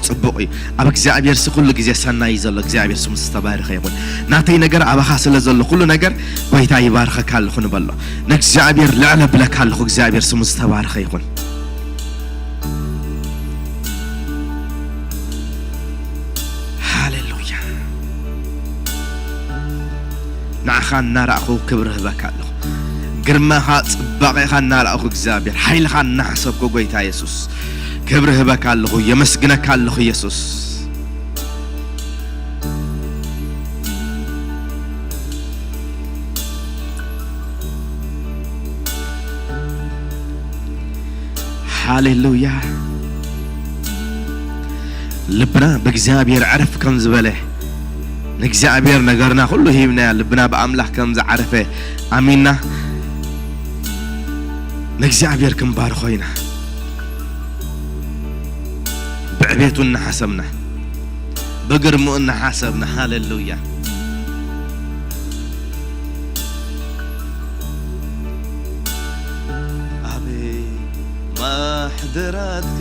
ጽቡቕ እዩ። ኣብ እግዚኣብሔር ሲ ኩሉ ግዜ ሰናይ እዩ ዘሎ። እግዚኣብሔር ስሙ ዝተባረኸ ይኹን። ናተይ ነገር ኣባኻ ስለ ዘሎ ኩሉ ነገር ጎይታ ይባርኸካ ኣለኹ ንበሎ። ንእግዚኣብሔር ልዕል ብለካ ኣለኹ። እግዚኣብሔር ስሙ ዝተባረኸ ይኹን። ሃሌሉያ። ንዓኻ እናረኣኹ ክብሪ ህበካ ኣለኹ። ግርማኻ ጽባቐኻ እናረኣኹ እግዚኣብሔር ሓይልኻ እናሓሰብኩ ጎይታ የሱስ ክብሪ ህበካ ኣለኹ። የመስግነካ ኣለኹ የሱስ። ሃሌሉያ። ልብና ብእግዚኣብሔር ዕረፍ ከም ዝበለ ንእግዚኣብሔር ነገርና ኩሉ ሂብናያ። ልብና ብኣምላኽ ከም ዝዓረፈ ኣሚንና ንእግዚኣብሔር ክንባርኾ ኢና። ብዕቤቱ እናሓሰብና ብግርምኡ እናሓሰብና። ሃሌሉያ። ኣቤት ማሕደራትካ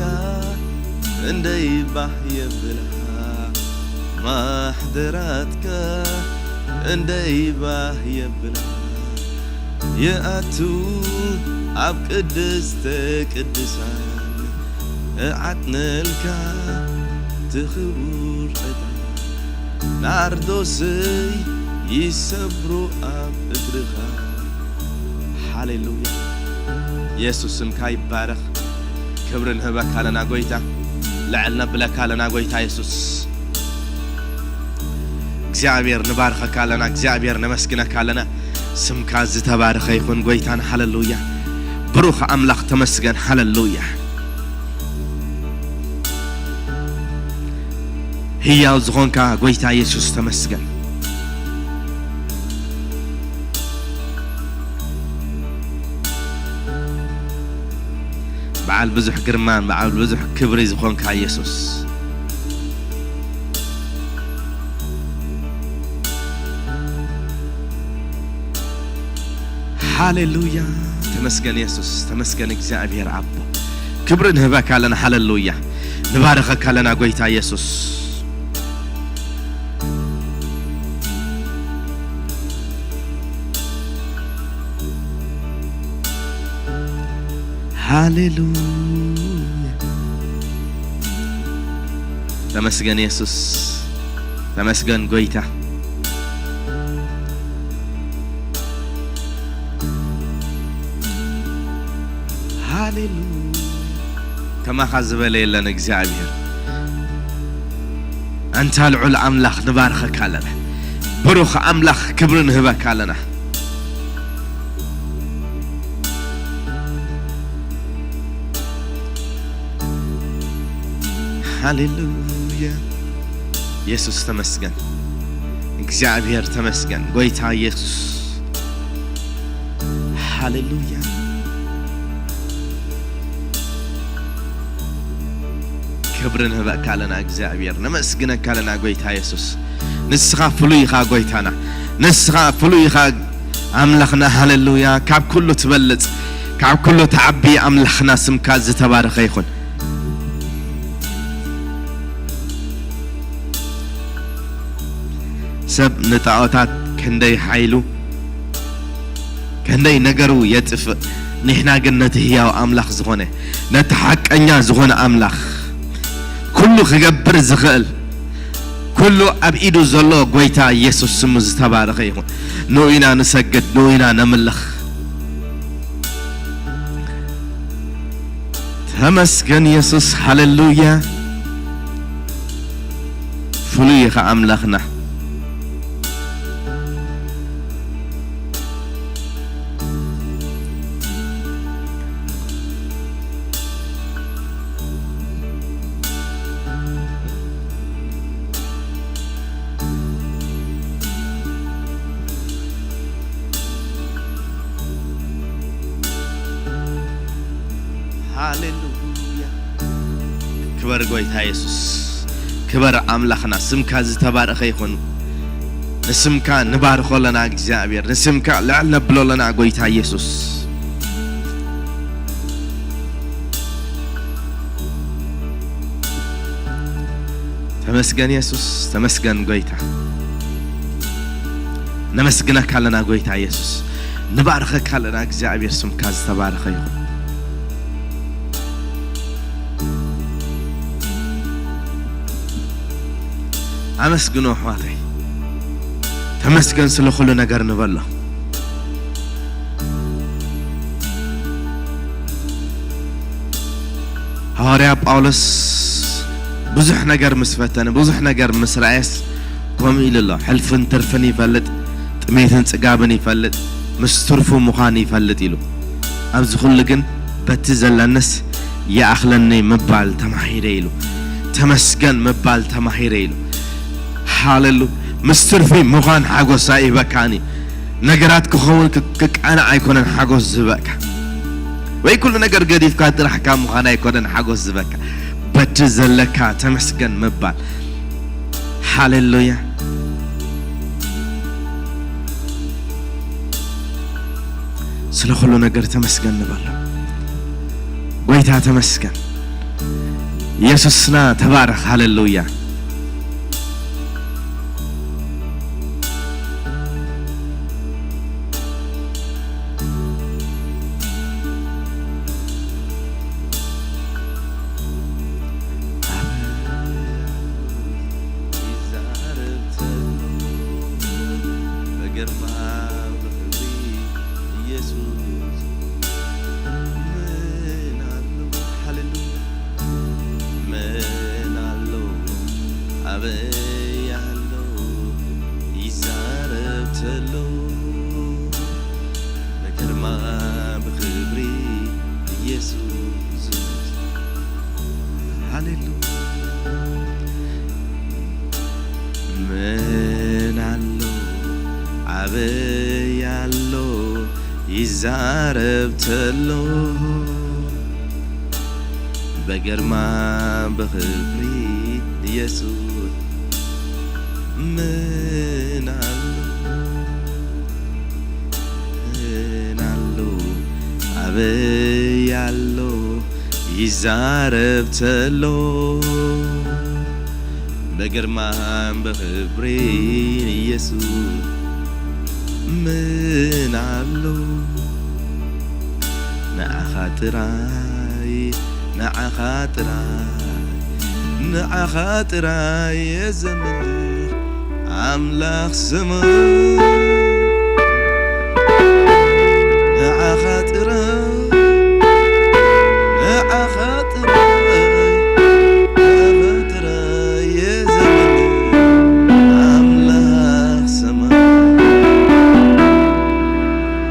እንደይ ባህ የብላ፣ ማሕደራትካ እንደይ ባህ የብላ። ይኣቱ ኣብ ቅድስተ ቅዱሳን እዓጥነልካ ትኽቡር ዕጣን ናርዶሰይ ይሰብሮ ኣብ እግርኻ። ሃሌሉያ። የሱስ ስምካ ይባረኽ። ክብሪ ንህበካ ኣለና ጎይታ። ልዕል ነብለካ ኣለና ጎይታ የሱስ። እግዚኣብሔር ንባርኸካ ኣለና። እግዚኣብሔር ነመስግነካ ኣለና። ስምካ ዝተባረኸ ይኹን ጎይታን። ሃሌሉያ። ብሩኽ ኣምላኽ ተመስገን። ሃሌሉያ። ህያው ዝኾንካ ጎይታ የሱስ ተመስገን። በዓል ብዙሕ ግርማን በዓል ብዙሕ ክብሪ ዝኾንካ የሱስ። ሃሌሉያ። ተመስገን የሱስ፣ ተመስገን እግዚኣብሔር ኣቦ። ክብሪ ንህበካ ኣለና። ሃሌሉያ። ንባረኸካ ኣለና ጎይታ የሱስ። ሃሌሉያ። ተመስገን የሱስ፣ ተመስገን ጎይታ። ሃሌሉያ። ከማኻ ዝበለ የለን እግዚኣብሔር። ኣንታ ልዑል ኣምላኽ ንባርኸካ ኣለና። ብሩኽ ኣምላኽ ክብሪ ንህበካ ኣለና። ሃሌሉያ። የሱስ ተመስገን። እግዚኣብሔር ተመስገን። ጎይታ የሱስ። ሃሌሉያ። ክብሪ ንህበካ ኣለና እግዚኣብሔር። ነመስግነካ ኣለና ጎይታ የሱስ። ንስኻ ፍሉይ ኢኻ ጎይታና። ንስኻ ፍሉይ ኢኻ ኣምላኽና። ሃሌሉያ። ካብ ኩሉ ትበልጽ፣ ካብ ኩሉ ትዓቢ ኣምላኽና ስምካ ዝተባረኸ ይኹን። ሰብ ንጣዖታት ክንደይ ሓይሉ ክንደይ ነገሩ የጥፍእ፣ ንሕና ግን ነቲ ህያው ኣምላኽ ዝኾነ፣ ነቲ ሓቀኛ ዝኾነ ኣምላኽ፣ ኩሉ ክገብር ዝኽእል፣ ኩሉ ኣብ ኢዱ ዘሎ ጎይታ የሱስ ስሙ ዝተባረኸ ይኹን። ንኡ ኢና ንሰግድ፣ ንኡ ኢና ነምልኽ። ተመስገን የሱስ፣ ሃሌሉያ። ፍሉይ ኢኻ ኣምላኽና። ሃሌሉያ። ክበር ጎይታ የሱስ፣ ክበር ኣምላኽና፣ ስምካ ዝተባረኸ ይኹን። ንስምካ ንባርኾ ኣለና እግዚኣብሔር፣ ንስምካ ልዕል ነብሎ ኣለና ጎይታ የሱስ። ተመስገን የሱስ፣ ተመስገን ጎይታ። ነመስግነካ ኣለና ጎይታ የሱስ፣ ንባርኸካ ኣለና። እግዚኣብሔር ስምካ ዝተባረኸ ይኹን። ኣመስግኖ ኣሕዋተይ፣ ተመስገን ስለ ኩሉ ነገር ንበሎ። ሃዋርያ ጳውሎስ ብዙሕ ነገር ምስ ፈተነ፣ ብዙሕ ነገር ምስ ረኣየስ ከምኡ ኢሉ ኣሎ። ሕልፍን ትርፍን ይፈልጥ፣ ጥሜትን ጽጋብን ይፈልጥ፣ ምስ ትርፉ ምዃን ይፈልጥ ኢሉ። ኣብዚ ኩሉ ግን በቲ ዘለንስ ይኣኽለኒ ምባል ተማሂረ ኢሉ። ተመስገን ምባል ተማሂረ ኢሉ። ሃሌሉ። ምስ ትርፊ ምዃን ሓጎስ ኣይህበካን እዩ። ነገራት ክኸውን ክ-፣ ክቃናዕ ኣይኮነን ሓጎስ ዝህበካ። ወይ ኩሉ ነገር ገዲፍካ ጥራሕ ካብ ምዃን ኣይኮነን ሓጎስ ዝህበካ። በቲ ዘለካ ተመስገን ምባል። ሃሌሉያ። ስለ ኩሉ ነገር ተመስገን ንበሎ። ጎይታ ተመስገን። ኢየሱስና ተባረኽ። ሃሌሉያ። ይዛረብ ተሎ በግርማ ብኽብሪ ኢየሱስ ምን ኣሎ? ሃሌሉያ። ምን ኣሎ? ኣበይ ኣሎ? ይዛረብ ተሎ በግርማ ብኽብሪ ኢየሱስ። ሃሌሉያ። ምን ኣሎ? ኣበይ ኣሎ? ይዛረብ ተሎ በግርማ ብኽብሪ ኢየሱስ። ምን ኣሎ? ምን ኣሎ? ኣበይ ኣሎ? ይዛረብ ተሎ በግርማን ብኽብሪ ኢየሱስ። ምን ኣሎ? ንዓኻ ጥራይ፣ ንዓኻ ጥራይ፣ ንዓኻ ጥራይ እየ ዘምልኽ ኣምላኽ ሰማይ። ንዓኻ ጥራይ፣ ንዓኻ ጥራይ፣ ንዓኻ ጥራይ እየ ዘምልኽ ኣምላኽ ሰማይ።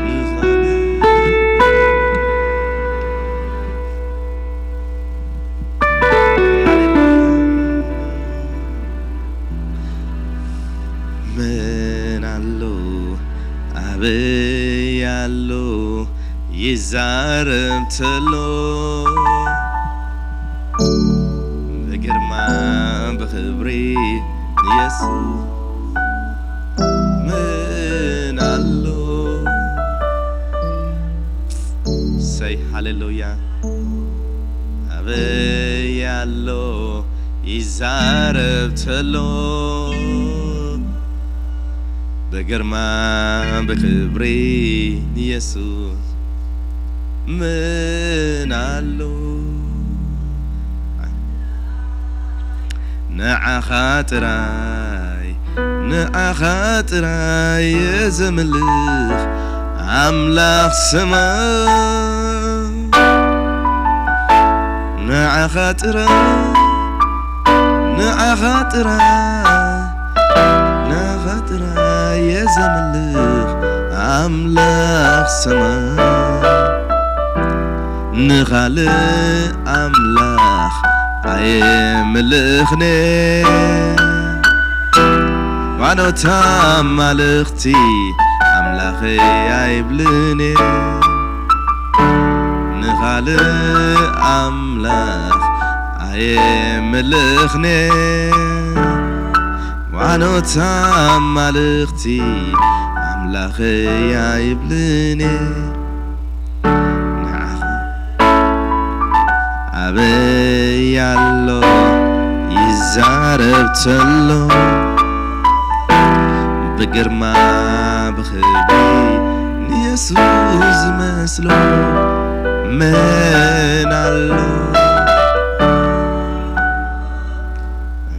ንኻልእ ምን ኣሎ ኣበይ ኣሎ ይዛረብ ተሎ ብግርማ ብኽብሪ ኢየሱስ ምን ኣሎ። ሰይ ሃሌሉያ። ኣበይ ኣሎ ይዛረብ ተሎ ብግርማ ብኽብሪ ኢየሱስ ምን ኣሎ። ንዓኻ ጥራይ፣ ንዓኻ ጥራይ እየ ዘምልኽ ኣምላኽ ሰማይ። ንዓኻ ጥራይ፣ ንዓኻ ጥራይ፣ ንዓኻ ጥራይ እየ ዘምልኽ ኣምላኽ ሰማይ። ንኻልእ ኣምላኽ ኣየምልኽን። ዋኖት ኣማልኽቲ ኣምላኸይ ኣይብልን። ንኻልእ ኣምላኽ ኣየምልኽን። ዋኖት ኣማልኽቲ ኣምላኸይ ኣይብልን። ንዓኻ ኣበይ ኣሎ ይዛ ዛረብ ተሎ ብግርማ ብኽብሪ ንየሱስ ዝመስሎ መን ኣሎ?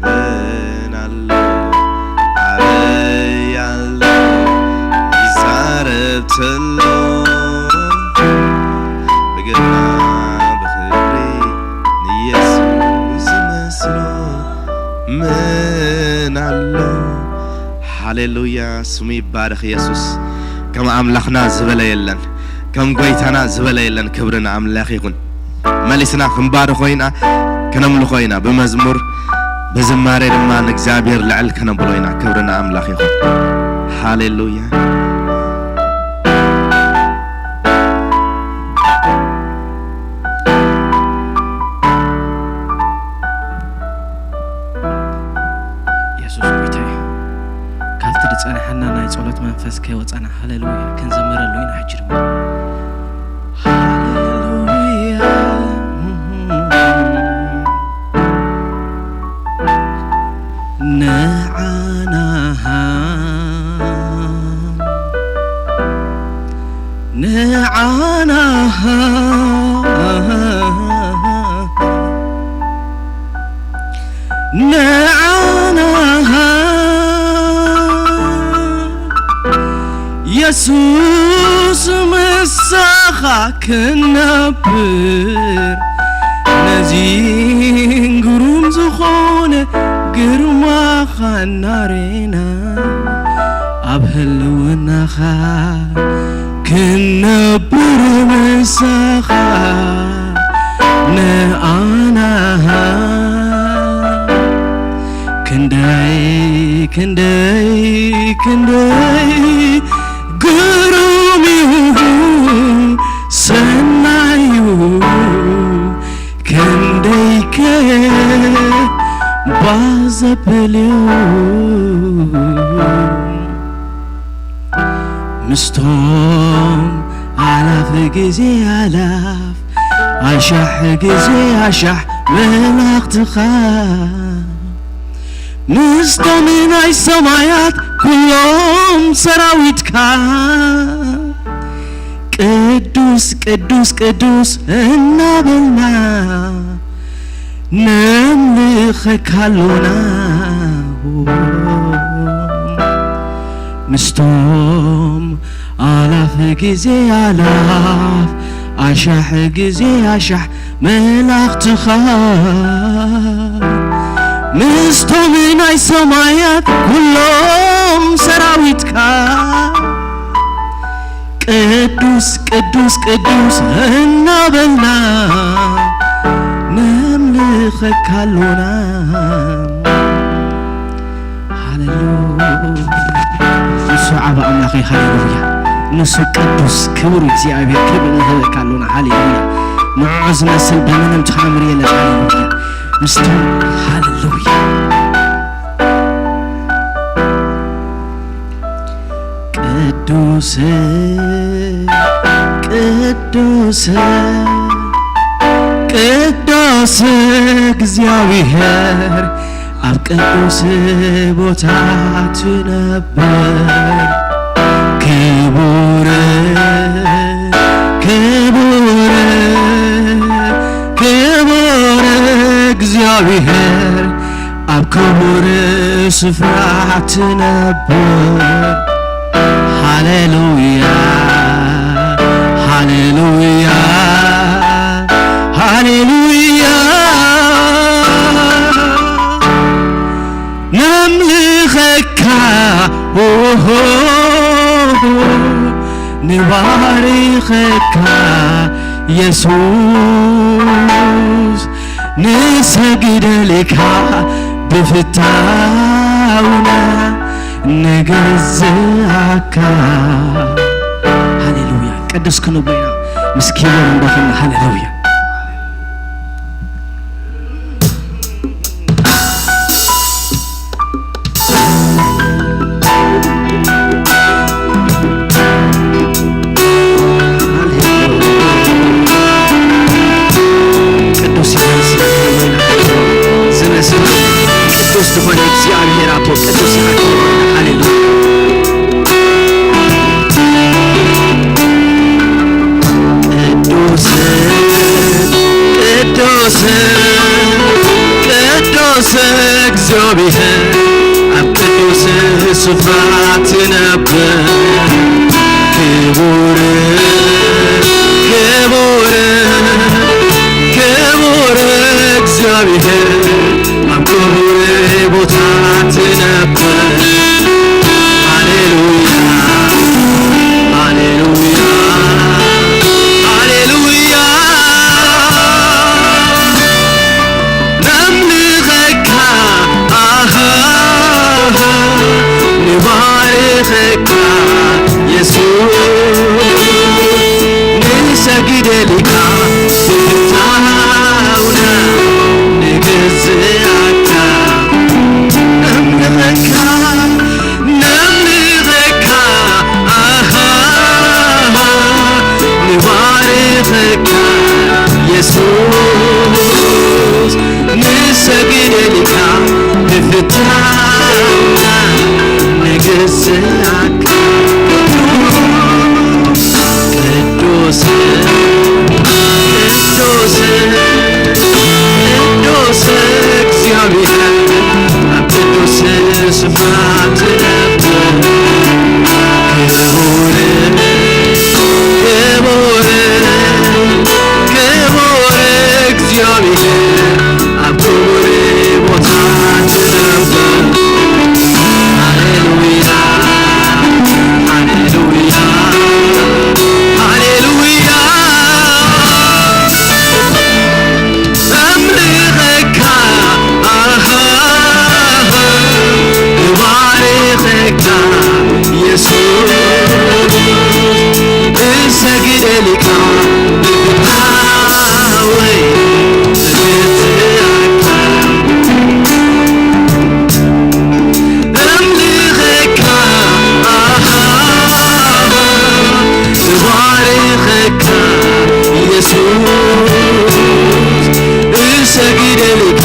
መን ኣሎ? ኣበይ ኣሎ? ይዛረብ ተሎ ብግርማ ብኽብሪ ንየሱስ ዝመስሎ መን ኣሎ? ሃሌሉያ፣ ስሙ ይባረኽ የሱስ። ከም ኣምላኽና ዝበለ የለን፣ ከም ጎይታና ዝበለ የለን። ክብሪ ንኣምላኽ ይኹን። መሊስና ክንባርኾ ኢና፣ ከነምልኾ ኢና። ብመዝሙር ብዝማሬ ድማ ንእግዚኣብሔር ልዕል ከነብሎ ኢና። ክብሪ ንኣምላኽ ይኹን። ሃሌሉያ። የሱስ ጎይታ እዩ። ካብቲ ዝጸናሓና ናይ ጸሎት መንፈስ ከይወጻና ሃሌሉያ ክንዝምረሉ ኢና። ሕጂ ድማ ሃሌሉያ ንዓና ንዓና ንዓና የሱስ ምሳኻ ክነብር ነዚ ግሩም ዝኾነ ግርማኻ እናሬና ኣብ ህልውናኻ ክነብር ምሳኻ ንኣና ክንደይ ክንደይ ክንደይ ግሩም እዩ ሰናዩ ክንደይከ ባዘብልዩ ምስቶም ኣላፍ ግዜ ኣላፍ ኣሻሕ ግዜ ኣሻሕ መላእኽትኻ ምስቶም ናይ ሰማያት ኩሎም ሰራዊትካ ቅዱስ ቅዱስ ቅዱስ እናበልና ነምልኸካ ኣሎና ምስቶም ኣላፍ ግዜ ኣላፍ ኣሻሕ ግዜ ኣሻሕ መላእኽትኻ ምስቶም ናይ ሰማያት ኩሎም ሰራዊትካ ቅዱስ ቅዱስ ቅዱስ እናበልና ነምልኸካ ኣሎና። ሃሌሉያ። ንሱ ዓቢ ኣምላኽ እዩ። ሃሌሉያ። ንሱ ቅዱስ ክቡር እግዚኣብሔር ክብሪ ንህበካ ኣሎና። ሃሌሉያ። ንዕኡ ዝመስል ብምንም ተኣምር የለን። ሃሌሉያ። ምስቶም ሃሌሉያ። ቅዱስ ቅዱስ ቅዱስ እግዚኣብሔር ኣብ ቅዱስ ቦታ ትነብር። ክቡር ክቡር ክቡር እግዚኣብሔር ኣብ ክቡር ስፍራ ትነብር። ሃሌሉያ ሃሌሉያ ሃሌሉያ ነምልኸካ ኦሆ ንባርኸካ የሱስ ንሰግደልካ ብፍታውና ንገዝኣካ። ሃሌሉያ ቅዱስ ክንብሎ ኢና ምስ ኪቦር እንዳኾና ሃሌሉያ። ቅዱስ ዝመስል ቅዱስ ኣብ ቅዱስ ስፍራ ትነብር። ክቡር፣ ክቡር፣ ክቡር እግዚኣብሔር ኣብ ክቡር ቦታ ትነብር። ሃሌሉያ፣ ሃሌሉያ፣ ሃሌሉያ። ነምልኸካ፣ ኣሃ፣ ንባርኸካ የሱስ፣ ንሰግደልካ ብፍታውና ንግዝኣካ። ነምልኸካ፣ ነምልኸካ፣ ኣሃ፣ ንባርኸካ የሱስ፣ ንሰግደልካ ብፍታውና ንግዝኣካ። ቅዱስ፣ ቅዱስ፣ ቅዱስ እግዚኣብሔር ኣብ ቅዱስ ስፍራ ትነብር። ክቡር፣ ክቡር፣ ክቡር እግዚኣብሔር ኣብ ክቡር ቦታ ትነብር። ሃሌሉያ፣ ሃሌሉያ፣ ሃሌሉያ። ኣምልኸካ፣ ኣሃ፣ እባርኸካ የሱስ፣ እሰግደልካ ብፍታወይ እግዝኣካ። እምልኸካ፣ ኣሃ፣ እባርኸካ የሱስ፣ እሰግደልካ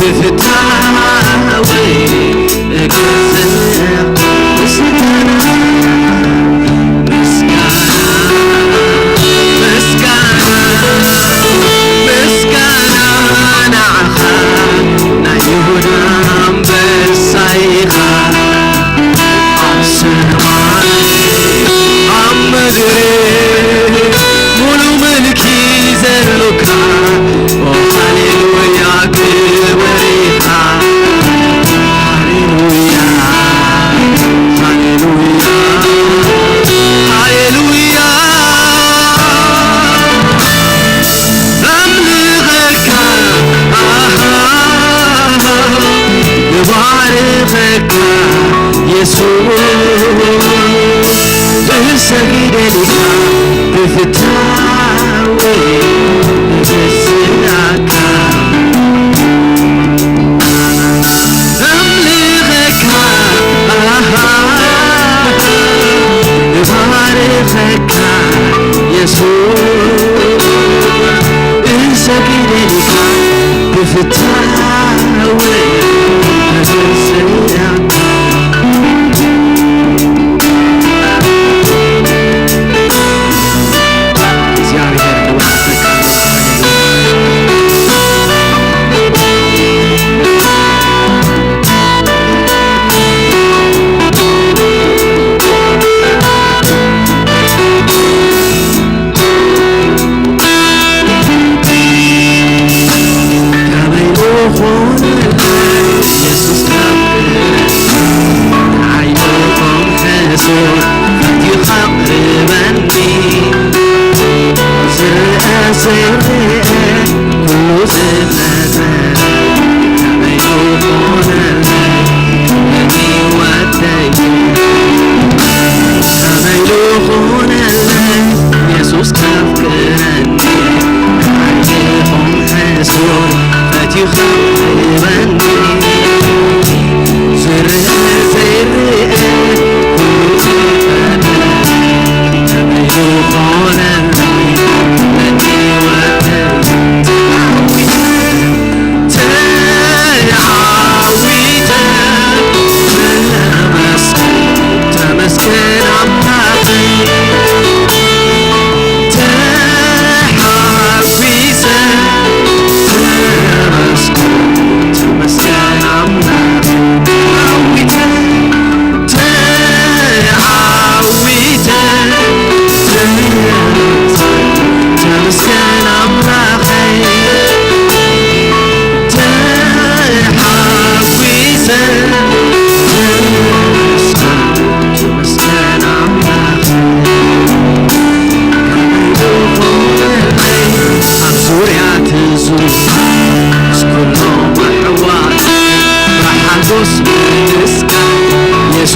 ብፍታወይ እግዝኣካ። ምስጋና፣ ምስጋና፣ ምስጋና፣ ምስጋና ንዓኻ ናይ ይሁዳ ኣንበሳ ኢኻ። ኣብ ሰማይ ኣብ ምድሪ ሙሉ ምልኪ ዘሎካ። ኦ ሃሌሉያ ክብር ኢኻ። ሃሌሉያ፣ ሃሌሉያ፣ ሃሌሉያ። ኣምልኸካ፣ ኣሃ፣ እባርኸካ የሱስ፣ እሰግደልካ ብፍታወይ እግዝኣካ። ኣምልኸካ፣ ኣሃ፣ እባርኸካ የሱስ፣ እሰግደልካ ብፍታወይ እግዝኣካ። እግዚኣብሔር ንባርኸካ። ከመይ ምኾነልካ የሱስ ካብ ዓይንኹም ሕሱር ፈቲኻ ቅርበኒ። ዝርአ ዘይርአ ኩሉ ዝፈጠረ ከመይ ምኾነልካ ንህይወተይ። ከመይ ዝኾነለይ የሱስ ከፍቅረኒ። ንዓይ ይኹን ሕሱር ፈቲኻ ትህበኒ። ዝርአ ዘይርአ ኩሉ ዝፈጠረ ከመይ ዝኾነለይ ንህይወተይ።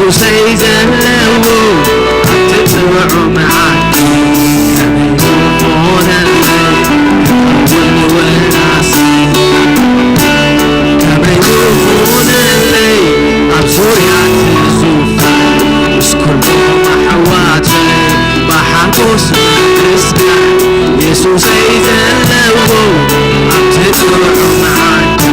የሱሰይ ዘለዎ ኣብቲ ጥዑም ዓዲ ከመይ ዝኾነለይ ክኸውን ወናሰይ ከመይ ዝኾነለይ ኣብ ዙርያ እቲ ዙፋን ምስ ኩሎም ኣሕዋተይ ብሓጎስ ብምስጋን የሱሰይ ዘለዎ ኣብቲ ጥዑም ዓዲ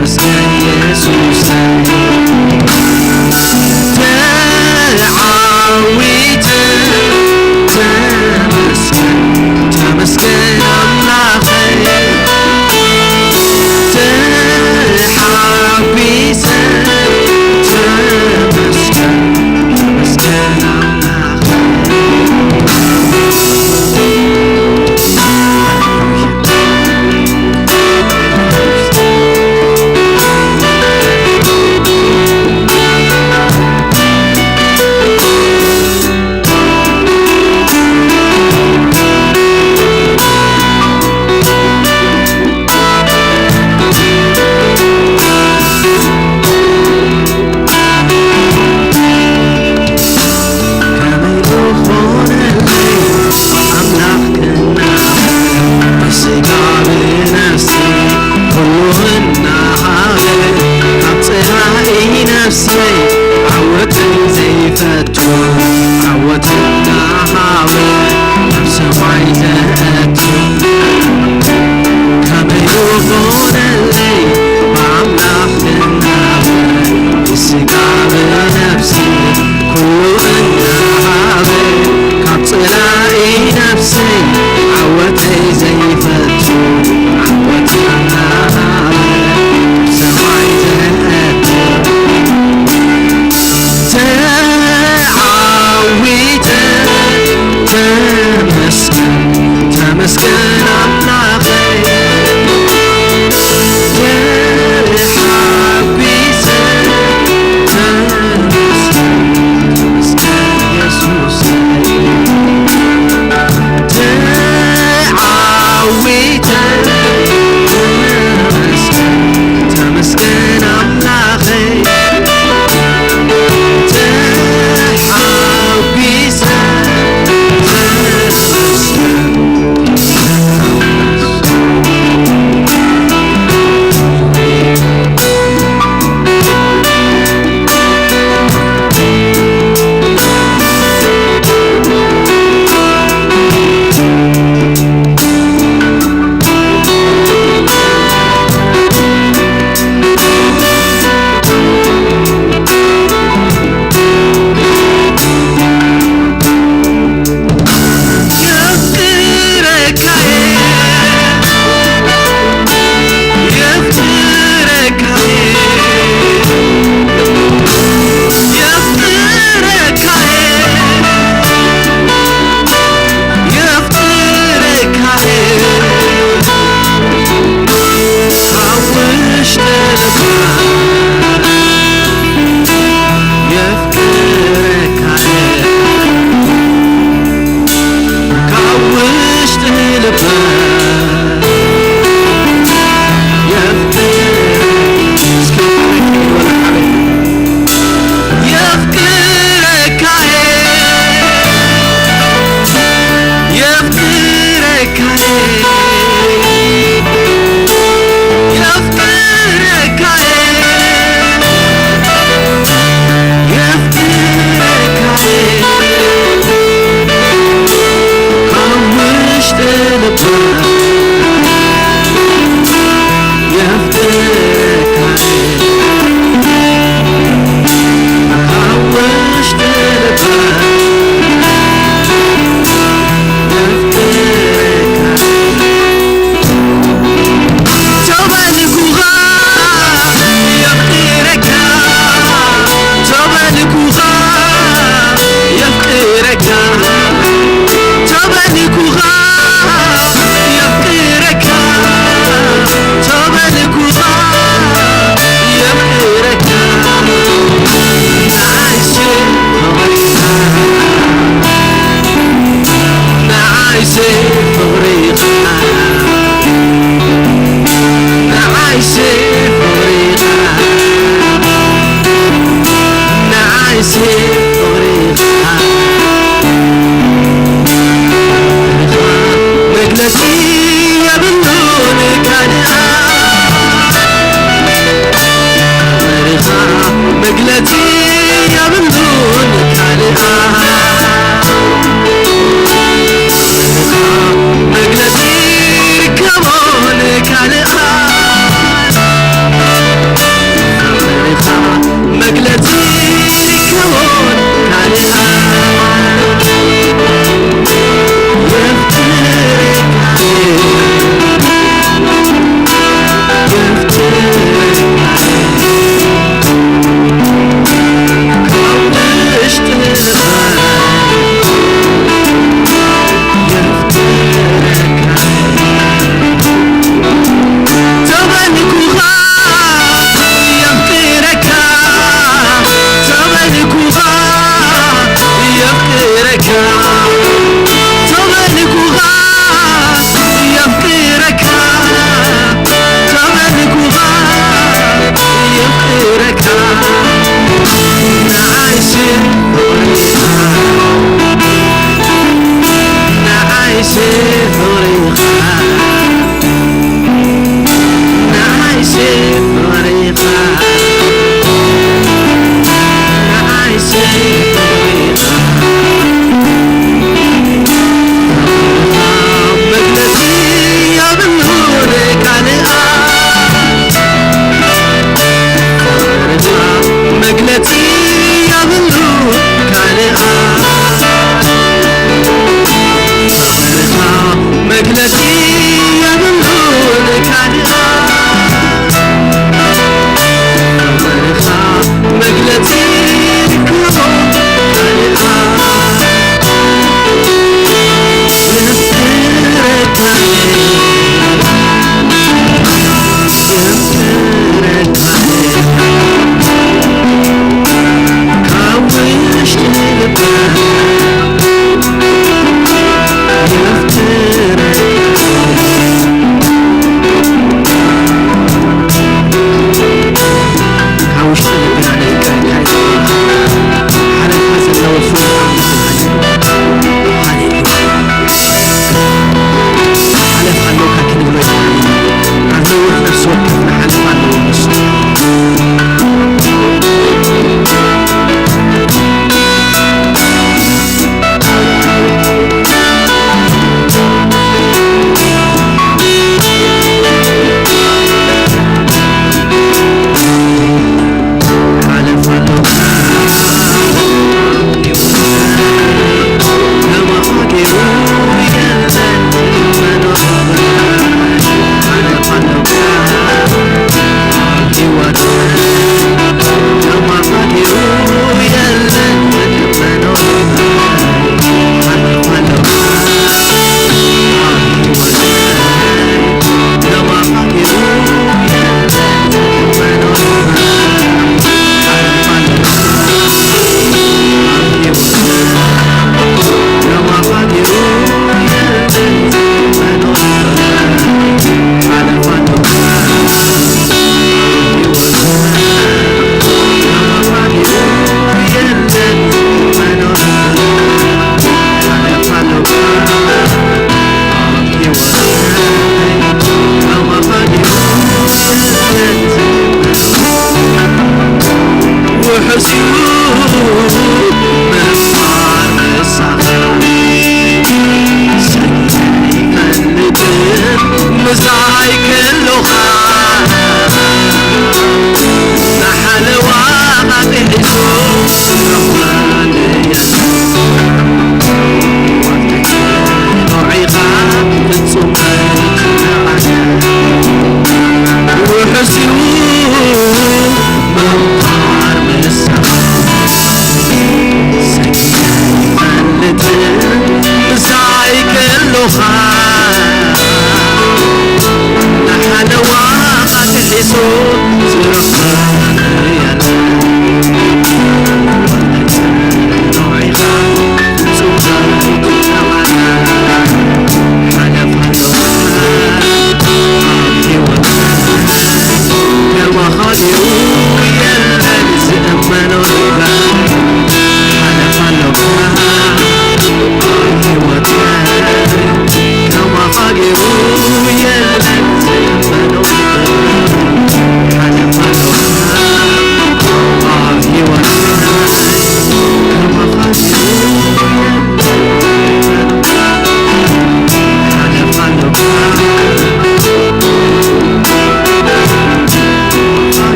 ተመስገን የሱስ ተዓዊተ ተመስገን ተመስገን ኣምላኸይ ተሓጒሰ ተመስገን ተመስገን ኣምላኸይ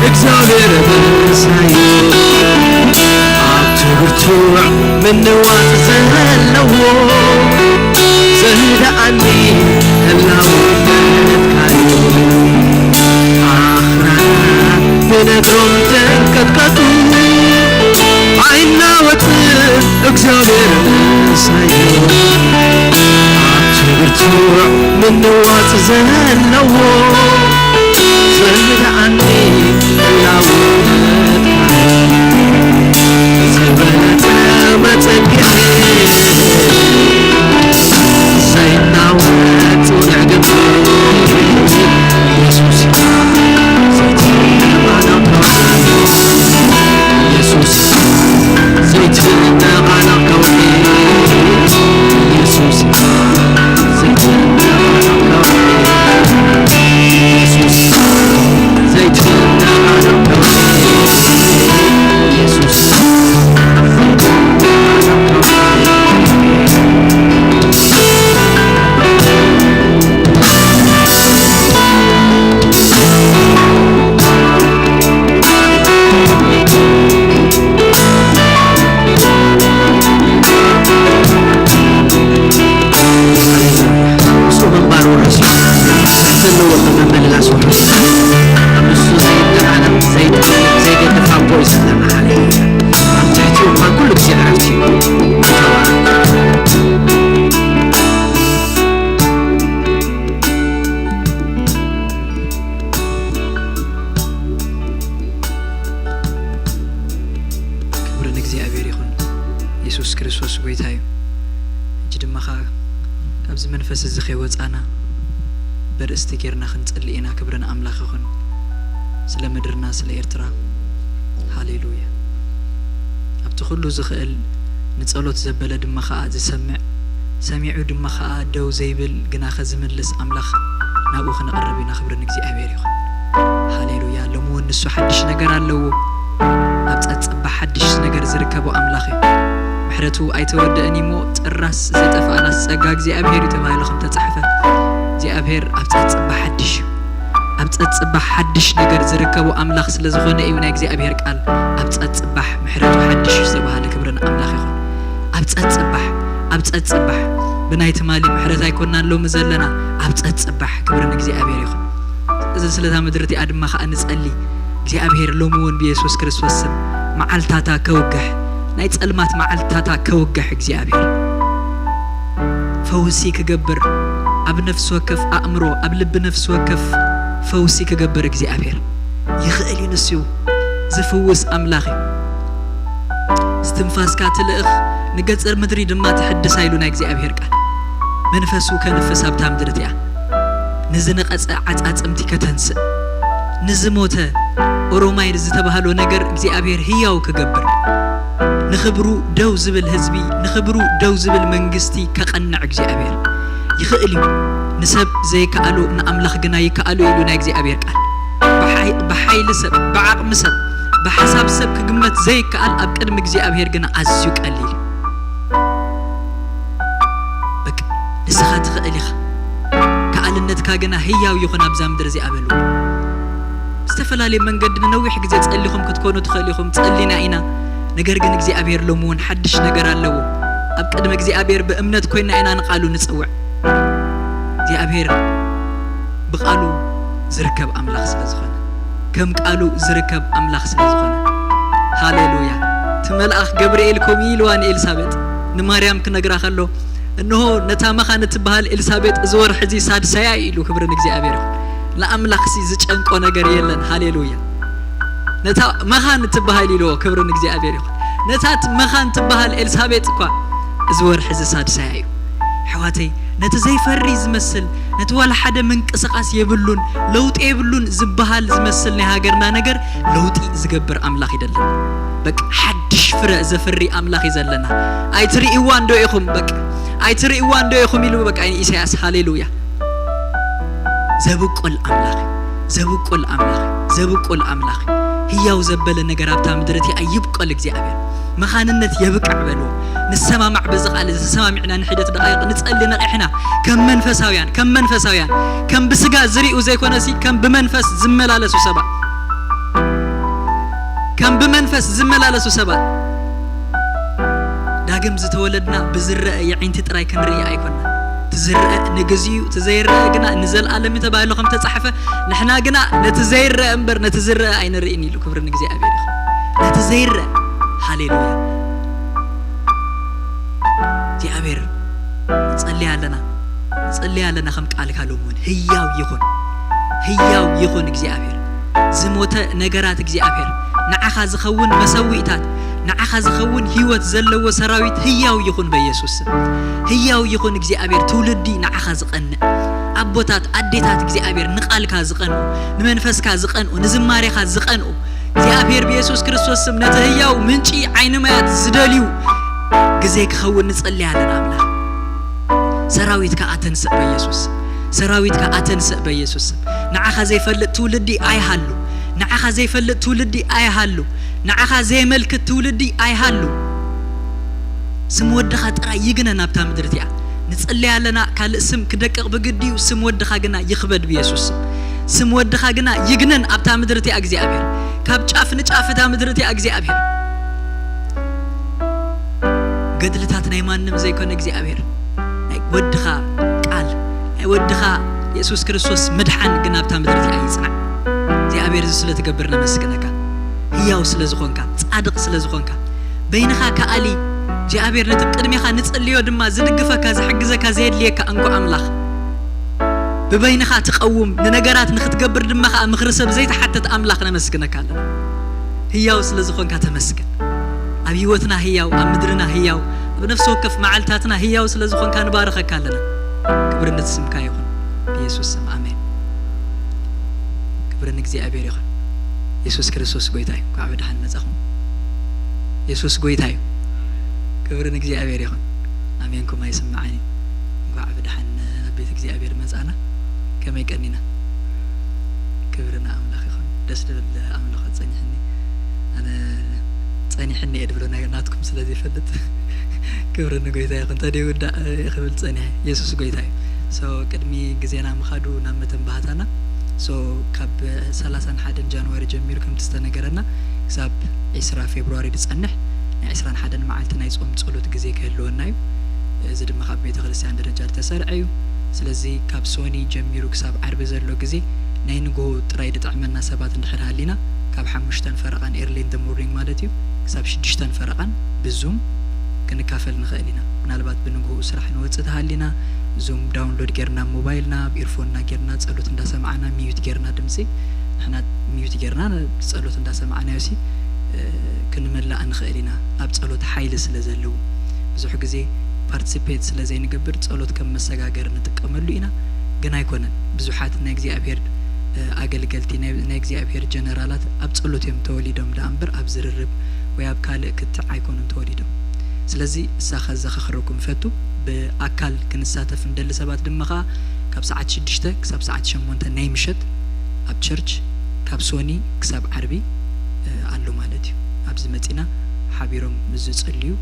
እግዚኣብሔር ምሳይ ኣብቲ ብርቱዕ ምንዋጽ ዘለዎ ዘህድኣኒ ህላውነትካዩ። ኣኽራናት ብነግሮም ተንቀጥቀጡ፣ ኣይናወጽን እግዚኣብሔር ምሳይ ኣብቲ ብርቱዕ ምንዋጽ ዘለዎ ዘህድኣኒ ህላውነትካ ዝበለጸ መጸግዒ ዘይናወጽ ጽኑዕ ግንቢ ኢየሱስ ኢየሱስ ዘይትነቓነቕ ከውሒ ኢየሱስ ምስኡ ምንባሩ ርሑስ እዩ። ዘለዎ መመልላስ ውሑስ እዩ። ኣብ ንሱ ዘይደራረብ፣ ዘይጠልም፣ ዘይገድፍ ኣቦ እዩ ዘለና። ሃሌሉያ። ኣብ ትሕቲኡ እኳ ኩሉ ግዜ ዕረፍቲ እዩ። ክብሪ ንእግዚኣብሔር ይኹን። የሱስ ክርስቶስ ጐይታ እዩ። ሕጂ ድማ ኸኣ ካብዚ መንፈስ እዚ ኸይወጻና በርእስቲ ጌርና ክንጸሊ ኢና። ክብሪ ንኣምላኽ ይኹን። ስለ ምድርና፣ ስለ ኤርትራ። ሃሌሉያ። ኣብቲ ኹሉ ዝኽእል ንጸሎት ዘበለ ድማ ኸኣ ዝሰምዕ፣ ሰሚዑ ድማ ኸኣ ደው ዘይብል ግና ኸ ዝምልስ ኣምላኽ ናብኡ ክንቐርብ ኢና። ክብሪ ንእግዚኣብሔር ይኹን። ሃሌሉያ። ሎሚ እውን ንሱ ሓድሽ ነገር ኣለዎ። ኣብ ጸጽባ ሓድሽ ነገር ዝርከቦ ኣምላኽ እዩ። ምሕረቱ ኣይተወደእን እሞ ጥራስ ዘይጠፍኣናስ ጸጋ እግዚኣብሔር እዩ ተባሂሉ ከም ተጻሕፈ፣ እግዚኣብሔር ኣብ ጸጽባ ሓድሽ እዩ። ኣብ ጸጽባ ሓድሽ ነገር ዝርከቦ ኣምላኽ ስለ ዝኾነ እዩ ናይ እግዚኣብሔር ቃል ኣብ ጸጽባሕ ምሕረቱ ሓድሽ እዩ ዝተባህለ። ክብሪ ንኣምላኽ ይኹን። ኣብ ጸጽባሕ፣ ኣብ ጸጽባሕ ብናይ ትማሊ ምሕረት ኣይኮናን ሎሚ ዘለና፣ ኣብ ጸጽባሕ ክብሪ ንእግዚኣብሔር ይኹን። እዚ ስለታ ምድሪ እቲኣ ድማ ኸኣ ንጸሊ። እግዚኣብሔር ሎሚ እውን ብየሱስ ክርስቶስ ስም መዓልታታ ከውግሕ፣ ናይ ጸልማት መዓልታታ ከውግሕ እግዚኣብሔር ፈውሲ ክገብር፣ ኣብ ነፍሲ ወከፍ ኣእምሮ፣ ኣብ ልቢ ነፍሲ ወከፍ ፈውሲ ክገብር እግዚኣብሔር ይኽእል እዩ። ንሱ እዩ ዝፍውስ ኣምላኽ እዩ። እስትንፋስካ ትልእኽ፣ ንገጽ ምድሪ ድማ ትሕድሳ ኢሉ ናይ እግዚኣብሔር ቃል። መንፈሱ ከንፍስ ኣብታ ምድሪ እቲኣ። ንዝነቐጸ ዓጻጽምቲ ከተንስእ፣ ንዝሞተ ኦሮማይ ዝተባህሎ ነገር እግዚኣብሔር ህያው ክገብር፣ ንኽብሩ ደው ዝብል ህዝቢ፣ ንኽብሩ ደው ዝብል መንግስቲ ከቐንዕ እግዚኣብሔር ይኽእል እዩ። ንሰብ ዘይከኣሎ ንኣምላኽ ግና ይከኣሎ ኢሉ ናይ እግዚኣብሔር ቃል። ብሓይ-፣ ብሓይሊ ሰብ፣ ብዓቕሚ ሰብ፣ ብሓሳብ ሰብ ክግመት ዘይከኣል ኣብ ቅድሚ እግዚኣብሔር ግና ኣዝዩ ቀሊል እዩ። በቃ ንስኻ ትኽእል ኢኻ። ከኣልነትካ ግና ህያው ይኹን ኣብዛ ምድሪ እዚኣ በሉ። ብዝተፈላለየ መንገዲ ንነዊሕ ግዜ ጸሊኹም ክትኮኑ ትኽእል ኢኹም። ጸሊና ኢና። ነገር ግን እግዚኣብሔር ሎሚ እውን ሓድሽ ነገር ኣለዎ። ኣብ ቅድሚ እግዚኣብሔር ብእምነት ኮይና ኢና ንቃሉ ንጽውዕ። እግዚኣብሔር ብቃሉ ዝርከብ ኣምላኽ ስለ ዝኾነ፣ ከም ቃሉ ዝርከብ ኣምላኽ ስለ ዝኾነ። ሃሌሉያ። እቲ መልኣኽ ገብርኤል ከምኡ ኢልዋ ንኤልሳቤጥ፣ ንማርያም ክነግራ ከሎ፣ እንሆ ነታ መኻን እትበሃል ኤልሳቤጥ እዚ ወርሒ እዚ ሳድሳያ እዩ ኢሉ። ክብሪ ንእግዚኣብሔር ይኹን። ንኣምላኽሲ ዝጨንቆ ነገር የለን። ሃሌሉያ። ነታ መኻን እትበሃል ኢልዎ። ክብሪ ንእግዚኣብሔር ይኹን። ነታ ት-፣ መኻን ትበሃል ኤልሳቤጥ እኳ እዚ ወርሒ እዚ ሳድሳያ እዩ። ኣሕዋተይ፣ ነቲ ዘይፈሪ ዝመስል፣ ነቲ ዋላ ሓደ ምንቅስቓስ የብሉን፣ ለውጢ የብሉን ዝበሃል ዝመስል ናይ ሃገርና ነገር ለውጢ ዝገብር ኣምላኽ እዩ ዘለና። በቃ ሓድሽ ፍረ ዘፍሪ ኣምላኽ እዩ ዘለና። ኣይትርእይዋን ዶ ኢኹም? በቃ ኣይትርእይዋን ዶ ኢኹም ኢሉ በቃ ንኢሳያስ። ሃሌሉያ። ዘብቁል ኣምላኽ እዩ። ዘብቁል ኣምላኽ እዩ። ዘብቁል ኣምላኽ እዩ። ህያው ዘበለ ነገር ኣብታ ምድሪ እቲኣ ይብቆል እግዚኣብሔር። መኻንነት የብቅዕ በልዎ። ንሰማማዕ በዚ ቃል እዚ ተሰማሚዕና ንሒደት ደቓይቕ ንጸሊ ነቒሕና ከም መንፈሳውያን፣ ከም መንፈሳውያን፣ ከም ብስጋ ዝርእዩ ዘይኮነሲ ከም ብመንፈስ ዝመላለሱ ሰባት። ከም ብመንፈስ ዝመላለሱ ሰባት። ዳግም ዝተወለድና ብዝረአ የዒንቲ ጥራይ ክንርኢ ኣይኮንና። ትዝረአ ንግዚኡ፣ ትዘይረአ ግና ንዘለኣለም እዩ ተባሂሉ ከም ተጻሕፈ፣ ንሕና ግና ነቲ ዘይረአ እምበር ነቲ ዝረአ ኣይንርእን ኢሉ። ክብሪ ንእግዚኣብሔር ይኹን። ነቲ ዘይረአ። ሃሌሉያ። እግዚኣብሔር፣ ንጸሊ ኣለና፣ ንጸሊ ኣለና። ከም ቃልካ ሎሚ እውን ህያው ይኹን፣ ህያው ይኹን እግዚኣብሔር። ዝሞተ ነገራት እግዚኣብሔር ንዓኻ ዝኸውን መሰዊእታት፣ ንዓኻ ዝኸውን ህይወት ዘለዎ ሰራዊት ህያው ይኹን በኢየሱስ ስም። ህያው ይኹን እግዚኣብሔር፣ ትውልዲ ንዓኻ ዝቐንእ። ኣቦታት፣ ኣዴታት እግዚኣብሔር ንቓልካ ዝቐንኡ፣ ንመንፈስካ ዝቐንኡ፣ ንዝማሬኻ ዝቐንኡ፣ እግዚኣብሔር ብየሱስ ክርስቶስ ስም ነቲ ህያው ምንጪ ዓይኒ ማያት ዝደልዩ ግዜ ክኸውን ንጸሊ ኣለና ኣምላኽ። ሰራዊትካ ኣተንስእ በኢየሱስ ስም። ሰራዊትካ ኣተንስእ በኢየሱስ ስም። ንዓኻ ዘይፈልጥ ትውልዲ ኣይሃሉ። ንዓኻ ዘይፈልጥ ትውልዲ ኣይሃሉ። ንዓኻ ዘየመልክት ትውልዲ ኣይሃሉ። ስም ወድኻ ጥራይ ይግነን ኣብታ ምድሪ እቲኣ። ንጽሊ ኣለና፣ ካልእ ስም ክደቅቕ ብግዲ እዩ። ስም ወድኻ ግና ይኽበድ ብየሱስ ስም። ስም ወድኻ ግና ይግነን ኣብታ ምድሪ እቲኣ እግዚኣብሔር። ካብ ጫፍ ንጫፍ እታ ምድሪ እቲኣ እግዚኣብሔር። ገድልታት ናይ ማንም ዘይኮነ እግዚኣብሔር፣ ናይ ወድኻ ቃል፣ ናይ ወድኻ የሱስ ክርስቶስ ምድሓን ግን ኣብታ ምድሪ እቲኣ ይጽናዕ። እግዚኣብሔር እዚ ስለ ትገብር ነመስግነካ። ህያው ስለ ዝኾንካ፣ ጻድቕ ስለ ዝኾንካ፣ በይንኻ ከኣሊ እግዚኣብሔር ነቲ ቅድሜኻ ንጽልዮ ድማ ዝድግፈካ፣ ዝሕግዘካ፣ ዘየድልየካ እንኮ ኣምላኽ። ብበይንኻ ትቐውም፣ ንነገራት ንኽትገብር ድማ ኸኣ ምኽሪ ሰብ ዘይትሓትት ኣምላኽ ነመስግነካ ኣለና። ህያው ስለ ዝኾንካ ተመስገን። ኣብ ህይወትና ህያው፣ ኣብ ምድርና ህያው፣ ኣብ ነፍሲ ወከፍ መዓልታትና ህያው ስለ ዝኾንካ ንባርኸካ ኣለና። ክብሪ ነቲ ስምካ ይኹን። ብየሱስ ስም ኣሜን። ክብሪ ንእግዚኣብሔር ይኹን። የሱስ ክርስቶስ ጎይታ እዩ። እንኳዕ ብደሓን መጻኹም። የሱስ ጎይታ እዩ። ክብሪ ንእግዚኣብሔር ይኹን። ኣሜንኩም ኣይስምዓን እዩ። እንኳዕ ብደሓን ናብ ቤት እግዚኣብሔር መጻና። ከመይ ቀኒና? ክብሪ ንኣምላኽ ይኹን። ደስ ዝብል ኣምልኾ ጸኒሕኒ። ኣነ ጸኒሕኒ እየ ድብሎ ናይ ናትኩም ስለ ዘይፈልጥ። ክብሪ ንጎይታ ይኹን። ተደይውዳእ እየ ክብል ጸኒሐ። የሱስ ጎይታ እዩ። So ቅድሚ ግዜና ምኻዱ ናብ መተንባህታና። So ካብ ሰላሳን ሓደን ጃንዋሪ ጀሚሩ ከምቲ ዝተነገረና ክሳብ ዒስራ ፌብሩዋሪ ዝጸንሕ ናይ ዒስራን ሓደን መዓልቲ ናይ ጾም ጸሎት ግዜ ክህልወና እዩ። እዚ ድማ ካብ ቤተ ክርስቲያን ደረጃ ዝተሰርዐ እዩ። ስለዚ ካብ ሶኒ ጀሚሩ ክሳብ ዓርቢ ዘሎ ግዜ ናይ ንግሆ ጥራይ ዝጥዕመና ሰባት እንድሕር ሃሊና ካብ ሓሙሽተን ፈረቓን early in the morning ማለት እዩ ክሳብ ሽዱሽተን ፈረቓን ብዙም ክንካፈል ንኽእል ኢና። ምናልባት ብንግሆኡ ስራሕ ንወጽእ ተሃሊና ዙም ዳውንሎድ ጌርና ሞባይልና ኣብ ኢርፎንና ጌርና ጸሎት እንዳሰማዕና ሚዩት ጌርና ድምጺ ንሕና ሚዩት ጌርና ጸሎት እንዳሰማዕናዮ ሲ ክንመላእ ንኽእል ኢና። ኣብ ጸሎት ሓይሊ ስለ ዘለዎ ብዙሕ ግዜ ፓርቲሲፔት ስለ ዘይንገብር ጸሎት ከም መሰጋገሪ ንጥቀመሉ ኢና። ግን ኣይኮነን። ብዙሓት ናይ እግዚኣብሔር ኣገልገልቲ ናይ እግዚኣብሔር ጀነራላት ኣብ ጸሎት እዮም ተወሊዶም ደኣ እምበር ኣብ ዝርርብ ወይ ኣብ ካልእ ክትዕ ኣይኮኑን ተወሊዶም። ስለዚ እሳ ከዘኻኽረኩም እፈቱ። ብኣካል ክንሳተፍ እንደሊ ሰባት ድማ ኸኣ ካብ ሰዓት ሽዱሽተ ክሳብ ሰዓት ሸሞንተ ናይ ምሸት ኣብ ቸርች ካብ ሶኒ ክሳብ ዓርቢ ኣሎ ማለት እዩ። ኣብዚ መጺና ሓቢሮም ምስ ዝጽልዩ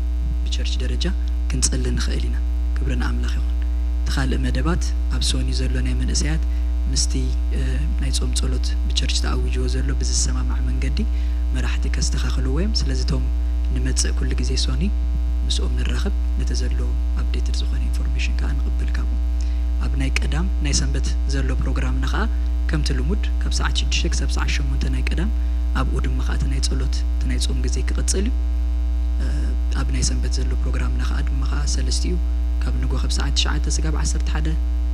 ብቸርች ደረጃ ክንጽሊ ንኽእል ኢና። ክብሪ ንኣምላኽ ይኹን። እቲ ካልእ መደባት ኣብ ሶኒ ዘሎ ናይ መንእሰያት ምስቲ ናይ ጾም ጸሎት ብቸርች ተኣዊጅዎ ዘሎ ብዝሰማማዕ መንገዲ መራሕቲ ከስተኻኽልዎ እዮም። ስለዚ እቶም ንመጽእ ኩሉ ግዜ ሶኒ ምስኦም ንራኸብ፣ ነቲ ዘሎ ኣፕዴትድ ዝኾነ ኢንፎርሜሽን ከኣ ንቕበል ካብኦም። ኣብ ናይ ቀዳም ናይ ሰንበት ዘሎ ፕሮግራምና ከኣ ከምቲ ልሙድ ካብ ሰዓት ሽዱሽተ ክሳብ ሰዓት ሸሞንተ ናይ ቀዳም ኣብኡ ድማ ከኣ እቲ ናይ ጸሎት እቲ ናይ ጾም ግዜ ክቕጽል እዩ። ኣብ ናይ ሰንበት ዘሎ ፕሮግራምና ከኣ ድማ ከኣ ሰለስቲኡ ካብ ንጎ ካብ ሰዓት ትሽዓተ ስጋብ ዓሰርተ ሓደ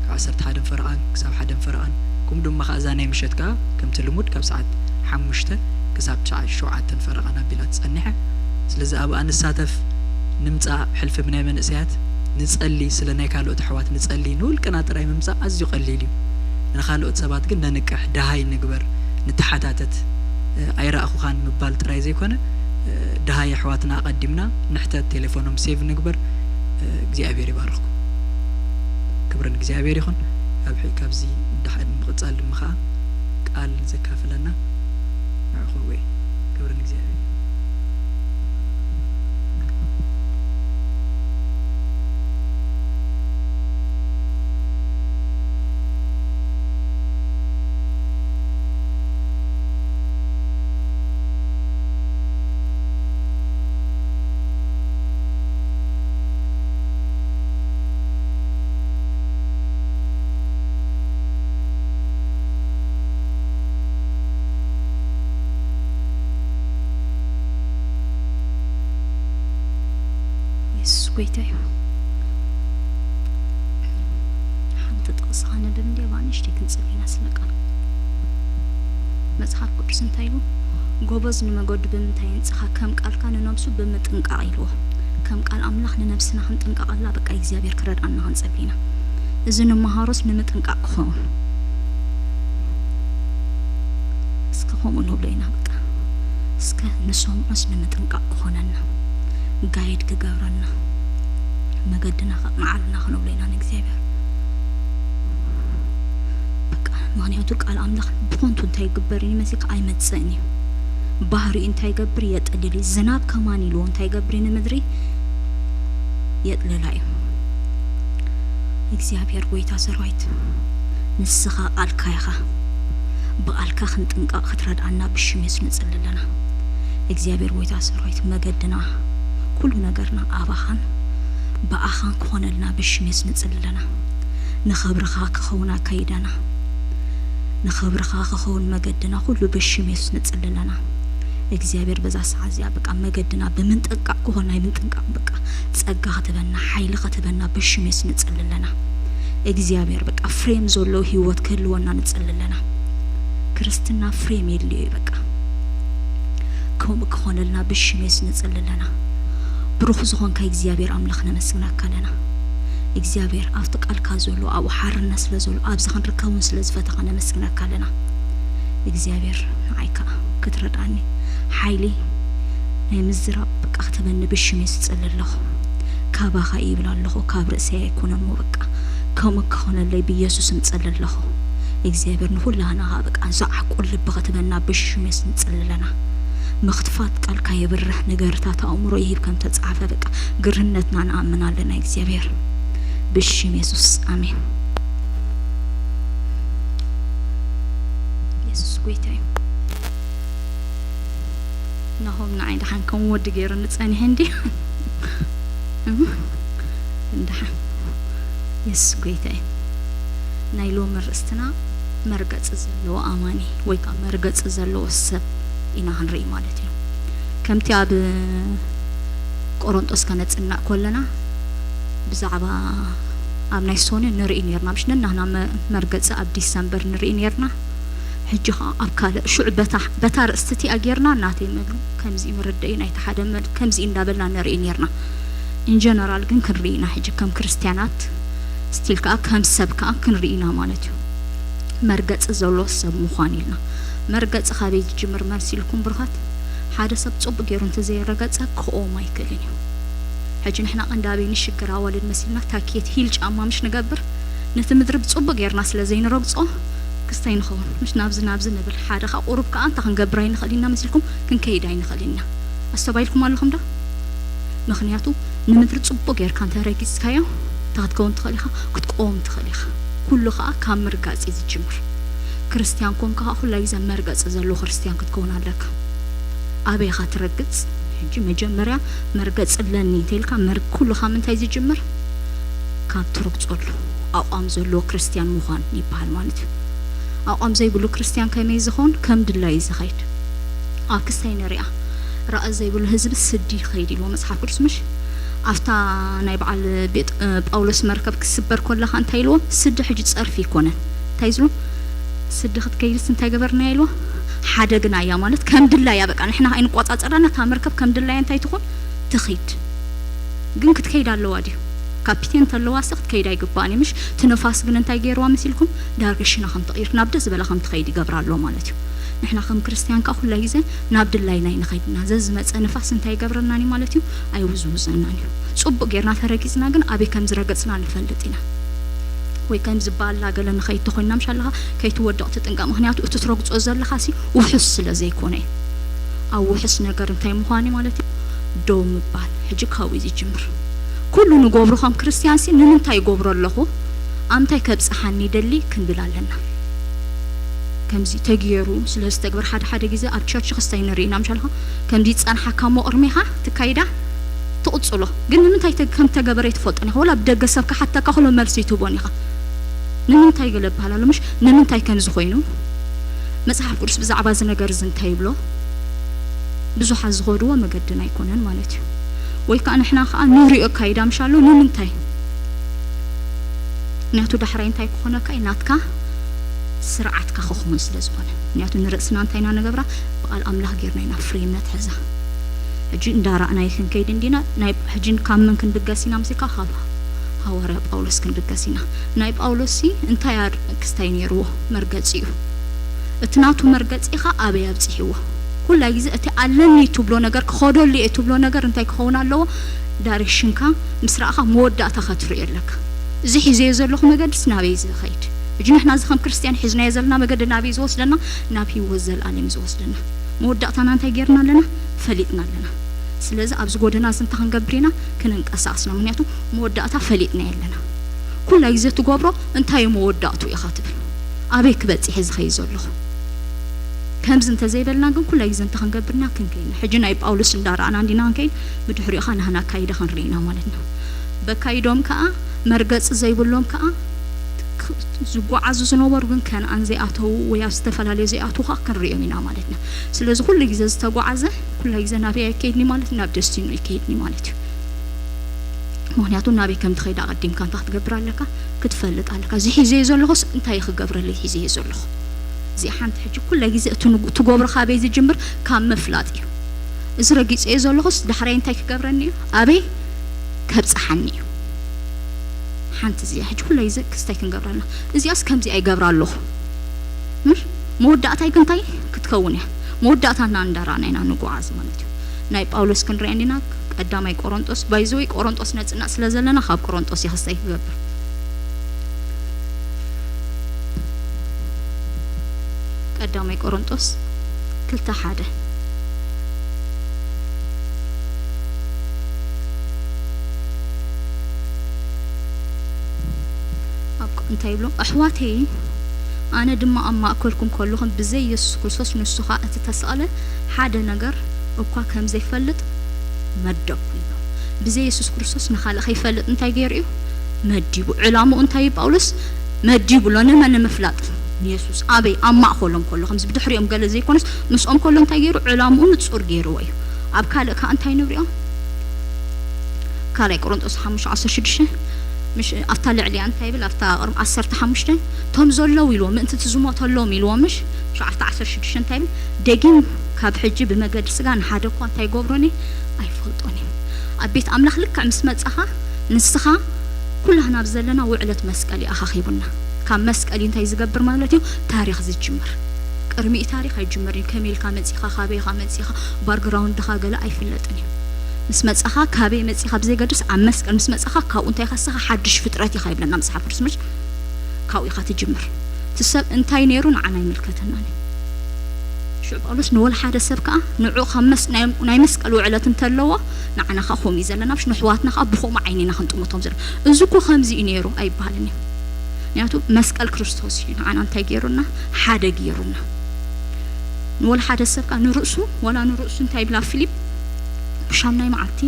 ካብ ዓሰርተ ሓደን ፈረቓን ክሳብ ሓደን ፈረቓን ከምኡ ድማ ከኣ እዛ ናይ ምሸት ከኣ ከምቲ ልሙድ ካብ ሰዓት ሓሙሽተ ክሳብ ሸዓት ሸውዓተን ፈረቓን ኣቢላ ትጸንሐ። ስለዚ ኣብኣ ንሳተፍ ንምጻእ ሕልፊ ብናይ መንእሰያት ንጸሊ ስለ ናይ ካልኦት ኣሕዋት ንጸሊ ንውልቅና ጥራይ ምምጻእ ኣዝዩ ቀሊል እዩ። ንኻልኦት ሰባት ግን ነንቅሕ ደሃይ ንግበር ንተሓታተት ኣይረኣኹኻን ምባል ጥራይ ዘይኮነ ደሃይ ኣሕዋትና ኣቐዲምና ንሕተት ቴሌፎኖም ሴቭ ንግበር። እግዚኣብሔር ይባርኽኩም። ክብሪ ንእግዚኣብሔር ይኹን። ካብ ካብዚ ድሓ ንምቕጻል ድማ ኸዓ ቃል ዘካፍለና ንዕኹም ወይ ክብሪ ንእግዚኣብሔር። ጎይታ እዩ። ሓንቲ ጥቕሲ ኸነብብ እንድየ፣ ብኣንእሽተይ ክንጽሊ ኢና ስለ ቃል። መጽሓፍ ቅዱስ እንታይ ኢሉ? "ጎበዝ ንመገዱ ብምንታይ የንጽኻ? ከም ቃልካ ንነብሱ ብምጥንቃቕ" ኢልዎ። ከም ቃል ኣምላኽ ንነብስና ክንጥንቀቐላ፣ በቃ እግዚኣብሔር ክረድኣና ክንጸሊ ኢና። እዚ ንመሃሮስ ንምጥንቃቕ ክኸውን። እስከ ከምኡ ንብሎ ኢና፣ በቃ እስከ ንሰምዖስ ንምጥንቃቕ ክኾነና፣ ጋይድ ክገብረና፣ መገድና ከቕንዓልና ክንብሎ ኢና ንእግዚኣብሔር። በቃ ምኽንያቱ ቃል ኣምላኽ ብኾንቱ እንታይ ይግበር እዩ መሲልካ? ኣይመጽእን እዩ። ባህሪኡ እንታይ ይገብር? የጥልል እዩ። ዝናብ ከማን ኢልዎ እንታይ ይገብር እዩ? ንምድሪ የጥልላ እዩ። እግዚኣብሔር ጎይታ ሰራዊት፣ ንስኻ ቃልካ ኢኻ። ብቃልካ ክንጥንቀቕ ክትረድኣና ብሽም የሱስ ንጽሊ ኣለና። እግዚኣብሔር ጎይታ ሰራዊት፣ መገድና፣ ኩሉ ነገርና ኣባኻን ብኣኻን ክኾነልና ብሽም የሱስ ንጽሊ ኣለና። ንኽብርኻ ክኸውን ኣካይዳና፣ ንኽብርኻ ክኸውን መገድና ኩሉ ብሽም የሱስ ንጽሊ ኣለና። እግዚኣብሔር በዛ ሰዓት እዚኣ በቃ መገድና ብምንጥንቃቕ ክኾን ናይ ምንጥንቃቕ በቃ ጸጋ ክትበና፣ ሓይሊ ክትበና ብሽም የሱስ ንጽሊ ኣለና። እግዚኣብሔር በቃ ፍሬም ዘለዎ ህይወት ክህልወና ንጽሊ ኣለና። ክርስትና ፍሬም የድልዮ እዩ በቃ። ከምኡ ክኾነልና ብሽም የሱስ ንጽሊ ኣለና። ብሩኽ ዝኾንካ እግዚኣብሔር ኣምላኽ ነመስግነካ ኣለና። እግዚኣብሔር ኣብቲ ቃልካ ዘሎ ኣብኡ ሓርነት ስለ ዘሎ ኣብዚ ክንርከብ እውን ስለ ዝፈተኻ ነመስግነካ ኣለና። እግዚኣብሔር ንዓይ ከኣ ክትረድኣኒ ሓይሊ ናይ ምዝራብ በቃ ክትበኒ ብሽም የሱስ እጽሊ ኣለኹ። ካባኻ ይብል ኣለኹ፣ ካብ ርእሰይ ኣይኮነን እሞ በቃ ከምኡ ክኾነለይ ብየሱስ ስም እጽሊ ኣለኹ። እግዚኣብሔር ንኹላህና ኸኣ በቃ ዘዓቁር ልቢ ክትበና ብሽም የሱስ ንጽሊ ኣለና። ምኽትፋት ቃልካ የብርህ፣ ነገርታት ኣእምሮ ይህብ ከም ተጻሕፈ በቃ ግርህነትና ንኣምን ኣለና እግዚኣብሔር። ብሽም የሱስ ኣሜን። የሱስ ጎይታ እዩ። ናሆም ንዓይ ደሓን ከም ወዲ ገይሩኒ ጸኒሑ እንድዩ። ደሓን የሱስ ጎይታ እዩ። ናይ ሎሚ ኣርእስትና መርገጺ ዘለዎ ኣማኒ ወይ ከኣ መርገጺ ዘለዎ ሰብ ኢና ክንርኢ ማለት እዩ። ከምቲ ኣብ ቆሮንጦስ ከነጽንዕ ከለና ብዛዕባ ኣብ ናይ ሶኒ ንርኢ ኔርና፣ ምሽ ነናህና መ-፣ መርገጺ ኣብ ዲሰምበር ንርኢ ኔርና። ሕጂ ኸኣ ኣብ ካልእ ሽዑ በታ፣ በታ ኣርእስቲ እቲኣ ጌርና ናተይ መሉ ከምዚ እዩ መረደኢ ናይቲ ሓደ መሉ ከምዚ እዩ እንዳበልና ንርኢ ኔርና። ኢን ጀነራል ግን ክንርኢ ኢና ሕጂ ከም ክርስትያናት፣ ስቲል ከኣ ከም ሰብ ከኣ ክንርኢ ኢና ማለት እዩ። መርገጺ ዘሎ ሰብ ምዃን ኢልና። መርገጺ ካበይ ዝጅምር መሲልኩም ብሩኻት? ሓደ ሰብ ጽቡቕ ገይሩ እንተዘይረገጸ ክቆም ኣይክእልን እዩ። ሕጂ ንሕና ቀንዲ ኣበይ ንሽግር ኣዋልድ መሲልና ታኬት ሂል ጫማ ምሽ ንገብር? ነቲ ምድሪ ብጽቡቕ ጌርና ስለ ዘይንረግጾ ክስታይ ንኸውን። ምሽ ናብዚ ናብዚ ንብል። ሓደ ከኣ ቁሩብ ከኣ እንታይ ክንገብር ኣይንኽእል ኢና መሲልኩም? ክንከይድ ኣይንኽእል ኢና። ኣስተባሂልኩም ኣለኹም ዶ? ምኽንያቱ ንምድሪ ጽቡቕ ጌርካ እንተ ረጊጽካዮ እንታይ ክትከውን ትኽእል ኢኻ? ክትቆም ትኽእል ኢኻ። ኩሉ ከኣ ካብ ምርጋጽ እዩ ዝጅምር። ክርስትያን ኮንካ ከኣ ኩላ ግዜ መርገጺ ዘለዎ ክርስትያን ክትከውን ኣለካ። ኣበይ ኢኻ ትረግጽ? ሕጂ መጀመርያ መርገጺ ኣለኒ እንተ ኢልካ መር-፣ ኩሉ ካብ ምንታይ ዝጅምር? ካብ ትረግጸሉ ኣቋም ዘለዎ ክርስትያን ምዃን ይበሃል ማለት እዩ። ኣቋም ዘይብሉ ክርስትያን ከመይ ዝኸውን? ከም ድላዩ ዝኸይድ። ኣብ ክስታይ ንሪኣ። ራእይ ዘይብሉ ህዝቢ ስዲ ይኸይድ ኢልዎ መጽሓፍ ቅዱስ ምሽ? ኣብታ ናይ በዓል ቤጥ-፣ ጳውሎስ መርከብ ክስበር ከለኻ እንታይ ኢልዎ? ስዲ ሕጂ ጸርፊ ኣይኮነን። እንታይ ዝብሎ? ስዲ ክትከይድስ እንታይ ገበርናያ ኢልዎ? ሓደግናያ ማለት ከም ድላያ በቃ ንሕና ኣይንቆጻጸራን፣ እታ መርከብ ከም ድላያ እንታይ ትኹን ትኺድ። ግን ክትከይድ ኣለዋ ድዩ? ካፒቴን እንተለዋስ ክትከይድ ኣይግባእን እዩ ምሽ? እቲ ንፋስ ግን እንታይ ገይርዋ መሲልኩም? ዳይሬክሽና ከም ትቕይር ናብ ደስ ዝበላ ከም ትኸይድ ይገብራ ኣሎ ማለት እዩ። ንሕና ከም ክርስትያን ከኣ ኩላ ግዜ ናብ ድላይና እዩ ንኸይድና። ዘዝመጸ ንፋስ እንታይ ይገብረናን እዩ ማለት እዩ? ኣይውዝውዘናን እዩ። ጽቡቕ ጌርና ተረጊጽና ግን ኣበይ ከም ዝረገጽና ንፈልጥ ኢና። ወይ ከም ዝበሃላ ገለ ንኸይድ ተኾይንና ምሽ ኣለኻ ከይትወድቕ ትጥንቀቕ። ምኽንያቱ እቲ ትረግጾ ዘለኻሲ ውሑስ ስለ ዘይኮነ እዩ። ኣብ ውሑስ ነገር እንታይ ምዃን እዩ ማለት እዩ? ደው ምባል። ሕጂ ካብኡ እዩ ዝጅምር። ኩሉ ንገብሮ ከም ክርስትያንሲ ንምንታይ ይገብሮ ኣለኹ? ኣብ ምንታይ ከብጽሓኒ ይደሊ ክንብል ኣለና። ከምዚ ተገይሩ ስለ ዝተግበር ሓደ ሓደ ግዜ ኣብ ቸርች ክስታይ ንርኢ ኢና ምሽ ኣለኻ ከምዚ ይጸንሓካ እሞ ቅድሜኻ ትካይዳ ትቕጽሎ። ግን ንምንታይ ተ-፣ ከም ተገበረ ኣይትፈልጦን ኢኻ። ወላ ብደገ ሰብ ክሓተካ ከሎ መልሲ ኣይትህቦን ኢኻ። ንምንታይ ገለ ይበሃል ኣሎ ምሽ? ንምንታይ ከምዚ ኮይኑ? መጽሓፍ ቅዱስ ብዛዕባ እዚ ነገር እዚ እንታይ ይብሎ? ብዙሓት ዝኸድዎ መገድን ኣይኮነን ማለት እዩ። ወይ ከዓ ንሕና ከዓ ንሪኦ ኣካይዳ ምሻሎ ንምንታይ? ምክንያቱ ዳሕራይ እንታይ ክኾነካ እዩ? ናትካ ስርዓትካ ክኸውን ስለ ዝኾነ። ምክንያቱ ንርእስና እንታይ ኢና ንገብራ? ብቓል ኣምላኽ ጌርና ኢና ፍሬም ነትሕዛ። ሕጂ እንዳራእናይ ክንከይድ እንዲና። ናይ ሕጂ ካብ መን ክንብገስ ኢና ምስልካ? ካብ ሃዋርያ ጳውሎስ ክንብገስ ኢና። ናይ ጳውሎስ ሲ እንታይ ኣር ክስታይ ነይርዎ? መርገጺ እዩ። እቲ ናቱ መርገጺ ኸ ኣበይ ኣብጺሕዎ? ኩላይ ግዜ እቲ ኣለኒ ትብሎ ነገር፣ ክኸደሉ እየ ትብሎ ነገር እንታይ ክኸውን ኣለዎ? ዳይሬክሽንካ ምስ ረኣኻ መወዳእታ ከትርእዮ ኣለካ። እዚ ሒዘዮ ዘለኹ መገድስ ናበይ ዝኸይድ? ሕጂ ንሕና እዚ ከም ክርስትያን ሒዝናዮ ዘለና መገዲ ናበይ ዝወስደና? ናብ ህይወት ዘላለም ዝወስደና። መወዳእታና እንታይ ጌርና ኣለና? ፈሊጥና ኣለና። ስለዚ ኣብዚ ጎደና እዚ እንታይ ክንገብር ኢና? ክንንቀሳቐስና። ምክንያቱ መወዳእታ ፈሊጥናዮ ኣለና። ኩላይ ግዜ ትገብሮ እንታይ እዩ መወዳእቱ ኢኻ ትብል። ኣበይ ክበጽሕ እዚ ኸይ ዘለኹ? ከምዚ እንተዘይበልና ግን ኩላይ ግዜ እንታይ ክንገብርና ክንከይድና። ሕጂ ናይ ጳውሎስ እንዳረኣና እንዲና ክንከይድ፣ ብድሕሪኡ ኸዓ ናህና ኣካይዳ ክንርኢ ኢና ማለት ነው። በካይዶም ከኣ መርገጺ ዘይብሎም ከኣ ክ-፣ ዝጓዓዙ ዝነበሩ ግን ከነኣን ዘይኣተዉ ወይ ኣብ ዝተፈላለዩ ዘይኣትዉ ኸዓ ክንርእዮም ኢና ማለት ኢና። ስለዚ ኩሉ ግዜ ዝተጓዓዘ ኩሉ ግዜ ናበይ ኣይከይድኒ ማለት እዩ? ናብ ደስቲኑ ኣይከይድኒ ማለት እዩ። ምክንያቱ ናበይ ከም ትኸይድ ኣቐዲምካ እንታይ ክትገብር ኣለካ? ክትፈልጥ ኣለካ። እዚ ሒዘዮ ዘለኹስ እንታይ ክገብረለይ ሒዘዮ ዘለኹ? እዚኣ ሓንቲ ሕጂ ኩሉ ግዜ እቲ ንግ-፣ ትገብሮ ካበይ ዝጅምር? ካብ ምፍላጥ እዩ። እዚ ረጊጸዮ ዘለኹስ ዳሕራይ እንታይ ክገብረኒ እዩ? ኣበይ ከብጽሓኒ እዩ? ሓንቲ እዚኣ ሕጂ ኩሉ ግዜ ክስታይ ክንገብራ ኣለና። እዚኣስ ከምዚ ኣይገብራ ኣለኹ። እም? መወዳእታይ ግን እንታይ ክትከውን እያ? መወዳእታና እንዳራእና ኢና ንጓዓዝ ማለት እዩ። ናይ ጳውሎስ ክንሪኣ እንዲና፣ ቀዳማይ ቆሮንጦስ፣ ባይዘወይ ቆሮንጦስ ነጽናዕ ስለ ዘለና ካብ ቆሮንጦስ እየ ክስታይ ክገብር። ቀዳማይ ቆሮንጦስ ክልተ ሓደ። ኣብ ቅ-፣ እንታይ ይብሎ? ኣሕዋተይ፣ ኣነ ድማ ኣብ ማእከልኩም ከለኹም ብዘይ የሱስ ክርስቶስ ንሱ ኸኣ እቲ ተሰቕለ ሓደ ነገር እኳ ከም ዘይፈልጥ መደብኩ ይብሎ። ብዘይ የሱስ ክርስቶስ ንኻልእ ከይፈልጥ እንታይ ገይሩ እዩ? መዲቡ። ዕላምኡ እንታይ እዩ ጳውሎስ? መዲቡ ኣሎ። ንመን ንምፍላጥ? ንየሱስ። ኣበይ? ኣብ ማእከሎም ከሎ። ከምዚ ብድሕሪኦም ገለ ዘይኮነስ ምስኦም ከሎ እንታይ ገይሩ? ዕላምኡ ንጹር ገይርዎ እዩ። ኣብ ካልእ ከኣ እንታይ ንብሪኦ? ካልኣይ ቆሮንጦስ ሓሙሽተ ዓሰርተ ሽዱሽተ፣ ምሽ ኣብታ ልዕሊኣ እንታይ ይብል? ኣብታ ቅርም ዓሰርተ ሓሙሽተ፣ "እቶም ዘለዉ" ኢልዎ፣ "ምእንቲ እቲ ዝሞተሎም" ኢልዎ፣ ምሽ? ምሽ ኣብታ ዓሰርተ ሽዱሽተ እንታይ ይብል? "ደጊም ካብ ሕጂ ብመገዲ ስጋ ንሓደ እኳ እንታይ ይገብሮን እየ? ኣይፈልጦን እየ።" ኣብ ቤት ኣምላኽ ልክዕ ምስ መጻኻ፣ ንስኻ ኩላህና ኣብ ዘለና ውዕለት መስቀል እዩ ኣኻኺቡና። ካብ መስቀል እዩ እንታይ ዝገብር ማለት እዩ? ታሪኽ ዝጅምር። ቅድሚኡ ታሪኽ ኣይጅምርን እዩ። ከመይ ኢልካ መጺኻ፣ ካበይ ኢኻ መጺኻ፣ ባክግራውንድኻ ገለ ኣይፍለጥን እዩ። ምስ መጻኻ፣ ካበይ መጺኻ ብዘይገድስ፣ ኣብ መስቀል ምስ መጻኻ፣ ካብኡ እንታይ ከሳኻ ሓድሽ ፍጥረት ኢኻ ይብለና መጽሓፍ ቅዱስ። ምሽ ካብኡ ኢኻ ትጅምር። እቲ ሰብ እንታይ ነይሩ ንዓና ኣይምልከተናን እዩ። ሽዑ ጳውሎስ ንወላ ሓደ ሰብ ከኣ ንዕኡ ካብ መስ-፣ ናይ፣ ናይ መስቀል ውዕለት እንተለዎ፣ ንዓና ከኣ ከምኡ እዩ ዘለና። ምሽ ንሕዋትና ከኣ ብኸምኡ ዓይኒ ኢና ክንጥምቶም ዘለና። እዚ እኮ ከምዚ እዩ ነይሩ ኣይበሃልን እዩ። ምክንያቱ መስቀል ክርስቶስ እዩ ንዓና እንታይ ገይሩና? ሓደ ገይሩና። ንወላ ሓደ ሰብ ከኣ ንርእሱ፣ ወላ ንርእሱ እንታይ ይብላ ፊሊፕ? ብሻምናይ መዓልቲ፣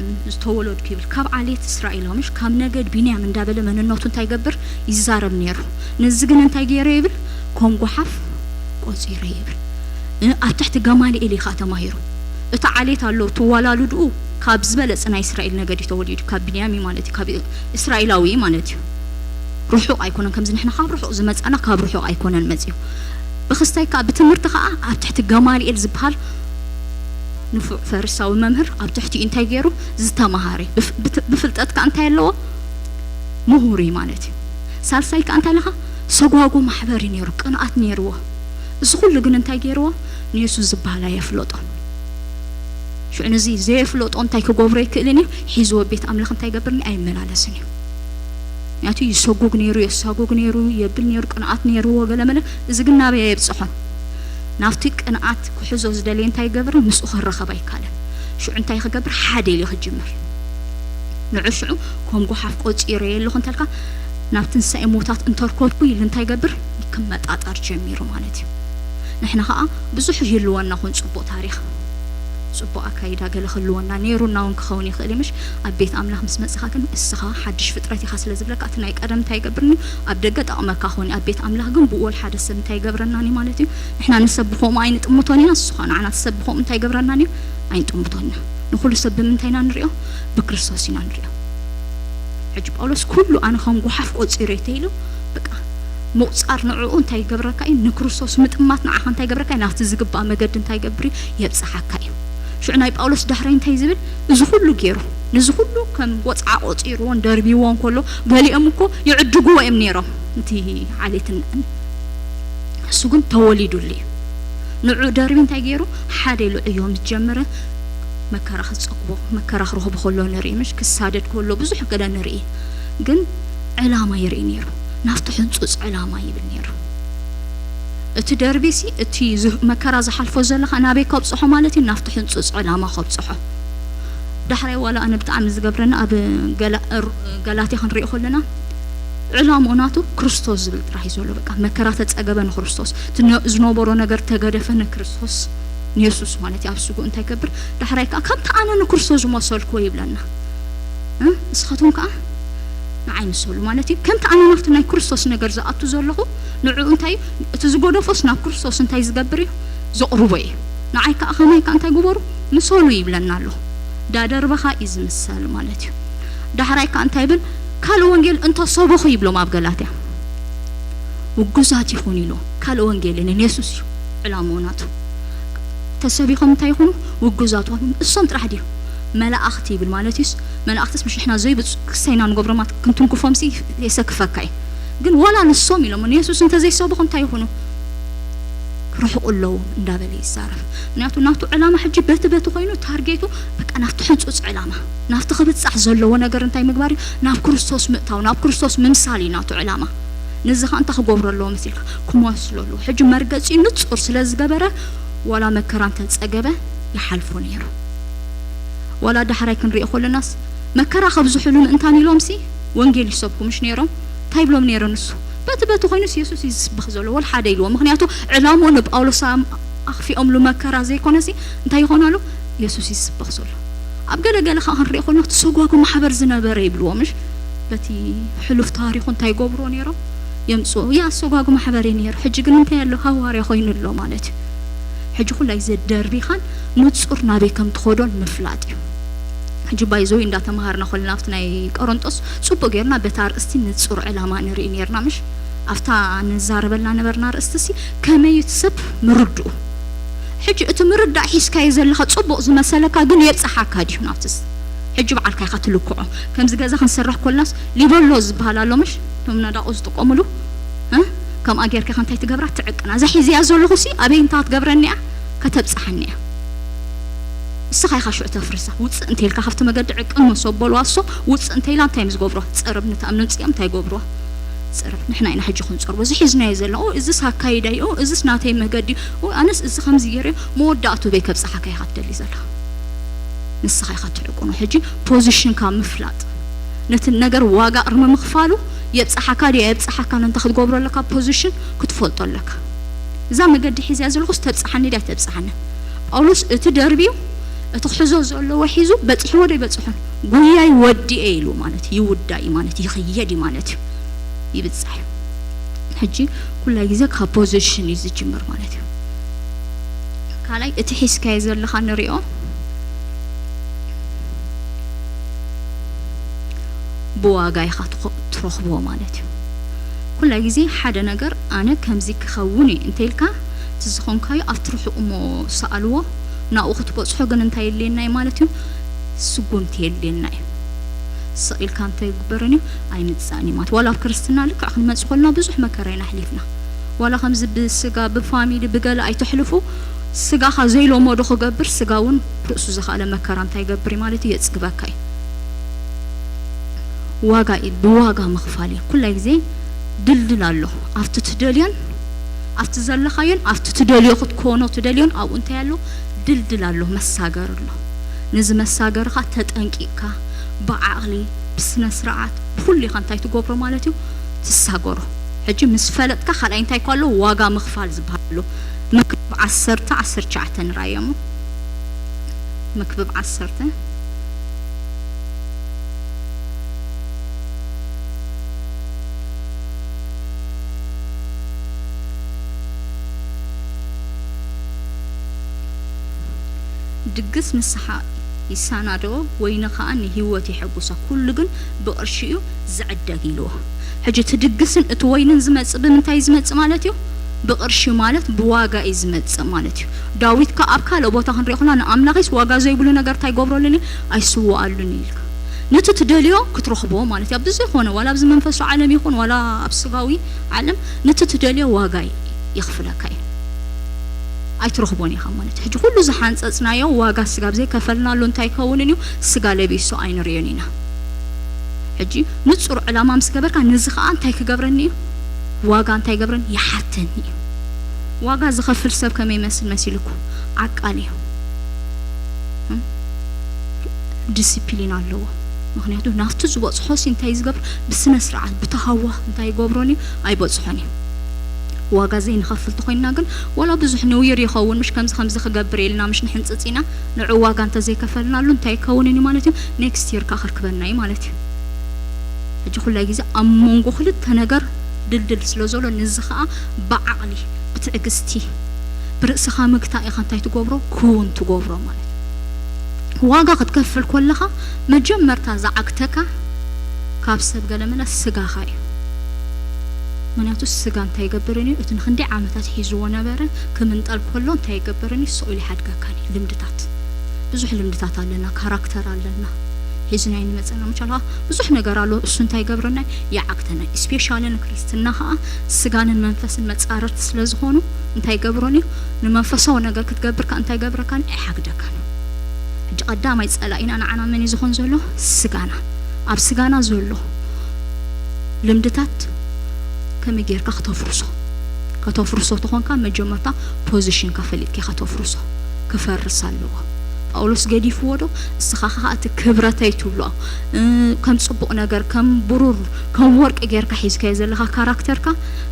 እም፣ ዝተወለድኩ ይብል። ካብ ዓሌት እስራኤል፣ ምሽ ካብ ነገድ ቢንያም እንዳበለ መንነቱ እንታይ ይገብር? ይዛረብ ነይሩ። ነዚ ግን እንታይ ገይረ ይብል? ከም ጓሓፍ ቆጺረ ይብል። እ፣ ኣብ ትሕቲ ገማልኤል እዩ ከኣ ተማሂሩ። እቲ ዓሌት ኣሎ፣ እቲ ዋላልድኡ ካብ ዝበለጸ ናይ እስራኤል ነገድ እዩ ተወሊዱ፣ ካብ ቢንያም እዩ ማለት እዩ፣ ካብ እስራኤላዊ እዩ ማለት እዩ። ርሑቕ ኣይኮነን፣ ከምዚ ንሕና ካብ ርሑቕ ዝመጻና ካብ ርሑቕ ኣይኮነን መጺኡ። ብኽስታይ ከኣ ብትምህርቲ ከኣ ኣብ ትሕቲ ገማልኤል ዝበሃል ንፉዕ ፈሪሳዊ መምህር ኣብ ትሕቲኡ እንታይ ገይሩ? ዝተማሃረ። ብፍ-፣ ብት-፣ ብፍልጠት ከኣ እንታይ ኣለዎ? ምሁር እዩ ማለት እዩ። ሳልሳይ ከኣ እንታይ ኣለኻ? ሰጓጉ ማሕበር እዩ ነይሩ፣ ቅንኣት ነይርዎ። እዚ ኩሉ ግን እንታይ ገይርዎ? ንየሱስ ዝበሃል ኣየፍለጦን። ሽዑ ነዚ ዘየፍለጦ እንታይ ክገብሮ ኣይክእልን እዩ? ሒዝዎ ቤት ኣምላኽ እንታይ ይገብርኒ? ኣይመላለስን እዩ። ምክንያቱ ይሰጉግ ነይሩ፣ የሳጉግ ነይሩ፣ የብል ነይሩ፣ ቅንኣት ነይርዎ፣ ገለመለ። እዚ ግን ናበይ ኣየብጽሖን? ናብቲ ቅንኣት ክሕዞ ዝደለየ እንታይ ይገብር? ምስኡ ክራኸብ ኣይካለን። ሽዑ እንታይ ክገብር? ሓደ ኢሉ ክጅምር። ንዑ ሽዑ ከም ጓሓፍ ቆጺረ ኣለኹ እንተልካ፣ ናብ ትንሳኤ ሞታት እንተርከብኩ ኢሉ እንታይ ይገብር? ክመጣጠር ጀሚሩ ማለት እዩ። ንሕና ኸኣ ብዙሕ ይህልወና ኹን ጽቡቕ ታሪኽ፣ ጽቡቕ ኣካይዳ ገለ ክህልወና ነይሩና እውን ክኸውን ይኽእል እዩ። ምሽ ኣብ ቤት ኣምላኽ ምስ መጻኻ ግን እስኻ ሓድሽ ፍጥረት ኢኻ ስለ ዝብለካ፣ እቲ ናይ ቀደም እንታይ ይገብርኒ? ኣብ ደገ ጠቕመካ ኾን፣ ኣብ ቤት ኣምላኽ ግን ብኡ ወላ ሓደ ሰብ እንታይ ይገብረናኒ ማለት እዩ? ንሕና ንሰብ ብኸምኡ ኣይንጥምቶን ኢና፣ ንሱ ኸኣ ንዓና እቲ ሰብ ብኸምኡ እንታይ ይገብረናኒ እዩ? ኣይንጥምቶን ኢና። ንኹሉ ሰብ ብምንታይ ኢና ንሪኦ? ብክርስቶስ ኢና ንሪኦ። ሕጂ ጳውሎስ ኩሉ ኣነ ከም ጓሓፍ ቆጺረ ተይሉ፣ በቃ ምቑጻር ንዕኡ እንታይ ይገብረካ እዩ? ንክርስቶስ ምጥማት ንዓኻ እንታይ ይገብረካ እዩ? ናብቲ ዝግባእ መገዲ እንታይ ይገብር እዩ? የብጽሓካ እዩ። ሽዑ ናይ ጳውሎስ ዳሕራይ እንታይ ዝብል? እዚ ኩሉ ገይሩ፣ ንዚ ኩሉ ከም ወጽዓ ቆጺርዎን ደርቢዎን ከሎ፣ ገሊኦም እኮ ይዕድግዎ እዮም ነይሮም፣ እቲ ዓሌትን እሱ ግን ተወሊዱሉ እዩ። ንዑ ደርቢ እንታይ ገይሩ? ሓደ ኢሉ ዕዮ ምስ ጀመረ፣ መከራ ክጸግቦ፣ መከራ ክረኽቦ ከሎ ንርኢ፣ ምሽ ክሳደድ ከሎ ብዙሕ ገለ ንርኢ። ግን ዕላማ ይርኢ ነይሩ። ናብቲ ሕንጹጽ ዕላማ ይብል ነይሩ። እቲ ደርቢሲ፣ እቲ ዝ-፣ መከራ ዝሓልፎ ዘለኻ ናበይ ከብጽሖ ማለት እዩ? ናብቲ ሕንጹጽ ዕላማ ከብጽሖ። ዳሕራይ ዋላ ኣነ ብጣዕሚ ዝገብረና ኣብ ገላ-፣ ር-፣ ገላትያ ክንሪኦ ከለና፣ ዕላምኡ ናቱ ክርስቶስ ዝብል ጥራሕ እዩ ዘሎ። በቃ መከራ ተጸገበ ንክርስቶስ፣ እቲ ነ-፣ ዝነበሮ ነገር ተገደፈ ንክርስቶስ፣ ንየሱስ ማለት እዩ። ኣብ ስጉ እንታይ ይገብር? ዳሕራይ ከኣ ከምቲ ኣነ ንክርስቶስ ዝመሰልኩዎ ይብለና። እ? ንስኻትኩም ከኣ ንዓይ ምሰሉ ማለት እዩ። ከምቲ ኣነ ናብቲ ናይ ክርስቶስ ነገር ዝኣቱ ዘለኹ፣ ንዕኡ እንታይ እዩ? እቲ ዝገደፎስ ናብ ክርስቶስ እንታይ ዝገብር እዩ? ዘቕርቦ እዩ። ንዓይ ከኣ ከማይ ከኣ እንታይ ግበሩ? ምሰሉ ይብለና ኣሎ። ዳደርበኻ እዩ ዝምሰል ማለት እዩ። ዳሕራይ ከኣ እንታይ ይብል? ካልእ ወንጌል እንተሰበኹ ይብሎም ኣብ ገላትያ። ውጉዛት ይኹን ኢሉ። ካልእ ወንጌል የለን፣ የሱስ እዩ ዕላምኡ ናቱ። ተሰቢኾም እንታይ ይኹኑ? ውጉዛት ይኹኑ። እሶም ጥራሕ ድዩ? መላእኽቲ ይብል ማለት እዩስ፣ መላእኽትስ ምሽ ንሕና ዘይብፁ ክሰይና ንገብሮም ኣት-፣ ክንትንክፎምሲ የሰክፈካ እዩ። ግን ዋላ ንሶም ኢሎም ንየሱስ እንተዘይሰብኹ እንታይ ይኹኑ? ክርሕቁ ኣለዎም እንዳበለ ይዛረብ። ምክንያቱ ናቱ ዕላማ ሕጂ በቲ በቲ ኮይኑ ታርጌቱ በቃ ናብቲ ሕንፁፅ ዕላማ፣ ናብቲ ክብፃሕ ዘለዎ ነገር እንታይ ምግባር እዩ? ናብ ክርስቶስ ምእታው፣ ናብ ክርስቶስ ምምሳል እዩ ናቱ ዕላማ። ነዚ ኸኣ እንታይ ክገብሮ ኣለዎ መሲልካ? ክመስሎ ኣለዎ። ሕጂ መርገፂኡ ንፁር ስለ ዝገበረ ዋላ መከራ እንተፀገበ ይሓልፎ ነይሩ። ዋላ ዳሕራይ ክንሪኦ ከለናስ መከራ ከብዝሑሉ ምእንታን ኢሎምሲ ወንጌል ይሰብኩ ምሽ ነይሮም? እንታይ ይብሎም ነይሩ ንሱ? በቲ በቲ ኮይኑስ የሱስ እዩ ዝስበኽ ዘሎ፣ ወላ ሓደ ኢልዎ። ምክንያቱ ዕላምኡ ንጳውሎስ ኣም-፣ ኣኽፊኦምሉ መከራ ዘይኮነሲ እንታይ ይኾን ኣሎ? የሱስ እዩ ዝስበኽ ዘሎ። ኣብ ገለ ገለ ኸኣ ክንሪኦ ከለና እቲ ሰጓጉ ማሕበር ዝነበረ ይብልዎ ምሽ? በቲ ሕሉፍ ታሪኹ እንታይ ይገብርዎ ነይሮም? የምጽኦ። ያ ሰጓጉ ማሕበር እዩ ነይሩ። ሕጂ ግን እንታይ ኣሎ? ሃዋርያ ኮይኑ ኣሎ ማለት እዩ። ሕጂ ኩላይ ዘደርቢኻን ንጹር ናበይ ከም ትኸዶን ምፍላጥ እዩ። ሕጂ ባይዘዊ እንዳተማሃርና ኮለና ኣብቲ ናይ ቆሮንጦስ ጽቡቅ ጌርና በታ ኣርእስቲ ንጹር ዕላማ ንርኢ ኔርና ምሽ? ኣብታ ንዛረበላ ነበርና ኣርእስቲ ሲ ከመይ እቲ ሰብ ምርድኡ። ሕጂ እቲ ምርዳእ ሒዝካዮ ዘለኻ ጽቡቅ ዝመሰለካ ግን የብጽሓካ ድዩ ናብትስ? ሕጂ በዓልካ ኢኻ ትልክዖ። ከምዚ ገዛ ክንሰርሕ ኮለናስ ሊበሎ ዝበሃል ኣሎ ምሽ? እቶም ነዳቑ ዝጥቀሙሉ፣ እ? ከምኣ ጌርካ ኢኻ እንታይ ትገብራ? ትዕቅና። እዛ ሒዝያ ዘለኹ ሲ ኣበይ እንታ ትገብረኒ እያ? ከተብጽሓኒ እያ። ንስኻ ኢኻ ሽዑ ተፍርሳ። ውጽእ እንተ ኢልካ ካብቲ መገዲ ዕቅን ምስ ኣበልዋ እሶ፣ ውጽእ እንተ ኢላ እንታይ ምስ ገብርዋ? ጽርብ ንትኣምኖን ጽዮም እንታይ ገብርዋ? ጽርብ። ንሕና ኢና ሕጂ ክንጸርቦ። እዚ ሒዝናዮ ዘለና፣ ኦ፣ እዝስ ኣካይዳ እዩ፣ ኦ፣ እዝስ ናተይ መገዲ እዩ፣ ኦ፣ ኣነስ እዚ ከምዚ ገይረ መወዳእቱ በይ ከብጽሓካ ኢኻ ትደሊ ዘለኻ። ንስኻ ኢኻ ትዕቅኖ። ሕጂ ፖዚሽንካ ምፍላጥ። ነቲ ነገር ዋጋ ቅድሚ ምኽፋሉ የብጽሓካ ድዩ ኣየብጽሓካን እንተ ክትገብሮ ኣለካ ፖዚሽን ክትፈልጦ ኣለካ። እዛ መገዲ ሒዝያ ዘለኹስ ተብጽሓኒ ድያ ኣይተብጽሓኒ? ጳውሎስ እቲ ደርብዩ፣ እቲ ክሕዞ ዘለዎ ሒዙ በጺሕዎ ዶ ኣይበጽሖን? ጉያይ ወዲኤ ኢሉ ማለት ይውዳእ እዩ ማለት ይኽየድ እዩ ማለት እዩ። ይብጻሕ እዩ። ሕጂ ኩላይ ግዜ ካብ ፖዚሽን እዩ ዝጅምር ማለት እዩ። ካልኣይ እቲ ሒዝካዮ ዘለኻ ንሪኦ ብዋጋ ኢኻ ትኸ-፣ ትረኽቦ ማለት እዩ። ኩላይ ግዜ ሓደ ነገር ኣነ ከምዚ ክኸውን እየ እንተ ኢልካ እቲ ዝኾንካዮ ኣብቲ ርሑቕ እሞ ሰኣልዎ ናብኡ ክትበጽሖ ግን እንታይ የድልየና እዩ ማለት እዩ? ስጉምቲ የድልየና እዩ። ስቕ ኢልካ እንታይ ይግበርን እዩ? ኣይምጻእን እዩ ማለት። ዋላ ኣብ ክርስትና ልክዕ ክንመጽእ ከለና ብዙሕ መከራ ኢና ኣሕሊፍና። ዋላ ከምዚ ብስጋ፣ ብፋሚሊ፣ ብገለ ኣይተሕልፉ። ስጋኻ ዘይለመዶ ክገብር፣ ስጋ እውን ርእሱ ዝኸኣለ መከራ እንታይ ይገብር እዩ ማለት እዩ? የጽግበካ እዩ። ዋጋ እዩ፣ ብዋጋ ምኽፋል እዩ። ኩላይ ግዜ ድልድል ኣሎ። ኣብቲ ትደልዮን፣ ኣብቲ ዘለኻዮን፣ ኣብቲ ትደልዮ ክትኮኖ ትደልዮን፣ ኣብኡ እንታይ ኣሎ? ድልድል ኣሎ፣ መሳገር ኣሎ። ነዚ መሳገርኻ ተጠንቂቕካ፣ ብዓቕሊ፣ ብስነ ስርዓት፣ ብኹሉ ኢኻ እንታይ ትገብሮ ማለት እዩ? ትሳገሮ። ሕጂ ምስ ፈለጥካ ካልኣይ እንታይ እኳ ኣሎ? ዋጋ ምኽፋል ዝበሃል ኣሎ። መክብብ ዓሰርተ ዓሰርተ ትሽዓተ ንርኣዮ እሞ። መክብብ ዓሰርተ። ድግስ ንስሓ ይሳናዶ፣ ወይኒ ከኣ ንህይወት የሐጉሶ፣ ኩሉ ግን ብቕርሺ እዩ ዝዕደግ ኢልዎ። ሕጂ እቲ ድግስን እቲ ወይንን ዝመጽእ ብምንታይ ዝመጽእ ማለት እዩ? ብቕርሺ ማለት ብዋጋ እዩ ዝመጽእ ማለት እዩ። ዳዊት ከኣ ኣብ ካልእ ቦታ ክንሪኦ ከለና ንኣምላኺስ ዋጋ ዘይብሉ ነገር እንታይ ይገብረሉን እዩ? ኣይስውኣሉን እዩ ኢልካ። ነቲ ትደልዮ ክትረኽቦ ማለት እዩ። ኣብ ብዘይኮነ ዋላ ኣብዚ መንፈሳዊ ዓለም ይኹን ዋላ ኣብ ስጋዊ ዓለም ነቲ ትደልዮ ዋጋ የኽፍለካ እዩ። ኣይትረኽቦን ኢኻ ማለት እዩ። ሕጂ ኩሉ ዝሓንጸጽናዮ ዋጋ ስጋ ብዘይከፈልናሉ እንታይ ይከውንን እዩ? ስጋ ለቢሱ ኣይንርእዮን ኢና። ሕጂ ንጹር ዕላማ ምስ ገበርካ ነዚ ኸኣ እንታይ ክገብረኒ እዩ? ዋጋ እንታይ ይገብረኒ? ይሓተኒ እዩ። ዋጋ ዝኸፍል ሰብ ከመይ ይመስል መሲልኩ? ዓቃል እዩ። እም? ዲሲፕሊን ኣለዎ። ምኽንያቱ ናብቲ ዝበጽሖ ሲ እንታይ ዝገብር? ብስነ ስርዓት፣ ብተሃዋኽ እንታይ ይገብሮን እዩ? ኣይበጽሖን እዩ። ዋጋ ዘይንኸፍል ተኾይንና ግን ዋላ ብዙሕ ነዊር ይኸውን፣ ምሽ ከምዚ ከምዚ ክገብር ኢልና ምሽ ንሕንጽጽ ኢና፣ ንዑ ዋጋ እንተዘይከፈልናሉ እንታይ ይከውንን እዩ ማለት እዩ? ኔክስት ይር ከኣ ከርክበና እዩ ማለት እዩ። ሕጂ ኩላይ ግዜ ኣብ መንጎ ክልተ ነገር ድልድል ስለ ዘሎ፣ ነዚ ከኣ ብዓቕሊ፣ ብትዕግስቲ፣ ብርእስኻ ምግታእ ኢኻ እንታይ ትገብሮ? ክውን ትገብሮ ማለት እዩ። ዋጋ ክትከፍል ከለኻ መጀመርታ ዝዓግተካ ካብ ሰብ ገለመለ ስጋኻ እዩ። ምኽንያቱ ስጋ እንታይ ይገብርን እዩ? እቲ ንክንደይ ዓመታት ሒዝዎ ነበረ፣ ክምንጠል ከሎ እንታይ ይገብርን እዩ? ስቕ ኢሉ ይሓድገካን እዩ። ልምድታት፣ ብዙሕ ልምድታት ኣለና፣ ካራክተር ኣለና፣ ሒዝናዮ ንመጸና። ምሻልካ ብዙሕ ነገር ኣሎ፣ እሱ እንታይ ይገብረና? ይዓግተና። ስፔሻሊ ንክርስትና ከኣ ስጋንን መንፈስን መጻረርቲ ስለ ዝኾኑ እንታይ ይገብሮን እዩ? ንመንፈሳዊ ነገር ክትገብር ከኣ እንታይ ይገብረካን? ኣይሓግደካን። ሕጂ ቀዳማይ ጸላኢና ንዓና መን እዩ ዝኾን ዘሎ? ስጋና። ኣብ ስጋና ዘሎ ልምድታት ከመይ ጌርካ ከተፍርሶ? ከተፍርሶ ተኾንካ መጀመርታ ፖዚሽንካ ፈሊጥካ ኢኻ ተፍርሶ። ክፈርስ ኣለዎ። ጳውሎስ ገዲፍዎ ዶ? እስኻ ኸኣ እቲ ክብረተይ ትብሎ፣ እ፣ ከም ጽቡቕ ነገር፣ ከም ብሩር፣ ከም ወርቂ ጌርካ ሒዝካዮ ዘለኻ ካራክተርካ፣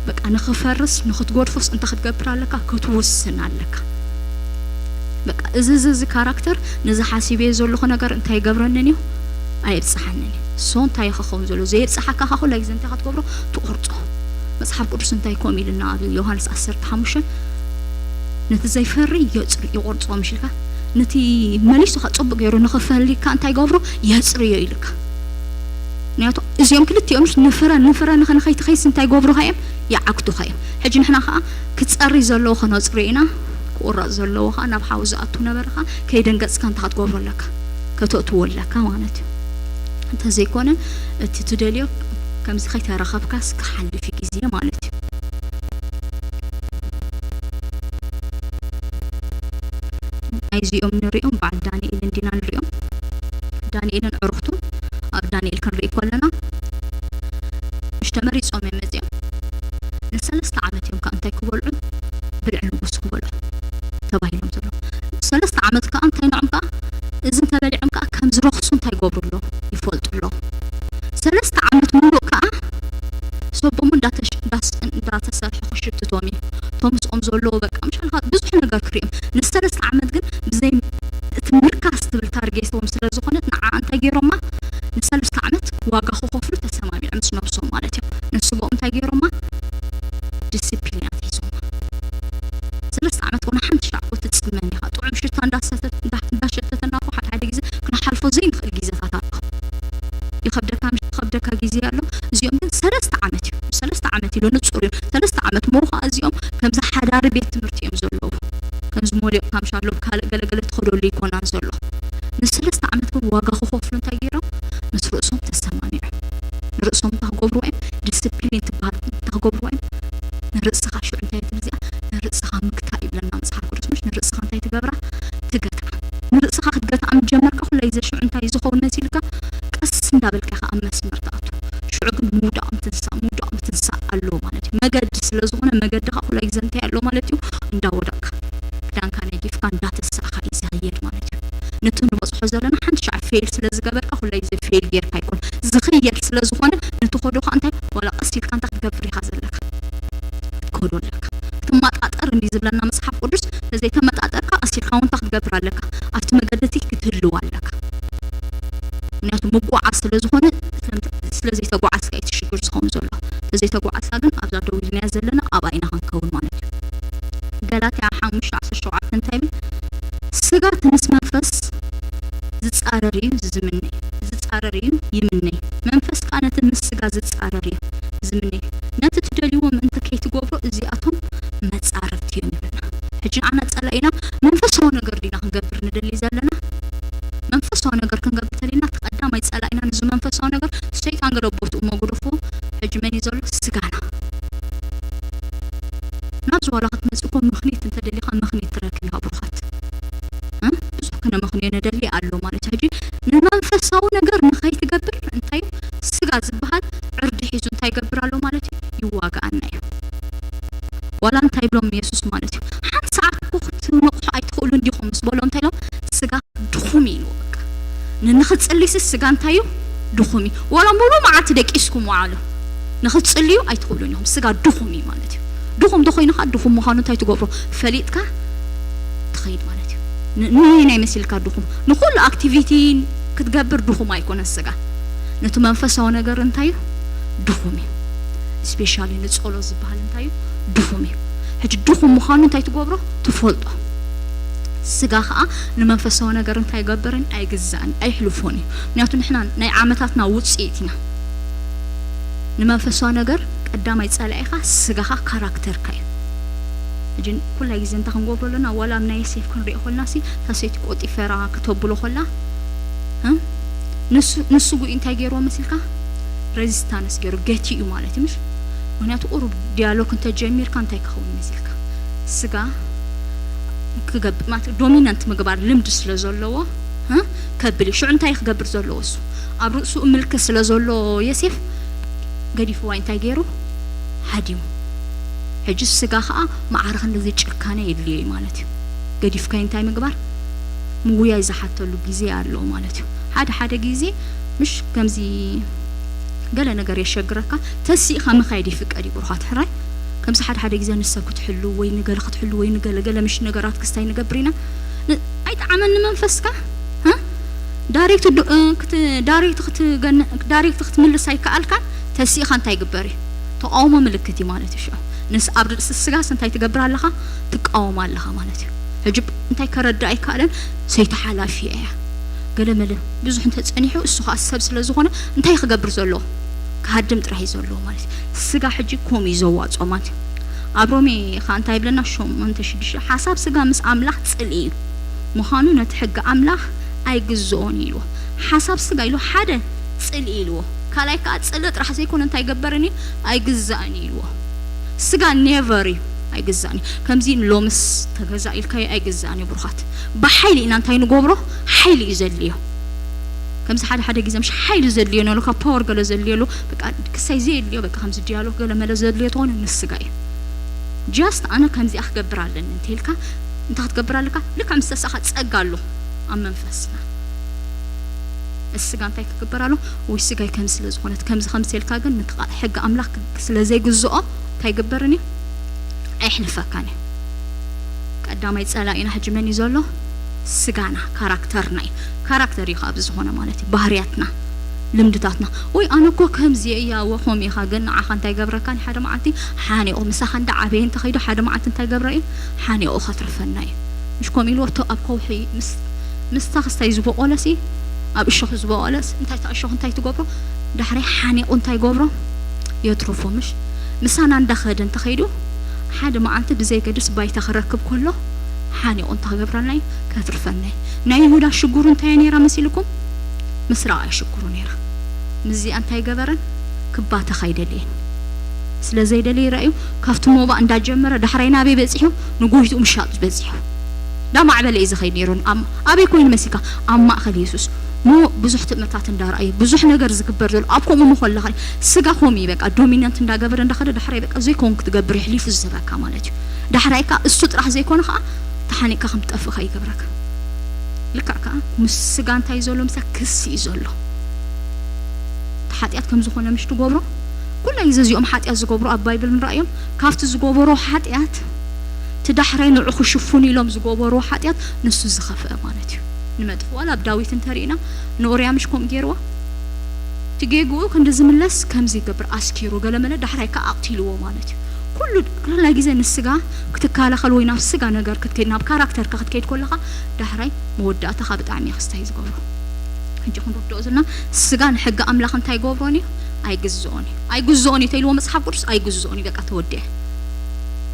በቃ ንኽፈርስ፣ ንኽትገድፎስ እንታይ ክትገብር ኣለካ? ክትውስን ኣለካ። በቃ እዚ፣ እዚ፣ እዚ ካራክተር፣ ነዚ ሓሲበዮ ዘለኹ ነገር እንታይ ይገብረንን እዩ? ኣየብጽሓንን እዩ። ሶ እንታይ እዩ ክኸውን ዘሎ? ዘየብጽሓካ ከኣ ኩላ ግዜ እንታይ ኢኻ ትገብሮ? ትቖርጾ። መጽሓፍ ቅዱስ እንታይ ከምኡ ኢሉና ኣብ ዮሃንስ ዓሰርተ ሓሙሽተ፣ ነቲ ዘይፈሪ የጽሪ-፣ ይቖርጾ ምሽ ኢልካ፣ ነቲ መሊሱ ከኣ ጽቡቕ ገይሩ ንኽፈሊ ከኣ እንታይ ይገብሮ? የጽርዮ ኢሉካ። ምክንያቱ እዚኦም ክልቲኦም ንፍረ፣ ንፍረ ንኸ-፣ ንኸይትኸይስ እንታይ ይገብሩኻ እዮም? ይዓግቱኻ እዮም። ሕጂ ንሕና ከኣ ክጸሪ ዘለዎ ከነጽርዮ ኢና፣ ክቑረጽ ዘለዎ ከኣ ናብ ሓዊ ዝኣቱ ነበረ ከኣ ከይደንገጽካ እንታይ ክትገብሮ ኣለካ? ከተእትዎ ኣለካ ማለት እዩ። እንተዘይኮነ እቲ ትደልዮ ከምዚ ከይተረኸብካስ ክሓልፍ እዩ ግዜ ማለት እዩ። ናይዚኦም ንሪኦም በዓል ዳንኤል እንዲና ንሪኦም። ዳንኤልን ዕሩኽቱን ኣብ ዳንኤል ክንርኢ ከለና፣ ምሽ ተመሪጾም እዮም መጺኦም። ንሰለስተ ዓመት እዮም ከኣ እንታይ ክበልዑ? ብልዒ ንጉስ ክበልዑ ተባሂሎም ዘለዉ። ሰለስተ ዓመት ከኣ እንታይ ንዖም ከኣ? እዚ እንተበሊዖም ከኣ ከም ዝረኽሱ እንታይ ይገብሩ ኣለዉ? ይፈልጡ ኣለዉ። ሰለስተ ዓመት ሙሉእ ከኣ ሰቦም እንዳተሽ-፣ እንዳስ-፣ እንዳተሰርሑ ክሽትቶም እዩ። እቶም ምስኦም ዘለዉ በቃ ምሻልካ ብዙሕ ነገር ክርእዮም። ንሰለስተ ዓመት ግን ብዘይ እቲ ምርካስ ትብል ታርጌቶም ስለ ዝኾነት ንዓ እንታይ ገይሮማ? ንሰለስተ ዓመት ዋጋ ክኸፍሉ ተሰማሚዖም ምስ ነብሶም ማለት እዮም። ንስጎም እንታይ ገይሮማ? ዲሲፕሊን ኣትሒዞማ። ሰለስተ ዓመት ኮነ ሓንቲ ሻዕ እኮ ትጽመም ኢኻ። ጥዑም ሽታ እንዳሰተት-፣ እንዳ-፣ እንዳሸተተና እኮ ሓደ ሓደ ግዜ ክንሓልፎ ዘይንኽእል ግዜታት ኣሎ። ይኸብደካ ምሽ-፣ ይኸብደካ ግዜ ኣሎ። እዚኦም ግን ሰለስተ ዓመት እዩ። ሰለስተ ዓመት ኢሉ ንጹር እዩ። ሰለስተ ዓመት ሞ ኸኣ እዚኦም ከምዚ ሓዳሪ ቤት ትምህርቲ እዮም ዘለዉ። ከምዚ ሞዴል ካምሻሎ ካልእ ገለገለ ትኸደሉ ይኮናን ዘሎ። ንሰለስተ ዓመት ግን ዋጋ ክኸፍሉ እንታይ ገይሮም? ምስ ርእሶም ተሰማሚዖም። ንርእሶም እንታይ ክገብርዎ እዮም? ዲስፕሊን ትበሃል እንታይ ክገብርዎ እዮም? ንርእስኻ ሽዑ እንታይ ትብል እዚኣ? ንርእስኻ ምግታእ ይብለና መጽሓፍ ቅዱስ። ምሽ ንርእስኻ እንታይ ትገብራ? ትገትዓ። ንርእስኻ ክትገትዓ ምስ ጀመርካ ኩላይ ግዜ ሽዑ እንታይ ዝኸውን መሲልካ? ቀስ እንዳበልካ ኢኻ ኣብ መስመር ትኣቱ። ሽዑ ግን ምውዳቕ ምትንሳእ፣ ምውዳቕ ምትንሳእ ኣለዎ ማለት እዩ። መገዲ ስለ ዝኾነ መገድኻ ኩላይ ግዜ እንታይ ኣለዎ ማለት እዩ? እንዳወደቕካ፣ ክዳንካ ነጊፍካ እንዳተሳእካ እዩ ዝኸይድ ማለት እዩ። ነቲ ንበጽሖ ዘለና ሓንቲ ሻዕ ፌል ስለ ዝገበርካ ኩላይ ግዜ ፌል ጌርካ ኣይኮን። ዝኽየድ ስለ ዝኾነ ነቲ ኸዶ ኸኣ እንታይ ዋላ ቀስ ኢልካ እንታይ ክትገብር ኢኻ ዘለካ? ክትከዶ ኣለካ። ክትመጣጠር እንዲ ዝብለና መጽሓፍ ቅዱስ፣ ተዘይተመጣጠርካ ቀስ ኢልካ እውን እንታይ ክትገብር ኣለካ? ኣብቲ መገዲ እቲ ክትህልው ኣለካ። ምክንያቱ ምጉዓዝ ስለ ዝኾነ፣ ስለ ዘይተጓዓዝካ እዩ እቲ ሽግር ዝኸውን ዘሎ። ተዘይተጓዓዝካ ግን ኣብዛ ደው ኢልናያ ዘለና ኣብኣ ኢና ክንከውን ማለት እዩ። ገላትያ ሓሙሽተ ዓሰርተ ሸውዓተ እንታይ ይብል? ስጋ እቲ ምስ መንፈስ ዝጻረር እዩ ዝምነ፣ ዝጻረር እዩ ይምነ። መንፈስ ከኣ ነቲ ምስ ስጋ ዝጻረር እዩ ዝምነ። ነቲ ትደልይዎ ምእንቲ ከይትገብሮ እዚኣቶም መጻረርቲ እዮም ይብለና። ሕጂ ንዓና ጸላኢና መንፈሳዊ ነገር ዲና ክንገብር ንደሊ ዘለና? መንፈሳዊ ነገር ክንገብር ተሊና እቲ ቀዳማይ ጸላኢና ንዚ መንፈሳዊ ነገር ሰይጣን ገለ ቦትኡ መጉደፎ። ሕጂ መን እዩ ዘሎ? ስጋና። ናብዚ ዋላ ክትመጽእ እኮ ምኽኒት እንተደሊኻ ምኽኒት ትረክብ ኢኻ ብሩኻት። እ? ብዙሕ ክነመኽንዮ ነደሊ ኣሎ ማለት እዩ። ሕጂ ንመንፈሳዊ ነገር ንኸይትገብር እንታይ እዩ? ስጋ ዝበሃል ዕርዲ ሒዙ እንታይ ይገብር ኣሎ ማለት እዩ? ይዋጋኣና እዩ። ዋላ እንታይ ይብሎም የሱስ ማለት እዩ? ሓንቲ ሰዓት እኮ ክትነቕሑ ኣይትኽእሉን ዲኹም ምስ በሎም እንታይ ኢሎም? ስጋ ድኹም እዩ ኢልዎ በቃ። ን-፣ ንኽጽልይሲ ስጋ እንታይ እዩ? ድኹም እዩ። ዋላ ሙሉ መዓልቲ ደቂስኩም ወዓሉ። ንኽትጽልዩ ኣይትኽእሉን ኢኹም። ስጋ ድኹም እዩ ማለት እዩ። ድኹም ተኾይኑ ኸኣ ድኹም ምዃኑ እንታይ ትገብሮ? ፈሊጥካ ትኸይድ ማለት እዩ። ን-፣ ንበየናይ መሲልካ ድኹም? ንኹሉ ኣክቲቪቲ ክትገብር ድኹም ኣይኮነን ስጋ። ነቲ መንፈሳዊ ነገር እንታይ እዩ? ድኹም እዩ። ስፔሻሊ ንጸሎት ዝበሃል እንታይ እዩ? ድኹም እዩ። ሕጂ ድኹም ምዃኑ እንታይ ትገብሮ? ትፈልጦ። ስጋ ኸኣ ንመንፈሳዊ ነገር እንታይ ይገብርን? ኣይግዛእን፣ ኣይሕልፎን እዩ። ምክንያቱ ንሕና ናይ ዓመታትና ውጽኢት ኢና። ንመንፈሳዊ ነገር ቀዳማይ ጸላኢኻ ስጋኻ፣ ካራክተርካ እዩ። ሕጂ ኩላይ ግዜ እንታይ ክንገብሮ ኣለና? ዋላ ኣብ ናይ ዮሴፍ ክንሪኦ ከለና ሲ፣ እታ ሰይቲ ቆጢፈራ ክተብሎ ከላ፣ እ? ንሱ፣ ንሱ ጉኢ እንታይ ገይርዎ መሲልካ? ሬዚስታንስ ገይሩ፣ ገቲኡ ማለት እዩ፣ ምሽ? ምክንያቱ ቁሩብ ዲያሎግ እንተጀሚርካ እንታይ ክኸውን መሲልካ? ስጋ ክገብ-፣ ማለት ዶሚናንት ምግባር ልምዲ ስለ ዘለዎ፣ እ? ከብል እዩ። ሽዑ እንታይ ክገብር ዘለዎ እሱ? ኣብ ርእሱ ምልኪ ስለ ዘሎ ዮሴፍ ገዲፍዋ እንታይ ገይሩ? ሃዲሙ። ሕጂ ስጋ ኸኣ ማዕረ ክንድዚ ጭካነ የድልዮ እዩ ማለት እዩ። ገዲፍካዮ እንታይ ምግባር? ምውያይ ዝሓተሉ ግዜ ኣሎ ማለት እዩ። ሓደ ሓደ ግዜ ምሽ ከምዚ ገለ ነገር የሸግረካ፣ ተሲእኻ ምኻይድ ይፍቀድ እዩ ብሩኻት ሕራይ። ከምዚ ሓደ ሓደ ግዜ ንሰብ ክትሕሉ ወይ ንገለ ክትሕሉ ወይ ንገለ ገለ ምሽ ነገራት ክስታይ ንገብር ኢና። ን-፣ ኣይጠዓመን ንመንፈስካ፣ እ? ዳይሬክት ዶ-፣ እ፣ ክት-፣ ዳይሬክት ክትገን-፣ ዳይሬክት ክትምልስ ኣይከኣልካን፣ ተሲእኻ እንታይ ይግበር እዩ? ተቃውሞ ምልክት እዩ ማለት እዩ። ሽዑ ንስ-፣ ኣብ ርእሲ ስጋስ እንታይ ትገብር ኣለኻ? ትቃወም ኣለኻ ማለት እዩ። ሕጂ እንታይ ከረድእ ኣይከኣለን፣ ሰይቲ ሓላፊ እያ። ገለ መለ ብዙሕ እንተጸኒሑ፣ እሱ ኸኣ ሰብ ስለ ዝኾነ እንታይ ክገብር ዘለዎ? ክሃድም ጥራሕ እዩ ዘለዎ ማለት እዩ። ስጋ ሕጂ ከምኡ እዩ ዘዋጽኦ ማለት እዩ። ኣብ ሮሜ ኸኣ እንታይ ይብለና? ሸሞንተ ሽዱሽተ፣ ሓሳብ ስጋ ምስ ኣምላኽ ጽልኢ እዩ። ምዃኑ ነቲ ሕጊ ኣምላኽ ኣይግዝኦን እዩ ኢልዎ። ሓሳብ ስጋ ኢሉ ሓደ ጽልኢ ኢልዎ። ካልኣይ ከኣ ጽልኢ ጥራሕ ዘይኮነ እንታይ ይገበርን እዩ? ኣይግዛእን እዩ ኢልዎ። ስጋ ኔቨር እዩ፣ ኣይግዛእን እዩ። ከምዚ ሎምስ ተገዛ ኢልካዮ ኣይግዛእን እዩ ብሩኻት። ብሓይሊ ኢና እንታይ ንገብሮ? ሓይሊ እዩ ዘድልዮ። ከምዚ ሓደ ሓደ ግዜ ምሽ ሓይሊ ዘድልዮ ነሎ፣ ካብ ፓወር ገለ ዘድልዮ ኣሎ፣ በቃ ክሳይ ዘየድልዮ፣ በቃ ከምዚ ዲያሎግ ገለ መለ ዘድልዮ ተኾነ ንስጋ እዩ። ጃስት ኣነ ከምዚኣ ክገብር ኣለኒ እንተ ኢልካ፣ እንታይ ክትገብር ኣለካ? ልክዕ ምስ ተሳኻ ጸጋ ኣሎ ኣብ መንፈስና። እቲ ስጋ እንታይ ክግበር ኣሎ? ወይ ስጋይ ከምዚ ስለ ዝኾነት፣ ከምዚ ከምዚ ኢልካ ግን ንትቓ-፣ ሕጊ ኣምላኽ ክ-፣ ስለ ዘይግዝኦ እንታይ ይግበርን እዩ? ኣየሕልፈካን እዩ። ቀዳማይ ጸላኢና ሕጂ መን እዩ ዘሎ? ስጋና፣ ካራክተርና እዩ። ካራክተር እዩ ካብ ዝኾነ ማለት እዩ፣ ባህርያትና፣ ልምድታትና። ወይ ኣነ እኮ ከምዚ እየ፣ እያ፣ ወ-፣ ከምኡ ኢኻ፣ ግን ንዓኻ እንታይ ገብረካን ሓደ መዓልቲ ሓኒቑ፣ ምሳኻ እንዳ ዓበየ እንተኸይዱ ሓደ መዓልቲ እንታይ ገብረ እዩ? ሓኒቑ ከትርፈና እዩ። ምሽ ከምኡ ኢልዎ እቶ ኣብ ከውሒ ምስ፣ ምስታ ክስታይ ዝበቆለሲ፣ ኣብ እሾኽ ዝበቆለስ፣ እንታይ እታ እሾኽ እንታይ ትገብሮ? ዳሕራይ ሓኒቑ እንታይ ይገብሮ? የትርፎ። ምሽ ምሳና እንዳኸደ እንተኸይዱ፣ ሓደ መዓልቲ ብዘይ ገድስ ባይታ ክረክብ ከሎ፣ ሓኒቑ እንታይ ክገብረና እዩ? ከትርፈና እዩ። ናይ ይሁዳ ሽግሩ እንታይ እያ ነይራ መሲልኩም? ምስራቕ እያ ሽግሩ ነይራ። ምስዚኣ እንታይ ገበረን? ክባተኽ ኣይደለየን። ስለ ዘይደለየ ራእዩ፣ ካብቲ ሞባእ እንዳጀመረ ዳሕራይ ናበይ በጺሑ? ንጎይትኡ ምሻጥ በጺሑ። እንዳማዕበለ እዩ ዝኸይድ ነይሩ። ኣብ-፣ ኣበይ ኮይኑ መሲልካ? ኣብ ማእከል የሱስ። ሞ ብዙሕ ትእምርታት እንዳረኣየ፣ ብዙሕ ነገር ዝግበር ዘሎ፣ ኣብ ከምኡ ምኾለኻ፣ ስጋ ከምኡ እዩ በቃ፣ ዶሚናንት እንዳገበረ እንዳኸደ፣ ዳሕራይ በቃ ዘይከውን ክትገብር የሕሊፉ ዝህበካ ማለት እዩ። ዳሕራይ ከኣ እሱ ጥራሕ ዘይኮነ ከኣ፣ ተሓኒቕካ ከም ትጠፍእ ከኣ ይገብረካ። ልክዕ ከኣ ምስ ስጋ እንታይ እዩ ዘሎ? ምሳሌ ክሲ እዩ ዘሎ። እቲ ሓጢኣት ከም ዝኾነ ምሽ ትገብሮ? ኩሉ ግዜ እዚኦም ሓጢኣት ዝገብሩ ኣብ ባይብል ንረኣዮም። ካብቲ ዝገበሮ ሓጢኣት፣ እቲ ዳሕራይ ንዑ ክሽፍኑ ኢሎም ዝገበሮ ሓጢኣት፣ ንሱ ዝኸፍአ ማለት እዩ። ንመጥፍ-፣ ዋላ ኣብ ዳዊት እንተሪእና፣ ንኡርያ ምሽ ከምኡ ገይርዎ? እቲ ጌግኡ ክንዲ ዝምለስ ከምዚ ይገብር፣ ኣስኪሩ፣ ገለ መለ ዳሕራይ ከኣ ኣቕቲልዎ ማለት እዩ። ኩሉ፣ ኩሉ ግዜ ንስጋ ክትከላኸል ወይ ናብ ስጋ ነገር ክትከይድ፣ ናብ ካራክተርካ ክትከይድ ከለኻ፣ ዳሕራይ መወዳእታኻ ብጣዕሚ እዩ ክስታይ ዝገብሮ። ሕጂ ክንርድኦ ዘለና፣ ስጋ ንሕጊ ኣምላኽ እንታይ ይገብሮን እዩ? ኣይግዝኦን እዩ። ኣይግዝኦን እዩ ተይልዎ መጽሓፍ ቅዱስ፣ ኣይግዝኦን እዩ። በቃ ተወዲአ።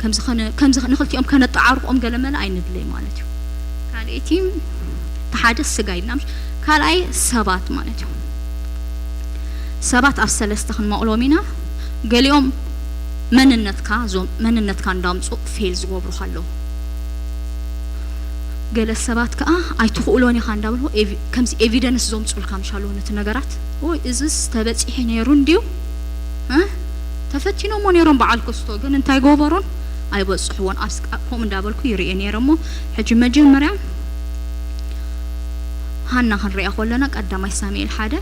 ከምዚ ከነ-፣ ከምዚ ከ-፣ ንኽልቲኦም ከነጠዓርቆም ገለመለ ኣይንድለይ ማለት እዩ። ካልኣይቲ፣ እቲ ሓደ ስጋ ኢልና፣ ምሽ-፣ ካልኣይ ሰባት ማለት እዩ። ሰባት ኣብ ሰለስተ ክንመቕሎም ኢና። ገሊኦም መንነትካ፣ እዞም መንነትካ እንዳምጹ ፌል ዝገብሩኻ ኣለዉ። ገለ ሰባት ከኣ ኣይትኽእሎን ኢኻ እንዳበልዎ ኤቪ-፣ ከምዚ ኤቪደንስ ዘምጹልካ ምሽ ኣለዉ ነቲ ነገራት። ኦይ፣ እዝስ ተበጺሑ ነይሩ እንድዩ፣ እ? ተፈቲኖሞ ነይሮም በዓል ክስቶ፣ ግን እንታይ ገበሩን? ኣይበጽሕዎን። ኣብ ስቃ-፣ ከምኡ እንዳበልኩ ይርእየ ነይረ እሞ፣ ሕጂ መጀመርያ ሃና ክንሪኣ ከለና፣ ቀዳማይ ሳሙኤል ሓደ፣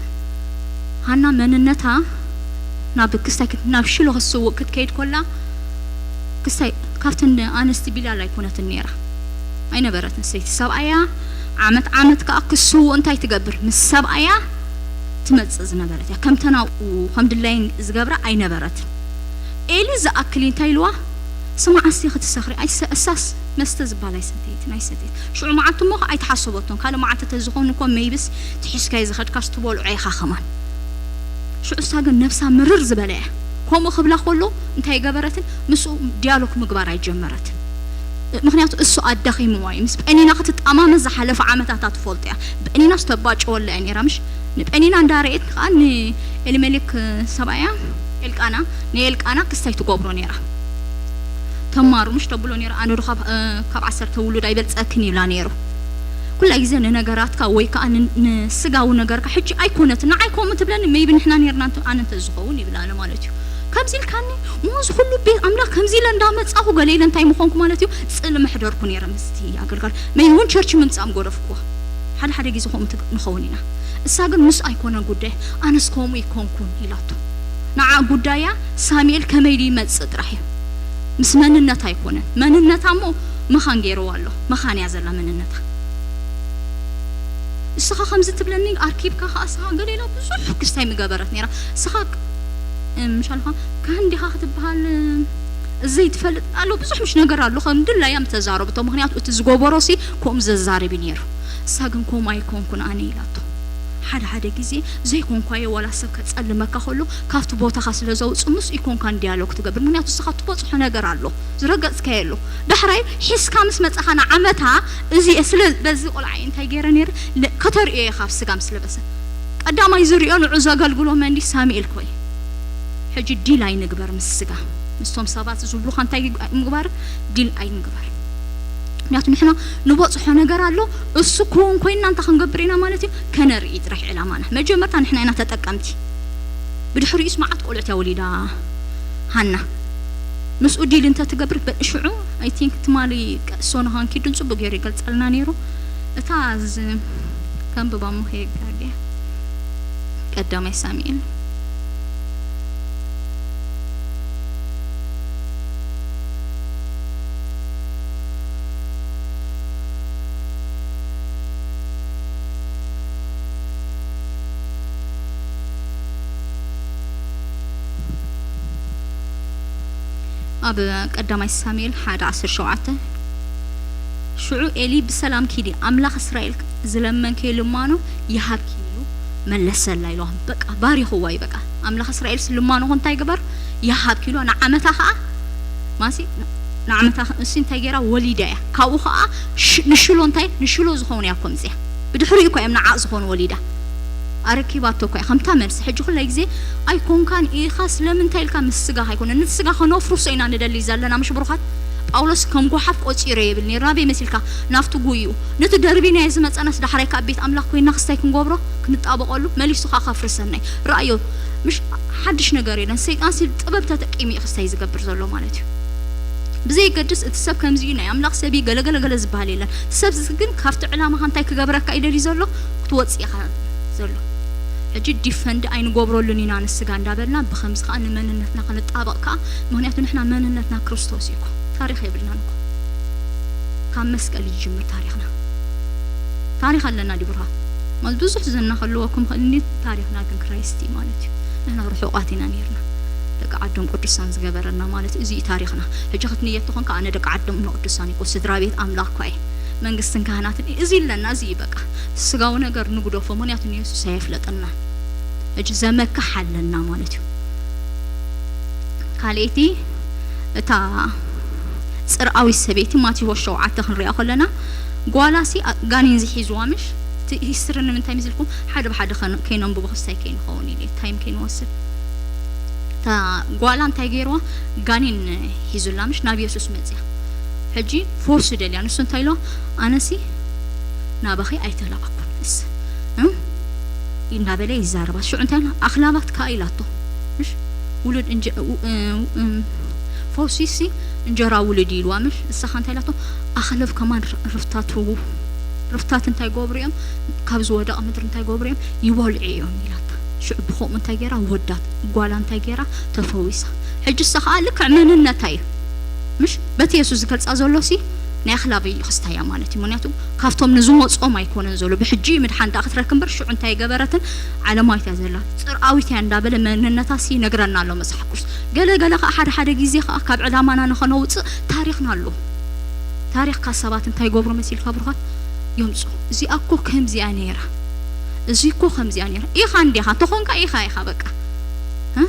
ሃና መንነታ ናብ ክስታይ ክት-፣ ናብ ሽሎ ክትስውእ ክትከይድ ከላ፣ ክስታይ ካብተን ኣንስቲ ቢላል ኣይኮነትን ነይራ። ኣይነበረትን ሰይቲ። ሰብኣያ ዓመት ዓመት ከኣ ክስውእ እንታይ ትገብር? ምስ ሰብኣያ ትመጽእ ዝነበረት እያ። ከምተን ኣብኡ ከም ድላይን ዝገብራ ኣይነበረትን። ኤሊ ዝኣክል እንታይ ኢልዋ? ስማዕ እስቲ ክትሰኽሪ፣ ኣይሰ-፣ እሳስ መስተ ዝበሃል ኣይሰተየትን፣ ኣይሰተየትን። ሽዑ መዓልቲ እሞ ከኣ ኣይተሓሰበቶን። ካልእ መዓልቲ ተዝኸውን እኮ መይብስ ትሒዝካዮ ዝኸድካስ ትበልዖ ኢኻ ከማን። ሽዑ እሳ ግን ነብሳ ምርር ዝበለ እያ። ከምኡ ክብላ ከሎ እንታይ ገበረትን? ምስኡ ዲያሎግ ምግባር ኣይጀመረትን። ምኽንያቱ እሱ ኣዳኺምዋ እዩ። ምስ ጴኒና ክትጣማመ ዝሓለፈ ዓመታታ ትፈልጦ እያ። ጴኒና ዝተባጨወላ እያ ነይራ፣ ምሽ? ንጴኒና እንዳረኤት ከኣ ንኤሊሜሌክ ሰብኣያ ኤልቃና፣ ንኤልቃና ክስታይ ትገብሮ ነይራ። ተማሩ ምሽ ተብሎ ነይራ፣ ኣነ ዶ ካብ፣ እ፣ ካብ ዓሰርተ ውሉድ ኣይበልጸክን ይብላ ነይሩ። ኩላ ግዜ ንነገራትካ ወይ ከኣ ን-፣ ንስጋዊ ነገርካ፣ ሕጂ ኣይኮነትን፣ ንዓይ ከምኡ ትብለኒ፣ ሜይቢ ንሕና ነይርና እንተ-፣ ኣነ እንተ ዝኸውን ይብላ ኣነ ማለት እዩ። ከምዚ ኢልካኒ፣ ሞዝ ኩሉ ቤት ኣምላኽ ከምዚ ኢለ እንዳመጻኹ ገለ ኢለ እንታይ ምኾንኩ ማለት እዩ፣ ጽልኢ ምሕደርኩ ነይረ ምስቲ ኣገልጋሊ። ሜይቢ እውን ቸርች ምምጻእ ምገደፍኩዋ። ሓደ ሓደ ግዜ ከምኡ ትግ-፣ ንኸውን ኢና። እሳ ግን ምስ ኣይኮነን ጉዳይ፣ ኣነስ ከምኡ ይኮንኩን ኢላቶ። ንዓ ጉዳያ ሳሙኤል ከመይ ድዩ ይመጽእ ጥራሕ እዩ። ምስ መንነት ኣይኮነን። መንነታ እሞ መኻን ገይርዋ ኣሎ። መኻን እያ ዘላ መንነታ። እስኻ ከምዚ ትብለኒ ኣርኪብካ ከኣ እስኻ ገለ ኢላ ብዙሕ ክስታይ ምገበረት ነይራ። እስኻ ክ-፣ እም፣ ምሻልኻ ካህን ዲኻ ክትበሃል፣ እም፣ ዘይትፈልጥ ኣሎ። ብዙሕ ምሽ ነገር ኣሎ። ከም ድላያ ምተዛረብቶ። ምኽንያቱ እቲ ዝገበሮ ሲ ከምኡ ዘዛርብ እዩ ነይሩ። እሳ ግን ከምኡ ኣይኮንኩን ኣነ ኢላቶ። ሓደ ሓደ ግዜ ዘይኮንኳዮ ዋላ ሰብ ከጸልመካ ከሎ ካብቲ ቦታኻ ስለ ዘውጽእ ምስ ኢኮንካን ዲያሎግ ትገብር። ምኽንያቱ እስኻ ትበጽሖ ነገር ኣሎ፣ ዝረገጽካዮ ኣሎ። ዳሕራይ ሒዝካ ምስ መጻኻ ንዓመታ እዚ ስለ በዚ ቆልዓ እየ እንታይ ገይረ ነይረ ለ-፣ ከተርእዮ ኢኻ ኣብ ስጋ ምስ ለበሰ። ቀዳማይ ዝርእዮ ንዑ ዘገልግሎ መንዲ ሳሙኤል ኮይ። ሕጂ ዲል ኣይንግበር ምስ ስጋ። ምስቶም ሰባት ዝብሉኻ እንታይ ምግባር? ዲል ኣይንግበር። ምክንያቱ ንሕና ንበጽሖ ነገር ኣሎ፣ እሱ ክውን ኮይንና እንታይ ክንገብር ኢና ማለት እዩ? ከነርኢ ጥራሕ ዕላማና። መጀመርታ ንሕና ኢና ተጠቀምቲ። ብድሕሪኡስ መዓት ቆልዑት እያ ወሊዳ ሃና። ምስኡ ዲል እንተ ትገብር በ-፣ ሽዑ፣ I think ትማሊ ቀ-፣ ሶኖ ሃንኪዱን ጽቡቅ ገይሩ ይገልጸልና ነይሩ። እታ ዝ-፣ ከንብባ እሞ ከየጋግያ። ቀዳማይ ሳሙኤል። ኣብ ቀዳማይ ሳሙኤል ሓደ ዓሰርተ ሸውዓተ፣ ሽዑ ኤሊ ብሰላም ኪዲ፣ ኣምላኽ እስራኤል ዝለመንከዮ ልማኖ ይሃብኪ እዩ መለሰላ ኢልዋ። በቃ ባሪኽዋ እዩ። በቃ ኣምላኽ እስራኤልስ ልማኖኹ እንታይ ግበር? ይሃብኪ ኢልዋ። ንዓመታ ኸኣ ማሲ ንዓመታ እሲ እንታይ ገይራ ወሊዳ እያ። ካብኡ ኸኣ ሽ-፣ ንሽሎ እንታይ ንሽሎ ዝኾኑ እያ ኮምፅያ። ብድሕሪኡ እኮ እዮም ንዓቕ ዝኾኑ ወሊዳ። ኣረኪባቶ እኮ እያ ከምታ መልሲ። ሕጂ ኩላይ ግዜ ኣይኮንካን ኢኻ ስለምንታይ ኢልካ ምስ ስጋኻ ኣይኮነን። ነቲ ስጋ ከነፍርሶ ኢና ንደሊ ዘለና ምሽ ብሩኻት። ጳውሎስ ከም ጓሓፍ ቆጺረ ይብል ነይሩ። ናበይ መሲልካ? ናብቲ ጉይኡ። ነቲ ደርቢናዮ ዝመጸናስ ዳሕራይ ካብ ቤት ኣምላኽ ኮይና ክስታይ ክንገብሮ? ክንጣበቐሉ? መሊሱ ኸኣ ከፍርሰና እዩ። ረኣዮ፣ ምሽ ሓድሽ ነገር የለን። ሰይጣን ሲ ጥበብ ተጠቂሙ እዩ ክስታይ ዝገብር ዘሎ ማለት እዩ። ብዘየገድስ እቲ ሰብ ከምዚ እዩ፣ ናይ ኣምላኽ ሰብ እዩ፣ ገለ ገለ ገለ ዝበሃል የለን። ሰብ ግን ካብቲ ዕላማኻ እንታይ ክገብረካ እዩ ደልዩ ዘሎ? ክትወጽእ ኢኻ ዘሎ። ሕጂ ዲፈንድ ኣይንገብረሉን ኢና ንስጋ እንዳበልና፣ ብኸምዚ ከኣ ንመንነትና ክንጣበቕ ከኣ፣ ምኽንያቱ ንሕና መንነትና ክርስቶስ እዩ እኮ። ታሪኽ የብልናን እኮ። ካብ መስቀል እዩ ዝጅምር ታሪኽና። ታሪኽ ኣለና ድዩ ብሩኻት? ማለት ብዙሕ ዝና ከለወኩም ይኽእል እንዲ፣ ታሪኽና ግን ክራይስት እዩ ማለት እዩ። ንሕና ርሑቓት ኢና ነይርና። ደቂ ዓዶም ቅዱሳን ዝገበረና ማለት እዚ እዩ ታሪኽና። ሕጂ ክትንየት ተኾንካ ኣነ ደቂ ዓዶም ቅዱሳን እኮ ስድራ ቤት ኣምላኽ እኳ እየ። መንግስትን ካህናትን እዩ። እዚ ኣለና፣ እዚ እዩ በቃ። እቲ ስጋዊ ነገር ንግደፎ፣ ምኽንያቱ ንየሱስ ኣየፍለጠና። ሕጂ ዘመክሕ ኣለና ማለት እዩ። ካልኣይቲ፣ እታ ጽርኣዊት ሰበይቲ ማቴዎስ ሸውዓተ ክንሪኣ ከለና፣ ጓላሲ ኣ-፣ ጋኔን ዝሒዝዋ ምሽ? እቲ ሂስትሪ ንምንታይ ምስ ኢልኩም ሓደ ብሓደ ከን-፣ ከይነንብቦ ክስታይ ከይንኸውን ኢለ፣ ታይም ከይንወስድ። እታ ጓላ እንታይ ገይርዋ? ጋኔን ሒዙላ ምሽ ናብ የሱስ መጽያ። ሕጂ ፈውሲ ደልያ፣ ንሱ እንታይ ኢልዋ? ኣነሲ ናባኺ ኣይተላኣኩን እስ፣ እም? እናበለ ይዛረባ። ሽዑ እንታይ ኢላ? ኣኽላባት ከኣ ኢላቶ። ምሽ? ውሉድ እንጀ-፣ ው-፣ እ-፣ እም፣ ፈውሲሲ እንጀራ ውሉድ ኢልዋ። ምሽ? እሳኻ እንታይ ኢላቶ? ኣኽለብ ከማን ር-፣ ርፍታቱ፣ ርፍታት እንታይ ገብሩ እዮም? ካብ ዝወደቐ ምድሪ እንታይ ገብሩ እዮም? ይበልዑ እዮም ኢላታ። ሽዑ ብኸምኡ እንታይ ገይራ? ወዳት ጓላ እንታይ ገይራ? ተፈዊሳ። ሕጂ እሳ ኸኣ ልክዕ መንነታ እዩ። ምሽ? በቲ የሱስ ዝገልጻ ዘሎ ሲ ናይ ኣኽላብ እዩ ክስታያ ማለት እዩ። ምኽንያቱ ካብቶም ንዝመጾም ኣይኮነን ዘሎ። ብሕጂ ምድሓን ደኣ ክትረክብ እምበር ሽዑ እንታይ ገበረትን? ዓለማዊት እያ ዘላ። ጽርኣዊት እያ እንዳበለ መንነታ ሲ ይነግረና ኣሎ መጽሓፍ ቅዱስ። ገለ ገለ ኸኣ ሓደ ሓደ ግዜ ኸኣ ካብ ዕላማና ንኸነውጽእ ታሪኽና ኣሎ። ታሪኽካ ሰባት እንታይ ገብሩ መሲልካ ብሩኻት? የምጹ። እዚኣ እኮ ከምዚኣ ነይራ። እዚ እኮ ከምዚኣ ነይራ። ኢኻ እንዲኻ፣ ተኾንካ ኢኻ፣ ኢኻ በቃ። እ?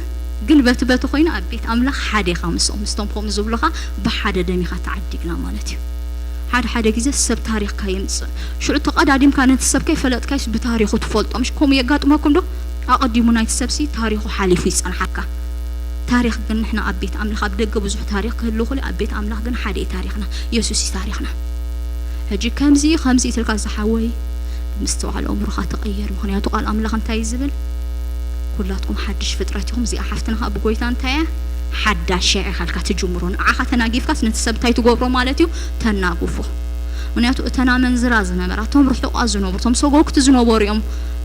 ግን በቲ በቲ ኮይኑ ኣብ ቤት ኣምላኽ ሓደ ኢኻ ምስኦም፣ ምስቶም ከምኡ ዝብሉኻ ብሓደ ደም ኢኻ ተዓዲግና ማለት እዩ። ሓደ ሓደ ግዜ ሰብ ታሪኽካ የምጽእ። ሽዑ ተቐዳዲምካ ነቲ ሰብ ከይፈለጥካይስ ብታሪኹ ትፈልጦ። ምሽ ከምኡ የጋጥመኩም ዶ? ኣቐዲሙ ናይቲ ሰብሲ ታሪኹ ሓሊፉ ይጸንሓካ። ታሪኽ ግን ንሕና ኣብ ቤት ኣምላኽ፣ ኣብ ደገ ብዙሕ ታሪኽ ክህሉ ይኽእል እዩ፣ ኣብ ቤት ኣምላኽ ግን ሓደ እዩ ታሪኽና። የሱስ እዩ ታሪኽና። ሕጂ ከምዚ፣ ከምዚ ትልካ ዝሓወይ፣ ብምስትውዓል ኣእምሮኻ ተቐየር። ምኽንያቱ ቃል ኣምላኽ እንታይ እዩ ዝብል? "ኩላትኩም ሓድሽ ፍጥረት ኢኹም." እዚኣ ሓፍትና ኸኣ ብጎይታ እንታይ እያ? ሓዳሽ እያ ኢኻ ኢልካ ትጅምሮ። ንዓኻ ተናጊፍካስ ነቲ ሰብ እንታይ ትገብሮ ማለት እዩ? ተናግፎ። ምኽንያቱ እተን ኣመንዝራ ዝነበራ፣ እቶም ርሑቓት ዝነበሩ፣ እቶም ሰጎግቲ ዝነበሩ እዮም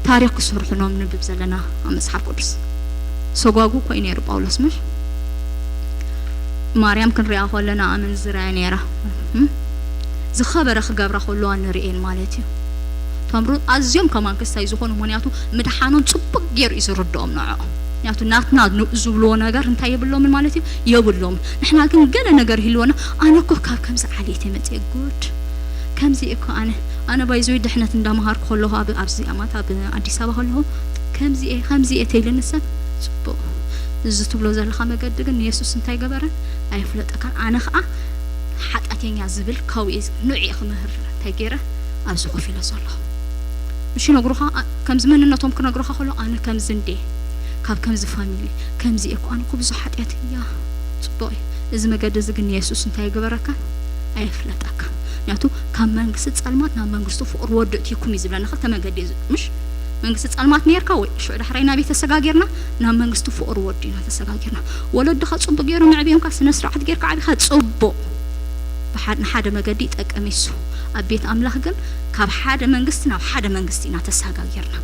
ታሪኽ ክሰርሑ ነንብብ ዘለና ኣብ መጽሓፍ ቅዱስ። ሰጓጉ እኮ እዩ ነይሩ ጳውሎስ፣ ምሽ? ማርያም ክንሪኣ ከለና ኣመንዝራ እያ ነይራ። እም? ዝኸበረ ክገብራ ከለዋ ንርእየን ማለት እዩ። ተምሩ ኣዝዮም ከማን ክስታይ ዝኾኑ፣ ምኽንያቱ ምድሓኖም ጽቡቕ ገይሩ እዩ ዝርድኦም ንዕኦም። ምኽንያቱ ናትና ን-፣ ዝብልዎ ነገር እንታይ የብሎምን ማለት እዩ? የብሎምን። ንሕና ግን ገለ ነገር ይህልወና፣ ኣነ እኮ ካብ ከምዚ ዓሌት እየ መጽየ፣ ጉድ፣ ከምዚ እኮ ኣነ፣ ኣነ ባይዘዊ ድሕነት እንዳመሃርኩ ከለኹ ኣብ፣ ኣብዚ ኣማት ኣብ ኣዲስ ኣበባ ከለኹ፣ ከምዚ እየ፣ ከምዚ እየ ተይልኒ ሰብ፣ ጽቡቕ። እዚ ትብሎ ዘለኻ መገዲ ግን ንየሱስ እንታይ ገበረ? ኣየፍለጠካን። ኣነ ኸኣ ሓጢኣተኛ ዝብል ካብኡ እየ ዝ-፣ ንዑ እየ ክምህር እንታይ ገይረ ኣብዚ ኮፍ ኢለ ዘለኹ። ምሽ ይነግሩኻ፣ ኣ-፣ ከምዚ መንነቶም ክነግሩኻ ከሎ፣ ኣነ ከምዚ እንዴ፣ ካብ ከምዚ ፋሚሊ፣ ከምዚ እየ እኮ፣ ኣነ እኮ ብዙሕ ሓጢኣተኛ። ጽቡቕ እዩ። እዚ መገዲ እዚ ግን ንየሱስ እንታይ ይገበረካ? ኣየፍለጠካ። ምክንያቱ ካብ መንግስቲ ጸልማት ናብ መንግስቲ ፍቕሪ ወዱ እትይኩም እዩ ዝብለና። ክልተ መገዲ እዩ ዝ-፣ ምሽ? መንግስቲ ጸልማት ነርካ ወይ ሽዑ ዳሕራይ ናበይ ተሰጋጊርና? ናብ መንግስቲ ፍቕሪ ወዱ ኢና ተሰጋጊርና። ወለድኻ ጽቡቕ ገይሮም ኣዕብዮምካ፣ ስነ ስርዓት ጌርካ ዓቢኻ፣ ጽቡቕ። ብሓድ-፣ ንሓደ መገዲ ይጠቅም እዩ እሱ። ኣብ ቤት ኣምላኽ ግን ካብ ሓደ መንግስቲ ናብ ሓደ መንግስቲ ኢና ተሰጋጊርና።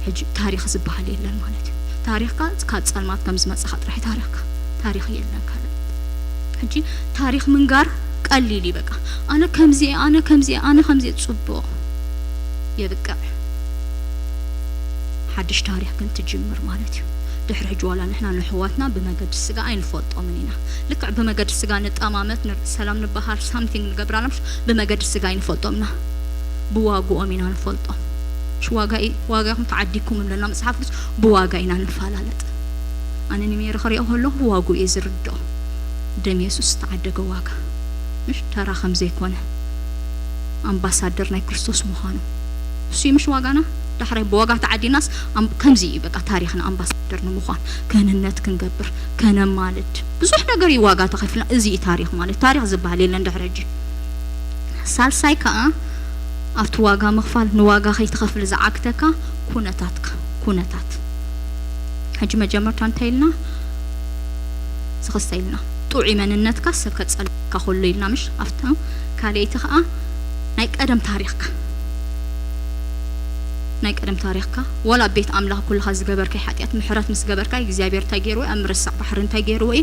ሕጂ ታሪኽ ዝበሃል የለን ማለት እዩ። ታሪኽካ ካብ ጸልማት ከም ዝመጻኻ ጥራሕ ታሪኽካ፣ ታሪኽ የለን ካልእ። ሕጂ ታሪኽ ምንጋር ቀሊል እዩ በቃ። ኣነ ከምዚ እየ፣ ኣነ ከምዚ እየ፣ ኣነ ከምዚ እየ፣ ጽቡቕ። የብቅዕ። ሓድሽ ታሪኽ ግን ትጅምር ማለት እዩ። ድሕሪ ሕጂ ዋላ ንሕና ንሕዋትና ብመገዲ ስጋ ኣይንፈልጦምን ኢና። ልክዕ ብመገዲ ስጋ ንጠማመት፣ ን-፣ ሰላም ንበሃል፣ ሳምቲንግ ንገብር ኣላ፣ ምሽ ብመገዲ ስጋ ኣይንፈልጦም ኢና። ብዋግኦም ኢና ንፈልጦም። ምሽ ዋጋ ኢ-፣ ዋጋኹም ተዓዲግኩም እብለና መጽሓፍ ቅዱስ፣ ብዋጋ ኢና ንፈላለጥ። ኣነ ንሜሪ ክሪኦ ከለኹ ብዋግኡ እየ ዝርድኦ። ደም የሱስ ዝተዓደገ ዋጋ። ምሽ ተራ ከም ዘይኮነ። ኣምባሳደር ናይ ክርስቶስ ምዃኑ። እሱ እዩ ምሽ ዋጋና። ዳሕራይ ብዋጋ ተዓዲናስ ኣም-፣ ከምዚ እዩ በቃ ታሪኽና ኣምባሳደር ንምዃን። ክህንነት ክንገብር፣ ከነማልድ። ብዙሕ ነገር እዩ ዋጋ ተኸፊልና። እዚ እዩ ታሪኽ ማለት። ታሪኽ ዝበሃል የለን ድሕሪ ሕጂ። ሳልሳይ ከኣ ኣብቲ ዋጋ ምኽፋል ንዋጋ ከይትኸፍል ዝዓግተካ ኩነታትካ፣ ኩነታት። ሕጂ መጀመርታ እንታይ ኢልና? ዝኽስተ ኢልና። ጥዑይ መንነትካ ሰብ ከጸልመካ ከሎ ኢልና ምሽ? ኣብታ ካልኣይቲ ከኣ ናይ ቀደም ታሪኽካ። ናይ ቀደም ታሪኽካ፣ ዋላ ኣብ ቤት ኣምላኽ ኩልኻ ዝገበርካይ ሓጢኣት ምሕረት ምስ ገበርካ፣ እግዚኣብሔር እንታይ ገይርዎ እዩ? ኣብ ምርሳዕ ባሕሪ እንታይ ገይርዎ እዩ?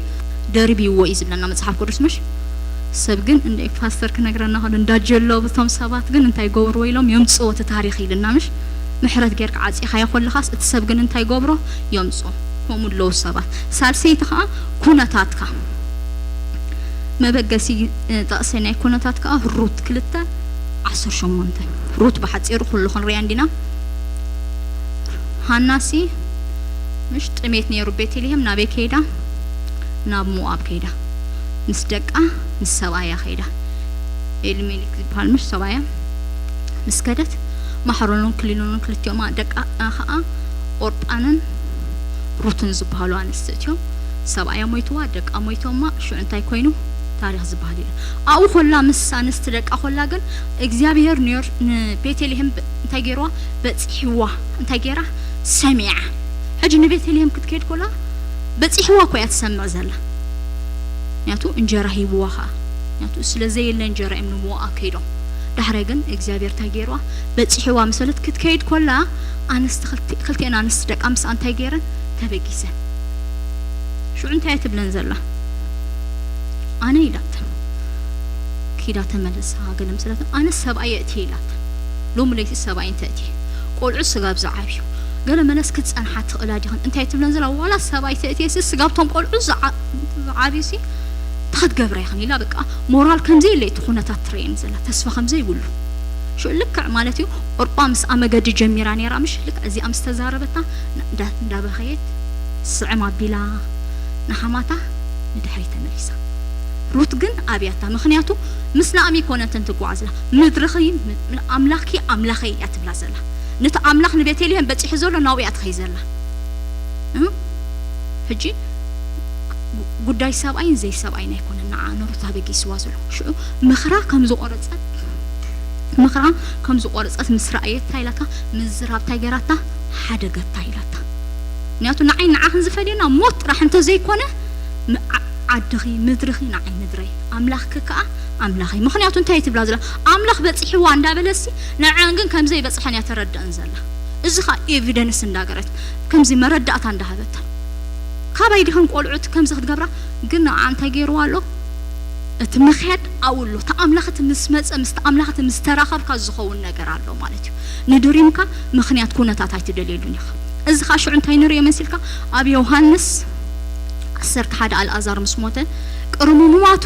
ደርቢዎ እዩ ዝብለና መጽሓፍ ቅዱስ ምሽ? ሰብ ግን እንደ ፓስተር ክነግረና ከሎ እንዳጀለቡ እቶም ሰባት ግን እንታይ ገብርዎ ኢሎም የምጽዎ እቲ ታሪኽ ኢልና ምሽ? ምሕረት ጌርካ ዓጺኻዮ ከለኻስ እቲ ሰብ ግን እንታይ ገብሮ? የምጽኦ። ከምኡ ኣለዉ ሰባት። ሳልሰይቲ ከኣ ኩነታትካ። መበገሲ ጥቕሲ ናይ ኩነታት ከኣ ሩት ክልተ ዓሰርተ ሸሞንተ። ሩት ብሓጺሩ ኩሉ ክንሪኣ እንዲና። ሃናሲ ምሽ ጥሜት ነይሩ ቤተልሔም ናበይ ከይዳ? ናብ ሞኣብ ከይዳ። ምስ ደቃ ምስ ሰብኣያ ከይዳ። ኤሊሜሌክ ዝበሃል ምሽ ሰብኣያ ምስ ከደት ማሕሮንን ክሊሎንን ክልቲኦም ደቃ ከኣ ኦርጳንን ሩትን ዝበሃሉ ኣንስቲ እትዮም። ሰብኣያ ሞይትዋ፣ ደቃ ሞይቶማ፣ ሽዑ እንታይ ኮይኑ? ታሪኽ ዝበሃል የለን። ኣብኡ ኮላ ምስ ኣንስቲ ደቃ ኮላ ግን እግዚኣብሔር ንዮር-፣ ንቤተልሔም ብ-፣ እንታይ ገይርዋ? በጺሕዋ። እንታይ ገይራ? ሰሚዓ። ሕጂ ንቤተልሔም ክትከይድ ኮላ በጺሕዋ እኮ እያ ትሰምዕ ዘላ። ምክንያቱ እንጀራ ሂብዋ ኸዓ። ምክንያቱ ስለ ዘየለ እንጀራ እዮም ንሞኣብ ከይዶም። ዳሕራይ ግን እግዚኣብሔር እንታይ ገይርዋ? በጺሕዋ ምስ በለት ክትከይድ ኮላ ኣንስቲ ክልቲ-፣ ክልቲኤን ኣንስቲ ደቃ ምስኣ እንታይ ገይረን? ተበጊሰን። ሽዑ እንታይ እያ ትብለን ዘላ? ኣነ ኢላተን። ኪዳ ተመለሳ ገለ ምስ በለተን ኣነ ሰብኣይ የእትየ ኢላተን። ሎሚ ለይቲ ሰብኣይ እንተ እትየ ቆልዑ ስጋብ ዝዓብዩ ገለ መለስ ክትጸንሓ ትኽእላ ዲኽን? እንታይ ትብለን ዘላ? ዋላ ሰብኣይ ተእትየ ሲ ስጋብቶም ቆልዑ ዝዓ-፣ ዝዓብዩ ሲ እንታይ ክትገብራ ኢኽን ኢላ በቃ ሞራል ከም ዘየለ እቲ ኩነታት ትርእየን ዘላ ተስፋ ከም ዘይብሉ። ሽዑ ልክዕ ማለት እዩ ኦርጳ ምስኣ መገዲ ጀሚራ ነይራ ምሽ ልክዕ እዚኣ ምስ ተዛረበታ እንዳ-፣ እንዳበኸየት ስዕም ኣቢላ ንሓማታ ንድሕሪት ተመሊሳ። ሩት ግን ኣብያታ። ምኽንያቱ ምስ ናኦሚ ኮነትን ትጓዓዝ ኣላ። ምድርኺ ም-፣ ኣምላኽኪ ኣምላኸይ እያ ትብላ ዘላ። ነቲ ኣምላኽ ንቤተልሔም በጺሑ ዘሎ ናብኡ እያ ትኸይድ ዘላ። እ? ሕጂ ጉ-፣ ጉዳይ ሰብኣይን ዘይሰብኣይን ኣይኮነን ንዓ ንሩት ኣበጊስዋ ዘሎ። ሽዑ ምኽራ ከም ዝቖረጸት፣ ምኽራ ከም ዝቖረጸት ምስ ረኣየት እንታይ ኢላታ? ምዝራብ እንታይ ገይራታ? ሓደገታ ኢላታ። ምክንያቱ ንዓይ ንዓኽን ዝፈልየና ሞት ጥራሕ እንተዘይኮነ ም-፣ ዓ-፣ ዓድኺ፣ ምድርኺ ንዓይ ምድረይ፣ ኣምላኽኪ ከኣ ኣምላኸይ። ምኽንያቱ እንታይ ትብላ ዘላ? ኣምላኽ በጺሕዋ እንዳበለሲ ንዐን ግን ከም ዘይበጽሐን እያ ተረድአን ዘላ። እዚ ኸኣ ኤቪደንስ እንዳገረት፣ ከምዚ መረዳእታ እንዳሃበተን። ካባይ ዲኸን ቆልዑት ከምዚ ክትገብራ? ግን ንዓ እንታይ ገይርዋ ኣሎ? እቲ ምኽያድ ኣብኡ ኣሎ። እቲ ኣምላኽ እቲ ምስ መጸ፣ ምስቲ ኣምላኽ እቲ ምስ ተራኸብካ ዝኸውን ነገር ኣሎ ማለት እዩ። ንድሪምካ ምኽንያት ኩነታት ኣይትደልየሉን ኢኻ። እዚ ኸኣ ሽዑ እንታይ ንርእዮ መሲልካ? ኣብ ዮሃንስ ዓሰርተ ሓደ ኣልኣዛር ምስ ሞተ፣ ቅድሚ ምማቱ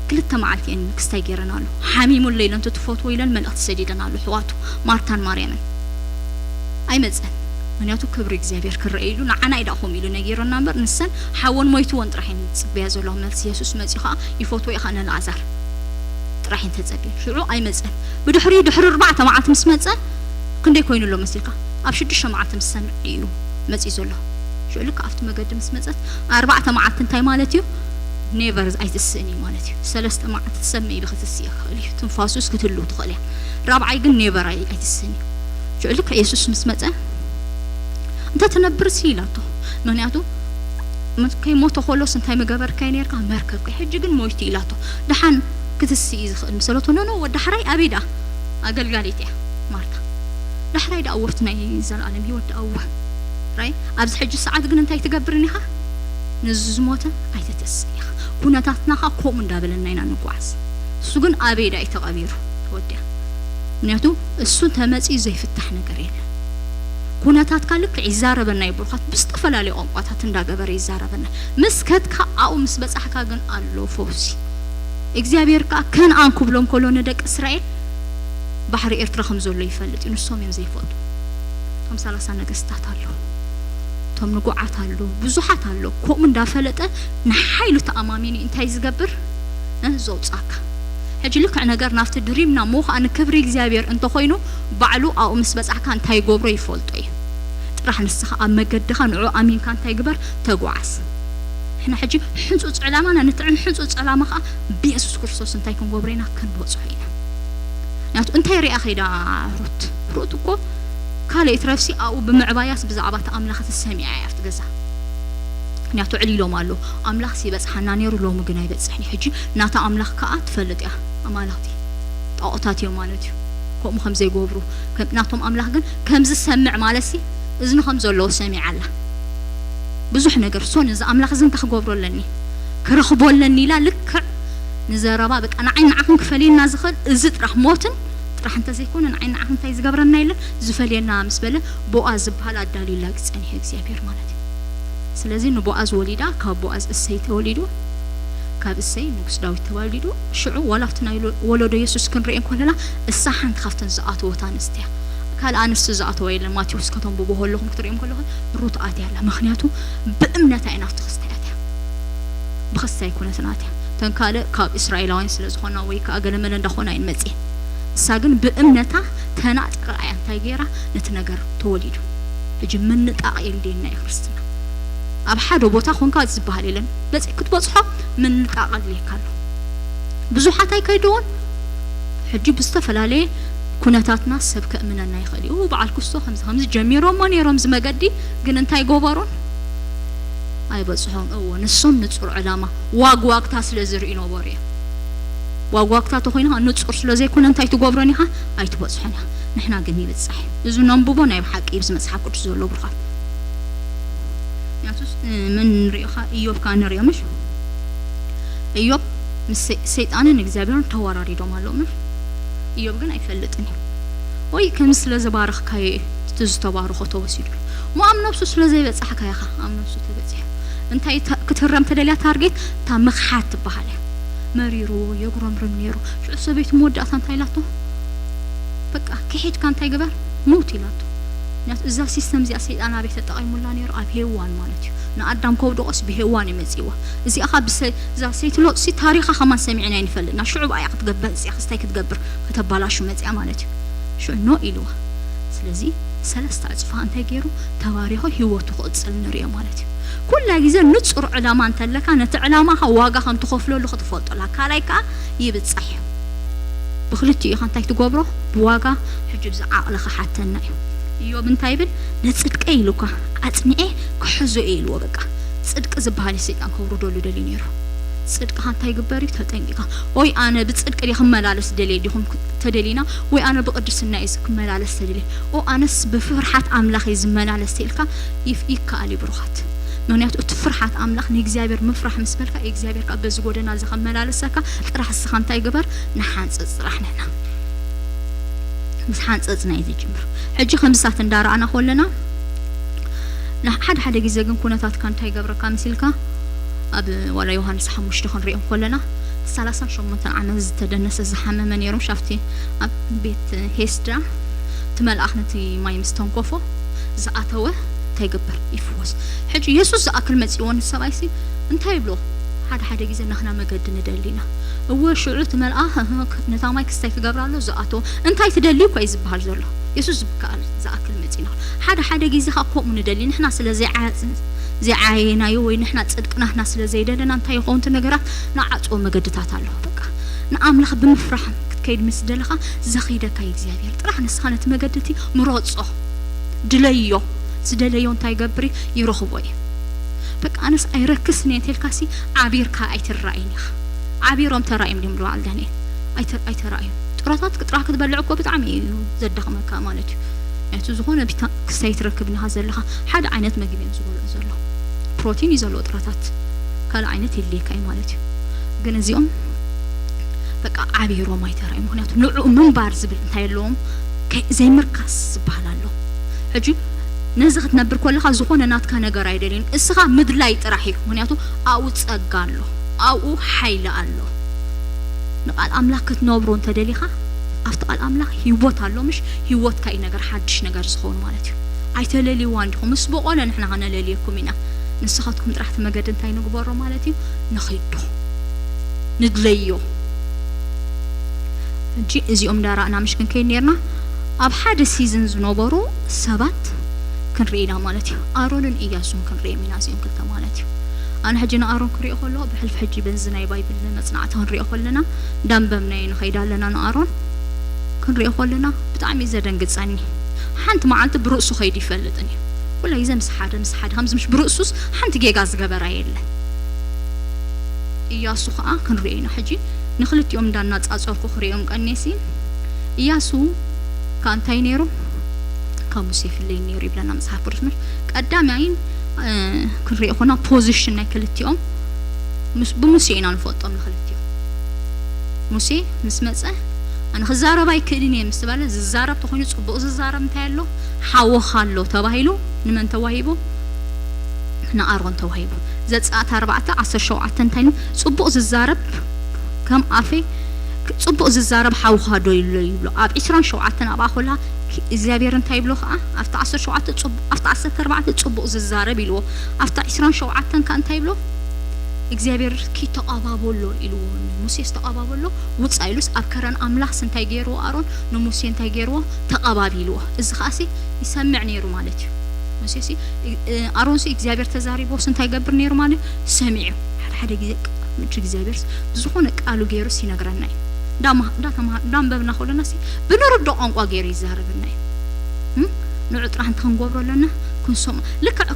ክልተ መዓልቲ እየን ክስታይ ገይረን ኣሎ። ሓሚሙ ኣሎ ኢለን ትትፈትዎ ኢለን መልእኽቲ ሰዲደን ኣሎ ኣሕዋቱ ማርታን ማርያምን። ኣይመጸን። ምክንያቱ ክብሪ እግዚኣብሔር ክረአ ኢሉ ንዓና እዩ ደኣ ከምኡ ኢሉ ነጊሩና እምበር ንሰን ሓወን ሞይትወን ጥራሕ እየን ዝጽበያ ዘለዋ መልሲ። የሱስ መጺኡ ኸኣ ይፈትዎ ኢኻ ነልኣዛር ጥራሕ እየን ተጸብየን። ሽዑ ኣይመጸን። ብድሕሪኡ ድሕሪ ኣርባዕተ መዓልቲ ምስ መጸ ክንደይ ኮይኑ ኣሎ መሲልካ? ኣብ ሽዱሽተ መዓልቲ ምስ ሰምዕ እዩ መጺኡ ዘሎ። ሽዑ ልክዕ ኣብቲ መገዲ ምስ መጸት ኣርባዕተ መዓልቲ እንታይ ማለት እዩ? ኔቨር ኣይትስእን እዩ ማለት እዩ። ሰለስተ መዓልቲ ትሰምዕ እዩ ክትስእ ይኽእል እዩ። ትንፋሱስ ክትህልው ትኽእል እያ። ራብዓይ ግን ኔቨር ኣይ-፣ ኣይትስእን እዩ። ሽዑ ልክዕ የሱስ ምስ መጸ እንተ ትነብርሲ ኢላቶ። ምክንያቱ ምስ-፣ ከይሞተ ከሎስ እንታይ ምገበርካይ ነርካ? መርከብካይ። ሕጂ ግን ሞይቱ ኢላቶ። ደሓን ክትስእ እዩ ዝኽእል ምስ በለቶ፣ ኖ፣ ኖ፣ ወዲ ሓራይ ኣበይ ደኣ? ኣገልጋሊት እያ ማርታ። ዳሕራይ ደኣ ወርት ናይ ዘለኣለም ህይወት ደኣ እወ። ራይ፣ ኣብዚ ሕጂ ሰዓት ግን እንታይ ትገብርን ኢኻ? ነዚ ዝሞተ ኣይተተስእን ኢኻ። ኩነታትና ኸኣ ከምኡ እንዳበለና ኢና ንጓዓዝ። እሱ ግን ኣበይ ደኣ እዩ ተቐቢሩ? ተወዲኣ። ምክንያቱ እሱ እንተመጺኡ ዘይፍታሕ ነገር የለን። ኩነታትካ ልክዕ ይዛረበና እዩ ብሩኻት፣ ብዝተፈላለዩ ቋንቋታት እንዳገበረ ይዛረበና። ምስ ከድካ ኣብኡ ምስ በጻሕካ ግን ኣሎ ፈውሲ። እግዚኣብሔር ከኣ ከነኣን ክብሎም ከሎ ንደቂ እስራኤል ባሕሪ ኤርትራ ከም ዘሎ ይፈልጥ እዩ። ንሶም እዮም ዘይፈልጡ። እቶም ሰላሳ ነገስታት ኣለዉ። እቶም ንጉዓት ኣለዉ። ብዙሓት ኣለዉ። ከምኡ እንዳፈለጠ ንሓይሉ ተኣማሚኑ እዩ እንታይ ዝገብር? እ፣ ዘውጻካ። ሕጂ ልክዕ ነገር ናብቲ ድሪምና እሞ ኸኣ ንክብሪ እግዚኣብሔር እንተኾይኑ ባዕሉ ኣብኡ ምስ በጻሕካ እንታይ ይገብሮ ይፈልጦ እዩ። ጥራሕ ንስኻ ኣብ መገድኻ ንዑ ኣሚንካ እንታይ ግበር? ተጓዓዝ። ንሕና ሕጂ ሕንጹጽ ዕላማና ንትዕን ሕንጹጽ ዕላማ ኸኣ ብየሱስ ክርስቶስ እንታይ ክንገብሮ ኢና? ክንበጽሖ ኢና። ምክንያቱ እንታይ ሪኣ ኸይዳ ሩት? ሩት እኮ ካልእ ይትረፍሲ ኣብኡ ብምዕባያስ ብዛዕባ እቲ ኣምላኽ እቲ ሰሚዓ እያ ኣብቲ ገዛ። ምክንያቱ ዕሊሎም ኣለዉ። ኣምላኽሲ ይበጽሓና ነይሩ፣ ሎሚ ግን ኣይበጽሕን እዩ። ሕጂ ናታ ኣምላኽ ከኣ ትፈልጥ እያ። ኣማልኽቲ ጣኦታት እዮም ማለት እዩ። ከምኡ ከም ዘይገብሩ፣ ከም-፣ ናቶም ኣምላኽ ግን ከም ዝሰምዕ ማለትሲ እዝኒ ከም ዘለዎ ሰሚዓ ኣላ። ብዙሕ ነገር፣ ሶ ነዚ ኣምላኽ እዚ እንታይ ክገብሮ ኣለኒ? ክረኽቦ ኣለኒ ኢላ ልክዕ ንዘረባ በቃ ንዓይ ንዓኽን ክፈልየና ዝኽእል እዚ ጥራሕ ሞትን ጥራሕ እንተዘይኮነ ንዓይ ንዓኽን እንታይ ዝገብረና የለን ዝፈልየና ምስ በለ ቦኣዝ ዝበሃል ኣዳልዩላ ጸኒሑ እግዚኣብሔር ማለት እዩ። ስለዚ ንቦኣዝ ወሊዳ ካብ ቦኣዝ እሰይ ተወሊዱ። ካብ እሰይ ንጉስ ዳዊት ተዋሊዱ። ሽዑ ዋላ ኣብቲ ናይ ሎ- ወለዶ የሱስ ክንርኢ እንከለና፣ እሳ ሓንቲ ካብተን ዝኣተወት ኣንስቲ እያ። ካልእ ኣንስቲ ዝኣተወ የለን። ማቴዎስ ከተንብቡ ከለኹም ክትርእዮም ከለኹም፣ ሩት ኣትያ ኣላ። ምኽንያቱ ብእምነታ እያ ናብቲ ክስታይ ኣትያ። ብኽስታይ ኣይኮነትን ኣትያ። እተን ካልእ ካብ እስራኤላውያን ስለ ዝኾና ወይ ከዓ ገለመለ እንዳኾና እየን መፅየን። እሳ ግን ብእምነታ ተናጢቓ እያ እንታይ ገይራ፣ ነቲ ነገር ተወሊዱ። ሕጂ ምንጣቕ የድልየና እዩ ክርስትና። ኣብ ሓደ ቦታ ኮንካ ዝበሃል የለን። በፂ ክትበፅሖ ምንጣቕ ኣድልየካ ኣሎ። ብዙሓት ኣይከይድዎን። ሕጂ ብዝተፈላለየ ኩነታትና ሰብ ከእምነና ይኽእል እዩ። በዓል ክስቶ ከምዚ ከምዚ ጀሚሮሞ ነይሮም እዚ መገዲ፣ ግን እንታይ ገበሩን? ኣይበፅሖን። እዎ፣ ንሶም ንፁር ዕላማ ዋግዋግታ ስለ ዝርኢ ነበሩ እዮም። ዋግዋግታ ተኾይኑ ንፁር ስለ ዘይኮነ እንታይ ትገብሮን ኢኻ? ኣይትበፅሖን ኢኻ። ንሕና ግን ይብፃሕ እዩ። እዚ ነንብቦ ናይ ብሓቂ እዩ፣ እዚ መፅሓፍ ቅዱስ ዘሎ ብሩኻት። ምክንያቱስ እ፣ ምን ንሪኦ ኸ ኢዮብ ከኣ ንሪኦ ምሽ? ኢዮብ ምስ ሰይ- ሰይጣንን እግዚኣብሔርን ተወራሪዶም ኣለዉ ምሽ? ኢዮብ ግን ኣይፈልጥን እዩ። ወይ ከም ስለ ዘባረኽካዮ እዩ እቲ ዝተባረኾ ተወሲዱ። እሞ ኣብ ነብሱ ስለ ዘይበጻሕካ ኢኻ ኣብ ነብሱ ተበጺሑ። እንታይ ተ- ክትህረም ተደልያ ታርጌት እታ ምኽሓት ትበሃል እያ። መሪርዎ የጉረምርም ነይሩ። ሽዑ ሰበይቱ መወዳእታ እንታይ ኢላቶ? በቃ ክሒድካ እንታይ ግበር ሙት ኢላቶ። ምክንያቱ እዛ ሲስተም እዚኣ ሰይጣን ኣበይ ተጠቒሙላ ነይሩ? ኣብ ሄዋን ማለት እዩ። ንኣዳም ከውድቖስ ብሄዋን እዩ መጺእዋ። እዚኣ ኻ ብሰ- እዛ ሰይቲ ሎጥሲ ታሪኻ ከማን ሰሚዕና ኣይንፈልጥና። ሽዑ ብኣያ ክትገበር እዚኣ ክስታይ ክትገብር ከተባላሹ መጺኣ ማለት እዩ። ሽዑ ኖ ኢልዋ። ስለዚ ሰለስተ ዕጽፋ እንታይ ገይሩ? ተባሪኹ ህይወቱ ክቕጽል ንሪኦ ማለት እዩ። ኩላ ግዜ ንጹር ዕላማ እንተለካ ነቲ ዕላማኻ ዋጋ ከም ትኸፍለሉ ክትፈልጦ ኣለካ። ካልኣይ ከኣ ይብጻሕ እዩ። ብክልቲኡ ኢኻ እንታይ ትገብሮ? ብዋጋ። ሕጂ ብዚ ዓቕሊ ክሓተና እዩ። ኢዮብ እንታይ ይብል? ንጽድቀይ ኢሉ እኳ ኣጽኒዐ ክሕዞ እየ ኢልዎ። በቃ ጽድቂ ዝበሃል እዩ ሰይጣን ከውርደሉ ደልዩ ነይሩ። ጽድቅኻ እንታይ ይግበር እዩ? ተጠንቂኻ። ኦይ ኣነ ብጽድቂ ድየ ክመላለስ ደልየ ዲኹም ተደሊና? ወይ ኣነ ብቅድስና እየ ክመላለስ ተደልየ? ኦ ኣነስ ብፍርሓት ኣምላኽ እየ ዝመላለስ ተልካ ይፍ- ይከኣል እዩ ብሩኻት። ምክንያቱ እቲ ፍርሓት ኣምላኽ ንእግዚኣብሔር ምፍራሕ ምስ በልካ እግዚኣብሔር ካብ በዚ ጎደና እዚ ከመላለሰካ ጥራሕ እስኻ እንታይ ግበር? ንሓንጽጽ ጥራሕ ንሕና ምስ ሓንጸጽና እዩ ዝጅምር። ሕጂ ከምዚታት እንዳረኣና ከለና ንሓደ ሓደ ግዜ ግን ኩነታትካ እንታይ ይገብረካ መሲልካ? ኣብ ዋላ ዮሃንስ ሓሙሽተ ክንሪኦ ከለና ሰላሳን ሸሞንተን ዓመት ዝተደነሰ ዝሓመመ ነይሩ። ሻፍቲ ኣብ ቤት ሄስዳ እቲ መልኣኽ ነቲ ማይ ምስ ተንኮፎ ዝኣተወ እንታይ ይገብር? ይፍወስ። ሕጂ የሱስ ዝኣክል መጺእዎ ንሰብኣይሲ እንታይ ይብሎ? ሓደ ሓደ ግዜ ናህና መገዲ ንደሊ ኢና። እወ ሽዑ እቲ መልኣኽ ነታ ማይ ክስታይ ክገብራ ኣሎ ዝኣተወ እንታይ ትደሊ እኳ እዩ ዝበሃል ዘሎ። የሱስ ዝብከኣል ዝኣክል መጺእና። ሓደ ሓደ ግዜ ከዓ ከምኡ ንደሊ ንሕና ስለ ዘይዓ- ዘይዓየናዮ ወይ ንሕና ጽድቂ ናህና ስለ ዘይደለና እንታይ ይኸውን እቲ ነገራት ንዓጽዎ መገድታት ኣሎ። በቃ ንኣምላኽ ብምፍራሕ ክትከይድ ምስ ደለኻ ዘኺደካ እግዚኣብሔር ጥራሕ ንስኻ ነቲ መገዲ እቲ ምረጾ ድለዮ። ዝደለዮ እንታይ ይገብር እዩ? ይረኽቦ እዩ። በቃ ኣነስ ኣይረክስን እየ እንተልካሲ ዓቢርካ ኣይትረኣይን ኢኻ። ዓቢሮም ተራእዮም ድም በዓል ዳንኤል ኣይተ- ኣይተራእዮም። ጥረታት ጥራሕ ክትበልዕ እኮ ብጣዕሚ እዩ ዘዳኽመካ ማለት እዩ። እቲ ዝኾነ ቢታ ክስታይ ትረክብ ኢኻ ዘለኻ ሓደ ዓይነት መግቢ እዮም ዝበልዑ ዘሎ። ፕሮቲን እዩ ዘለዎ ጥረታት ካልእ ዓይነት የድልየካ እዩ ማለት እዩ። ግን እዚኦም በቃ ዓቢሮም ኣይተራእዮም። ምክንያቱ ንዕኡ ምንባር ዝብል እንታይ ኣለዎም? ከ- ዘይምርካስ ዝበሃል ኣሎ። ሕጂ ነዚ ክትነብር ከለኻ ዝኾነ ናትካ ነገር ኣይደልዩን። እስኻ ምድላይ ጥራሕ እዩ። ምክንያቱ ኣብኡ ጸጋ ኣሎ፣ ኣብኡ ሓይሊ ኣሎ። ንቃል ኣምላኽ ክትነብሮ እንተደሊኻ ኣብቲ ቃል ኣምላኽ ህይወት ኣሎ። ምሽ ህይወትካ እዩ ነገር ሓድሽ ነገር ዝኸውን ማለት እዩ። ኣይተለልይዋ እንዲኹም ምስ በቆለ ንሕና ከነለልየኩም ኢና። ንስኻትኩም ጥራሕ እቲ መገዲ እንታይ ንግበሮ ማለት እዩ? ንኺዶ ንድለዮ። ሕጂ እዚኦም እንዳራእና ምሽ ክንከይድ ነርና ኣብ ሓደ ሲዝን ዝነበሩ ሰባት ክንርኢ ኢና ማለት እዩ። ኣሮንን እያሱን ክንርእዮም ኢና እዚኦም ክልተ ማለት እዩ። ኣነ ሕጂ ንኣሮን ክሪኦ ከለኹ ብሕልፊ ሕጂ በዚ ናይ ባይብል መጽናዕቲ ክንሪኦ ከለና እንዳንበብናዮ ንኸይድ ኣለና ንኣሮን ክንሪኦ ከለና ብጣዕሚ እዩ ዘደንግጸኒ። ሓንቲ መዓልቲ ብርእሱ ከይዱ ይፈልጥን እዩ። ኩላ ግዜ ምስ ሓደ ምስ ሓደ ከምዚ ምሽ ብርእሱስ ሓንቲ ጌጋ ዝገበራ የለን። እያሱ ከዓ ክንሪኦ ኢና ሕጂ ንክልቲኦም እንዳናጻጸርኩ ክሪኦም ቀኔሲ እያሱ ከዓ እንታይ ነይሩ ካብ ሙሴ ይፍለይ ነይሩ ይብለና መጽሓፍ ቅዱስ ምሽ ቀዳማይን ክንሪኦ ኮና ፖዚሽን ናይ ክልቲኦም ምስ- ብሙሴ ኢና ንፈልጦም ንክልቲኦም። ሙሴ ምስ መጸ ኣነ ክዛረብ ኣይክእልን እየ ምስ በለ ዝዛረብ ተኮይኑ ጽቡቅ ዝዛረብ እንታይ ኣሎ ሓወኻ ኣሎ ተባሂሉ ንመን ተዋሂቡ? ንኣሮን ተዋሂቡ። ዘጸኣት ኣርባዕተ ዓሰርተ ሸውዓተ እንታይ ኢሉ? ጽቡቕ ዝዛረብ ከም ኣፈይ ጽቡቕ ዝዛረብ ሓውኻ ዶ ይብሎ ይብሎ። ኣብ ዕስራን ሸውዓተን ኣብኣ ኮላ እግዚኣብሔር እንታይ ይብሎ ከኣ ኣብቲ ዓሰርተ ሸውዓተ ጽቡቕ ኣብቲ ዓሰርተ ኣርባዕተ ጽቡቕ ዝዛረብ ኢልዎ። ኣብቲ ዕስራን ሸውዓተን ከኣ እንታይ ይብሎ? እግዚኣብሔር ኪ ተቐባበሎ ኢልዎ። ሙሴስ ተቐባበሎ ውጻ ኢሉስ ኣብ ከረን ኣምላኽስ እንታይ ገይርዎ ኣሮን ንሙሴ እንታይ ገይርዎ? ተቐባቢልዎ። እዚ ከኣሲ ይሰምዕ ነይሩ ማለት እዩ። ሙሴሲ ኣሮንሲ እግዚኣብሔር ተዛሪቦስ እንታይ ይገብር ነይሩ ማለት እዩ? ሰሚዑ። ሓደ ሓደ ግዜ ምድሪ እግዚኣብሔር ዝኾነ ቃሉ ገይሩስ ይነግረና እዩ። እንዳንበብና ከለና ሲ ብንርዶ ቋንቋ ገይሩ ይዛረበና እዩ። ንዑ ጥራሕ እንተ ክንገብሮ ኣለና ክንሰምዖ ልክዕ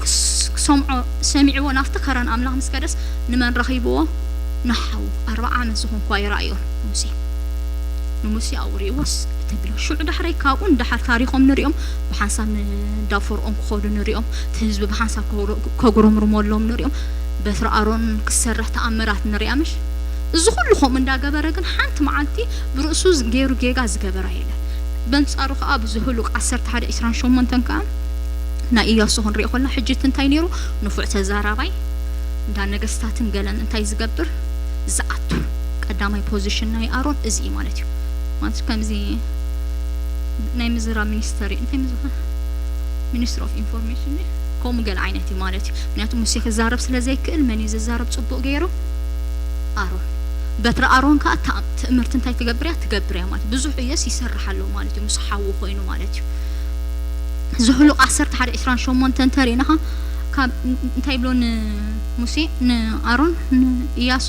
ክሰምዖ ሰሚዕዎ ናብቲ ከረን ኣምላኽ ምስ ከደስ ንመን ረኺብዎ? ንሓዉ ኣርባዓ ዓመት ዝኾንኳ ይረኣዮ ሙሴ ንሙሴ ኣውሪእዎስ ተብሎ ሽዑ ዳሕራይ ካብኡ ንዳሓር ታሪኾም ንሪኦም ብሓንሳብ ንዳፈርኦም ክኸዱ ንሪኦም እቲ ህዝቢ ብሓንሳብ ከጉረምርመሎም ንሪኦም በትሪ ኣሮን ክሰርሕ ተኣምራት ንሪኣ ምሽ እዚ ኩሉ ከምኡ እንዳገበረ ግን ሓንቲ መዓልቲ ብርእሱ ገይሩ ጌጋ ዝገበራ የለን በንጻሩ ከዓ ብዝህሉቅ ዓሰርተ ሓደ ዕስራን ሸሞንተን ከዓ ናይ ኢያሱ ክንሪኦ ከለና ሕጂ እቲ እንታይ ነይሩ ንፉዕ ተዛራባይ እንዳ ነገስታትን ገለን እንታይ ዝገብር ዝኣቱ ቀዳማይ position ናይ ኣሮን እዚ እዩ ማለት እዩ ማለት ከምዚ ናይ ምዝራብ ሚኒስተር እዩ እንታይ ምዝኻ ሚኒስትሪ ኦፍ ኢንፎርሜሽን ከምኡ ገለ ዓይነት እዩ ማለት እዩ ምክንያቱ ሙሴ ክዛረብ ስለ ዘይክእል መን እዩ ዝዛረብ ፅቡቅ ገይሩ ኣሮን በትሪ ኣሮን ከዓ ትእምርቲ እንታይ ትገብር እያ ትገብር እያ ማለት ብዙሕ እየስ ይሰርሕ ኣለዎ ማለት እዩ ምስ ሓዉ ኮይኑ ማለት እዩ ዝህሉቕ ዓሰርተ ሓደ ዕስራን ሸሞንተ እንተሪእናኻ ካብ እንታይ ይብሎ ንሙሴ ንኣሮን ንእያሱ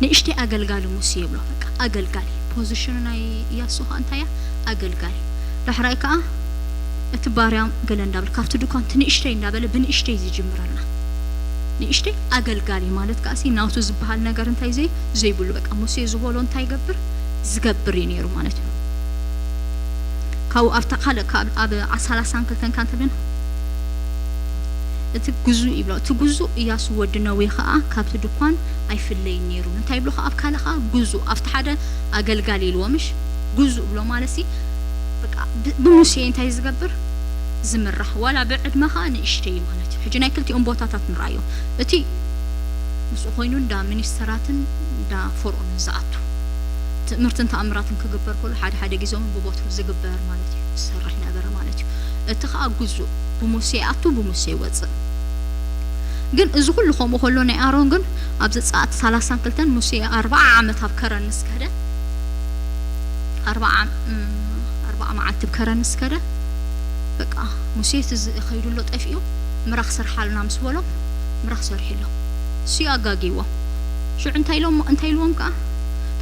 ንእሽተይ ኣገልጋሊ ሙሴ ይብሎ በቃ ኣገልጋሊ position ኡ ናይ እያሱ ከዓ እንታይ እያ ኣገልጋሊ ዳሕራይ ከዓ እቲ ባርያ ገለ እንዳበለ ካብቲ ድኳን እቲ ንእሽተይ እንዳበለ ብንእሽተይ ዝጅምረልና ንእሽተይ ኣገልጋሊ ማለት ከዓ ሲ ናቱ ዝበሃል ነገር እንታይ ዘይ ዘይብሉ በቃ ሙሴ ዝበሎ እንታይ ይገብር ዝገብር እዩ ነይሩ ማለት እዩ ካብኡ ኣብታ ካልእ ካብ ኣብ ሰላሳን ክልተን ካንተ ግን እቲ ግዙእ ይብሎ እቲ ግዙእ እያሱ ወዲ ነዌ ከዓ ካብቲ ድኳን ኣይፍለይን ነይሩ እንታይ ይብሎ ከዓ ኣብ ካልእ ከዓ ግዙእ ኣብቲ ሓደ ኣገልጋሊ ኢልዎ ምሽ ግዙእ ብሎ ማለት ሲ በቃ ብሙሴ እንታይ ዝገብር ዝምራሕ ዋላ ብዕድመ ከዓ ንእሽተይ ማለት እዩ ሕጂ ናይ ክልቲኦም ቦታታት ንረኣዮ እቲ ምስኡ ኮይኑ እንዳ ሚኒስተራትን እንዳ ፈርኦንን ዝኣቱ ትእምርትን ተኣምራትን ክግበር ከሎ ሓደ ሓደ ግዜ እውን ብቦትኡ ዝግበር ማለት እዩ ዝሰርሕ ነበረ ማለት እዩ እቲ ከዓ ግዙእ ብሙሴ ይኣቱ ብሙሴ ይወፅእ ግን እዚ ኩሉ ከምኡ ከሎ ናይ ኣሮን ግን ኣብ ዘፀኣት ሰላሳን ክልተን ሙሴ ኣርባዓ ዓመት ኣብ ከረን ምስ ከደ ኣርባዓ ኣርባዓ መዓልቲ ኣብ ከረን ምስ ከደ በቃ ሙሴ እቲ ዝኸይዱ ኣሎ ጠፊኡ ምራኽ ስርሓልና ምስ በሎም ምራኽ ሰርሒሎም እሱ ኣጋጊዎም ሽዑ እንታይ ኢሎም እንታይ ኢልዎም ከዓ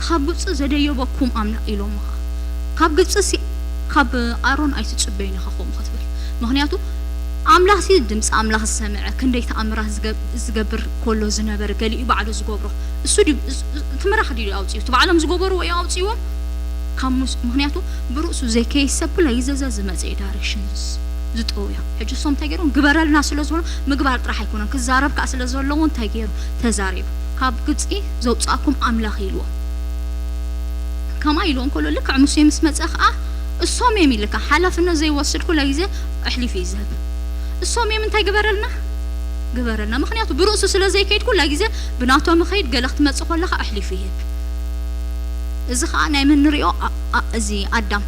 ካብ ግብፂ ዘደየበኩም ኣምላኽ ኢሎም ከዓ ካብ ግብፂ ካብ ኣሮን ኣይትፅበዩን ኢኻ ከምኡ ክትብል ምክንያቱ ኣምላኽሲ ድምፂ ኣምላኽ ዝሰምዐ ክንደይ ተኣምራት ዝገብር ከሎ ዝነበረ ገሊኡ ባዕሉ ዝገብሮ እሱ ድዩ እቲ ምራኽ ድዩ ኣውፅኡ እቲ ባዕሎም ዝገበርዎ እዩ ኣውፅዎም ካብ ሙስ ምክንያቱ ብርእሱ ዘይከይሰብ ኩላ ይዘዘ ዝመፀ ዳይሬክሽንስ ዝጠውዮ ሕጂ እሶም እንታይ ገይሮም ግበረልና ስለ ዝበሉ ምግባር ጥራሕ ኣይኮነን ክዛረብ ከዓ ስለ ዘለዎ እንታይ ገይሩ ተዛሪቡ ካብ ግብፂ ዘውፃእኩም ኣምላኽ ኢልዎም ከማ ኢልዎም ከሎ ልክዕ ሙሴ ምስ መፀ ከዓ እሶም እዮም ኢልካ ሓላፍነት ዘይወስድ ኩላ ግዜ ኣሕሊፉ እዩ ዝህብ እሶም እዮም እንታይ ግበረልና ግበረልና ምክንያቱ ብርእሱ ስለ ዘይከይድ ኩላ ግዜ ብናቶም ኸይድ ገለ ክትመፅእ ከለካ ኣሕሊፉ ይህብ እዚ ከዓ ናይ መን ንሪኦ እዚ ኣዳም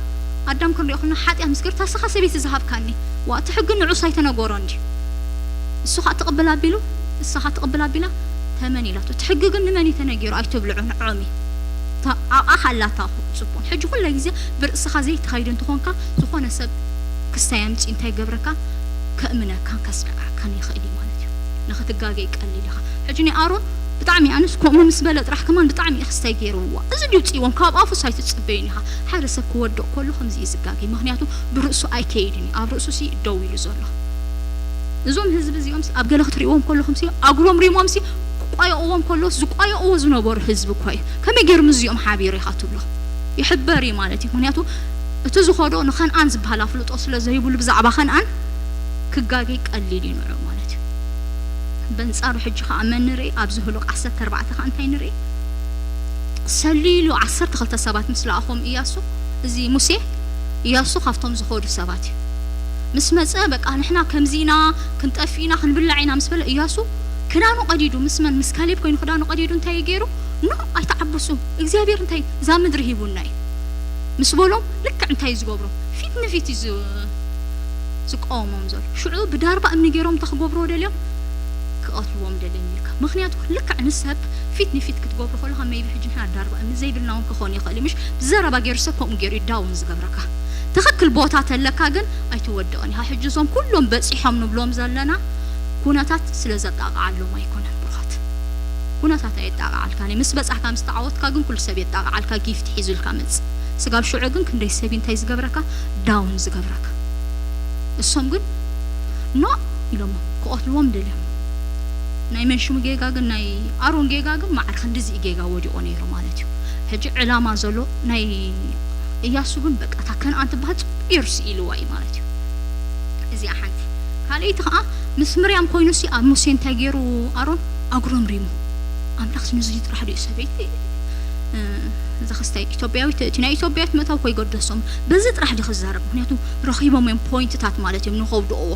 ኣዳም ክንሪኦ ከለና ሓጢኣት ምስ ገርታ ስኻ ሰበይቲ ዝሃብካኒ ዋ እቲ ሕጊ ንዑስ ኣይተነገሮን ድዩ እሱ ከዓ ትቕብል ኣቢሉ እሳ ከዓ ትቕብል ኣቢላ ተመን ኢላቶ እቲ ሕጊ ግን ንመን እዩ ተነጊሩ ኣይትብልዑ ንዖም እዩ ኣብኣ ሃላታ ፅቡቅ ሕጂ ኩለ ግዜ ብርእስኻ ዘይትኸይድ እንትኾንካ ዝኾነ ሰብ ክስታይ ኣምፂ እንታይ ገብረካ ከእምነካን ከስደዓካን ይኽእል እዩ ማለት እዩ ንኽትጋገይ ቀሊል ኢኻ ሕጂ ናይ ኣሮን ብጣዕሚ ኣነስ ከምኡ ምስ በለ ጥራሕ ከማን ብጣዕሚ ክስታይ ገይርዋ እዚ ድዩ ፅዎም ካብ ኣፉስ ኣይትፅበዩን ኢኻ ሓደ ሰብ ክወድቕ ከሎ ከምዚ እዩ ዝጋገይ ምክንያቱ ብርእሱ ኣይከይድን እዩ ኣብ ርእሱ ሲ ደው ኢሉ ዘሎ እዞም ህዝቢ እዚኦም ኣብ ገለ ክትሪእዎም ከለኹም ሲ ኣጉሮምሪሞም ሲ ክቋየቕዎም ከለስ ዝቋየቕዎ ዝነበሩ ህዝቢ እኳ እዩ ከመይ ገይሩ ምስዚኦም ሓቢሩ ኢኻ ትብሎ ይሕበር እዩ ማለት እዩ ምክንያቱ እቲ ዝኸዶ ንኸንኣን ዝበሃል ኣፍልጦ ስለ ዘይብሉ ብዛዕባ ከንኣን ክጋገይ ቀሊል እዩ ንዑ ማለት እዩ በንጻሩ ሕጂ ከዓ መን ንርኢ ኣብዚ ህሉቅ ዓሰርተ ኣርባዕተ ከዓ እንታይ ንርኢ ሰሊሉ ዓሰርተ ክልተ ሰባት ምስ ለኣኾም እያሱ እዚ ሙሴ እያሱ ካብቶም ዝኸዱ ሰባት እዩ ምስ መጸ በቃ ንሕና ከምዚ ኢና፣ ክንጠፍእ ኢና፣ ክንብላዕ ኢና ምስ በለ፣ እያሱ ክዳኑ ቀዲዱ፣ ምስ መን? ምስ ካሌብ ኮይኑ ክዳኑ ቀዲዱ እንታይ እዩ ገይሩ? ኖ፣ ኣይትዓብሱ፣ እግዚኣብሔር እንታይ እዛ ምድሪ ሂቡና እዩ ምስ በሎም፣ ልክዕ እንታይ እዩ ዝገብሮም? ፊት ንፊት እዩ ዝ- ዝቃወሞም ዘሎ። ሽዑ ብዳርባ እምኒ ገይሮም እንታይ ክገብርዎ ደልዮም? ክቐትልዎም ደልዮም ኢልካ። ምኽንያቱ ልክዕ ንሰብ ፊት ንፊት ክትገብሮ ከለኻ፣ maybe ሕጂ ንሕና ዳርባ እምኒ ዘይብልና እውን ክኾን ይኽእል እዩ፣ ምሽ? ብዘረባ ገይሩ ሰብ ከምኡ ገይሩ እዩ ዳውን ዝገብረካ። ትኽክል ቦታ ተለካ ግን ኣይትወድቕን ኢኻ። ሕጂ እዞም ኩሎም በጺሖም ንብሎም ዘለና ኩነታት ስለ ዘጣቕዓሎም ኣይኮነን ብሩኻት። ኩነታት ኣየጣቕዓልካን እዩ። ምስ በጻሕካ ምስ ተዓወትካ ግን ኩሉ ሰብ የጣቕዓልካ፣ ጊፍት ሒዙልካ መጽእ። ስጋብ ሽዑ ግን ክንደይ ሰብ እንታይ ዝገብረካ? ዳውን ዝገብረካ። እሶም ግን ኖ ኢሎሞ ክቐትልዎም ደልዮም። ናይ መን ሽሙ ጌጋ ግን፣ ናይ ኣሮን ጌጋ ግን ማዕረ ክንድዚ ጌጋ ወዲቑ ነይሩ ማለት እዩ። ሕጂ ዕላማ ዘሎ ናይ እያሱ ግን በቃ እታ ከነኣን ትበሃል ጽቡቕ ገይሩ ስኢልዋ እዩ ማለት እዩ። እዚኣ ሓንቲ። ካልኣይቲ ከዓ ምስ ምርያም ኮይኑ ሲ ኣብ ሙሴ እንታይ ገይሩ ኣሮን? ኣጉረምሪሙ። ኣምላኽ ነዚ ጥራሕ ድዩ ሰበይቲ? እ፣ እዛ ክስታይ ኢትዮጵያዊት፣ እቲ ናይ ኢትዮጵያዊት ምእታው ኮይገደሶም በዚ ጥራሕ ድዩ ክዛረብ? ምክንያቱ ረኺቦም እዮም ፖይንትታት ማለት እዮም ንኸውድቕዎ።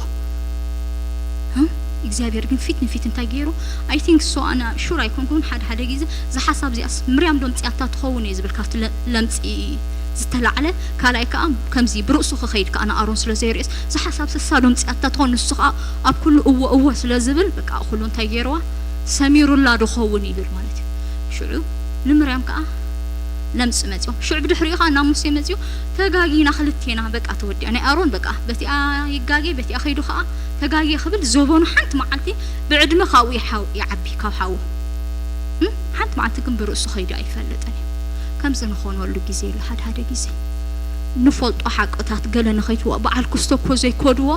እ? እግዚኣብሔር ግን ፊት ንፊት እንታይ ገይሩ? I think so፣ ኣነ ሹር ኣይኮንኩን። ሓደ ሓደ ግዜ እዚ ሓሳብ እዚኣስ ምርያም ዶ ምፅያታ ትኸውን እየ ዝብል ካብቲ ለ- ለምፂ ዝተላዕለ፣ ካልኣይ ከዓ ከምዚ ብርእሱ ክኸይድ ከዓ ንኣሮን ስለ ዘይርእስ እዚ ሓሳብ ስሳ ዶ ምፅያታ ትኸውን፣ ንሱ ከዓ ኣብ ኩሉ እወ እወ ስለ ዝብል በቃ ኩሉ እንታይ ገይርዋ? ሰሚሩላ ዶ ኸውን ይብል ማለት እዩ። ሽዑ ንምርያም ከዓ ለምጽ መጽዮ። ሽዑ ብድሕሪኡ ከዓ ናብ ሙሴ መጽዮ፣ ተጋጊና ክልቴና በቃ ተወዲኣ። ናይ ኣሮን በቃ በቲኣ ይጋጌ፣ በቲኣ ከይዱ ከዓ ተጋጌ ክብል ዘበኑ ሓንቲ መዓልቲ ብዕድመ ካብኡ ይሓው- ይዓቢ ካብ ሓዉ። እም? ሓንቲ መዓልቲ ግን ብርእሱ ከይዱ ኣይፈልጥን እዩ። ከምዚ ንኾነሉ ግዜ ኣሎ። ሓደ ሓደ ግዜ ንፈልጦ ሓቅታት ገለ ንኸይትዋ በዓል ክስቶ እኮ ዘይኮድዎ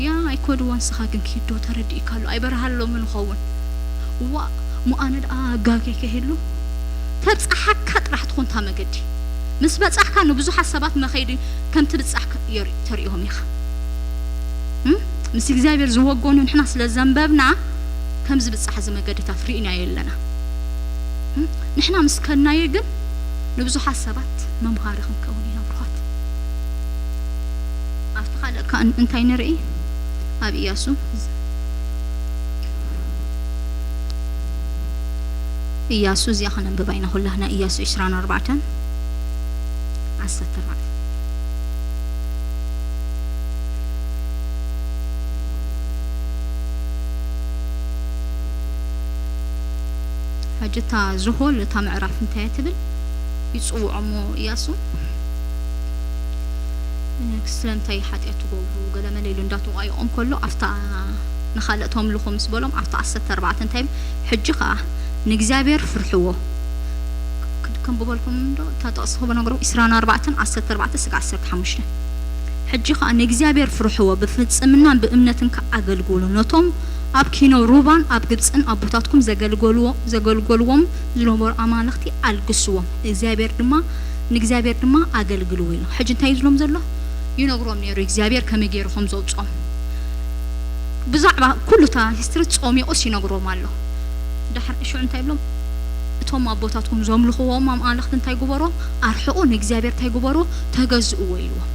ያ ኣይኮድዎ፣ ንስኻ ግን ኪዶ ተረዲእካ ኣሎ። ኣይበርሃሎምን ይኸውን። ዋ፣ ሞ ኣነ ደኣ ጋጌ ከይህሉ ተብጽሓካ ጥራሕ ትኾን እታ መገዲ። ምስ በጻሕካ ንብዙሓት ሰባት መኸይዲ ከም ትብጻሕ ከ- የር- ተርእዮም ኢኻ። እም? ምስ እግዚኣብሔር ዝወገኑ ንሕና ስለ ዘንበብና ከም ዝብጻሕ እዚ መገድታት ርኢናዮ ኣለና። እም? ንሕና ምስ ከድናዮ ግን ንብዙሓት ሰባት መምሃሪ ክንከውን ኢና ብሩኻት። ኣብቲ ካልእ ከ እንታይ ንርኢ? ኣብ ኢያሱ ኢያሱ እዚኣ ከነንብባ ኢና ኩላህና። ኢያሱ ዕስራን ኣርባዕተን ዓሰርተ ኣርባዕተ። ሕጂ እታ ዝሆል እታ ምዕራፍ እንታይ እያ ትብል? ይጽውዖ እሞ ኢያሱ ስለምንታይ ሓጢኣት ትገብሩ ገለ መለ ኢሉ እንዳተዋየቖም ከሎ ኣብታ ንኻልእ ተምልኹ ምስ በሎም ኣብታ ዓሰርተ ኣርባዕተ እንታይ ይብል? ሕጂ ኸኣ ንእግዚኣብሔር ፍርሕዎ። ክድ- ከንብበልኩም ዶ? እታ ጥቕሲ ክበ ነገሩ ዕስራን ኣርባዕተን ዓሰርተ ኣርባዕተ ስጋዕ ዓሰርተ ሓሙሽተ። ሕጂ ኸኣ ንእግዚኣብሔር ፍርሕዎ፣ ብፍጽምናን ብእምነትን ከኣ ኣገልግሉ። ነቶም ኣብ ኪኖ ሩባን ኣብ ግብጽን ኣቦታትኩም ዘገልገልዎ- ዘገልገልዎም ዝነበሩ ኣማልኽቲ ኣልግስዎም። እግዚኣብሔር ድማ ንእግዚኣብሔር ድማ ኣገልግልዎ ኢሉ። ሕጂ እንታይ እዩ ዝብሎም ዘሎ? ይነግሮም ነይሩ እግዚኣብሔር ከመይ ገይሩ ከም ዘውፅኦም። ብዛዕባ ኩሉ እታ ሂስትሪ ጾሚቑስ ይነግሮም ኣሎ። ዳሕር ሽዑ እንታይ ይብሎም? እቶም ኣቦታትኩም ዘምልኽዎም ኣማልኽቲ እንታይ ግበሮ? ኣርሕቑ፣ ንእግዚኣብሔር እንታይ ግበሮ? ተገዝእዎ ኢልዎም።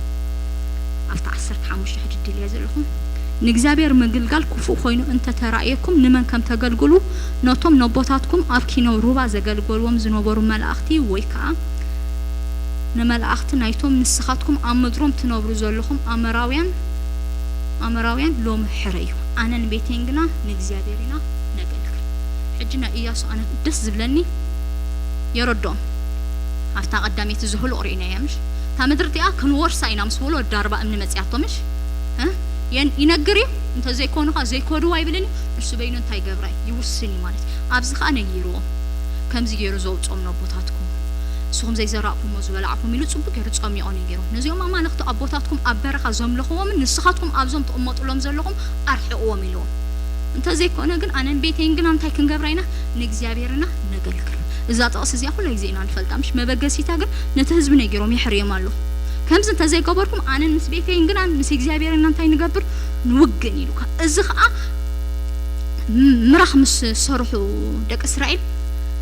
ኣብቲ ዓሰርተ ሓሙሽተ ሕጂ ድልየ ዘለኹም ንእግዚኣብሔር ምግልጋል ክፉእ ኮይኑ እንተተራእየኩም ንመን ከም ተገልግሉ ነቶም ነቦታትኩም ኣብ ኪኖ ሩባ ዘገልገልዎም ዝነበሩ መላእኽቲ ወይ ከዓ ንመላእኽቲ ናይቶም ንስኻትኩም ኣብ ምድሮም ትነብሩ ዘለኹም ኣመራውያን ኣመራውያን ሎሚ ሕረዩ ኣነን ቤቴን ግና ንእግዚኣብሔር ኢና ነገልግል። ሕጂ ናይ ኢያሱ ኣነ ደስ ዝብለኒ የረድኦም ኣብታ ቀዳመይቲ ዝህሉቕ ርኢናያ ምሽ እታ ምድሪ እቲኣ ክንወርሳ ኢና ምስ በሉ ኣዳርባ እምኒ መጺኣቶ ምሽ እ? የን- ይነግር እዩ እንተዘይኮኑ ኸ ዘይኮድዋ ይብልን እዩ ንሱ በይኑ እንታይ ገብራ እዩ ይውስን እዩ ማለት እዩ ኣብዚ ኸዓ ነጊርዎም ከምዚ ገይሩ ዘውፅኦም ነቦታትኩም ንስኹም ዘይዘራእኩሞ ዝበላዕኩም ኢሉ ፅቡቅ ገይሩ ጸሚቖ ነጊሩ ነዚኦም ኣማልኽቲ ኣቦታትኩም ኣብ በረኻ ዘምልኽዎምን ንስኻትኩም ኣብዞም ትቕመጡሎም ዘለኹም ኣርሕቕዎም ኢልዎም እንተዘይኮነ ግን ኣነን ቤተይን ግና እንታይ ክንገብራ ኢና ንእግዚኣብሔርና ነገልግል እዛ ጥቕሲ እዚኣ ኩላ ግዜ ኢና ንፈልጣ ምሽ መበገሲታ ግን ነቲ ህዝቢ ነጊሮም የሕርዮም ኣለኹ ከምዚ እንተዘይገበርኩም ኣነን ምስ ቤተይን ግና ምስ እግዚኣብሔርና እንታይ ንገብር ንውግን ኢሉ እዚ ከዓ ምራኽ ምስ ሰርሑ ደቂ እስራኤል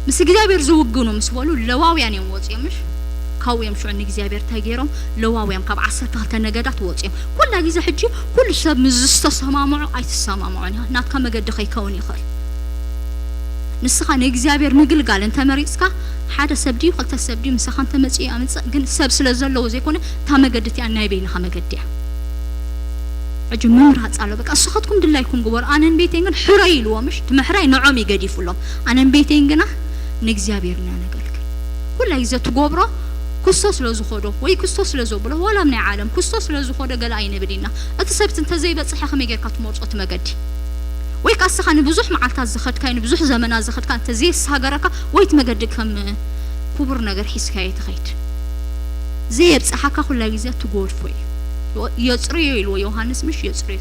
ምስ እግዚኣብሔር ዝውግኑ ምስ በሉ ለዋውያን እዮም ወፂኦም ምሽ ኣብኡ እዮም ሽዑ ንእግዚኣብሔር እንታይ ገይሮም? ለዋውያን ካብ ዓሰርተ ክልተ ነገዳት ወፂኦም። ኩላ ግዜ ሕጂ ኩሉ ሰብ ምስ ዝተሰማምዖ ኣይትሰማምዖን ኢኻ። ናትካ መገዲ ከይከውን ይኽእል። ንስኻ ንእግዚኣብሔር ምግልጋል እንተመሪፅካ፣ ሓደ ሰብ ድዩ ክልተ ሰብ ድዩ ምሳኻ እንተመፂኡ ኣምፅእ፣ ግን ሰብ ስለ ዘለዎ ዘይኮነ፣ እታ መገዲ እቲኣ ናይ በይንኻ መገዲ እያ። ሕጂ ምምራፅ ኣሎ። በቃ ንስኻትኩም ድላይኩም ግበሩ፣ ኣነን ቤተይን ግን ሕረይ ኢልዎ። ምሽ እቲ ምሕራይ ንዖም ይገዲፉሎም፣ ኣነን ቤተይን ግና ንእግዚኣብሔር ኢና ነገልግል። ኩላ ግዜ ትጎብሮ ክስቶ ስለ ዝኾዶ ወይ ክስቶ ስለ ዘብሎ፣ ዋላ ኣብ ናይ ዓለም ክስቶ ስለ ዝኾዶ ገለ ኣይንብል ኢና። እቲ ሰብቲ እንተዘይበፅሐ ከመይ ጌርካ ትመርጾ እቲ መገዲ? ወይ ከዓ እስኻ ንብዙሕ መዓልታት ዝኸድካዮ፣ ንብዙሕ ዘመናት ዝኸድካ እንተዘየሳገረካ፣ ወይ እቲ መገዲ ከም ክቡር ነገር ሒዝካዮ ትኸይድ። ዘየብፅሓካ ኩላ ግዜ ትጎድፎ እዩ። የፅርዮ ኢልዎ ዮሃንስ፣ ምሽ የፅርዮ።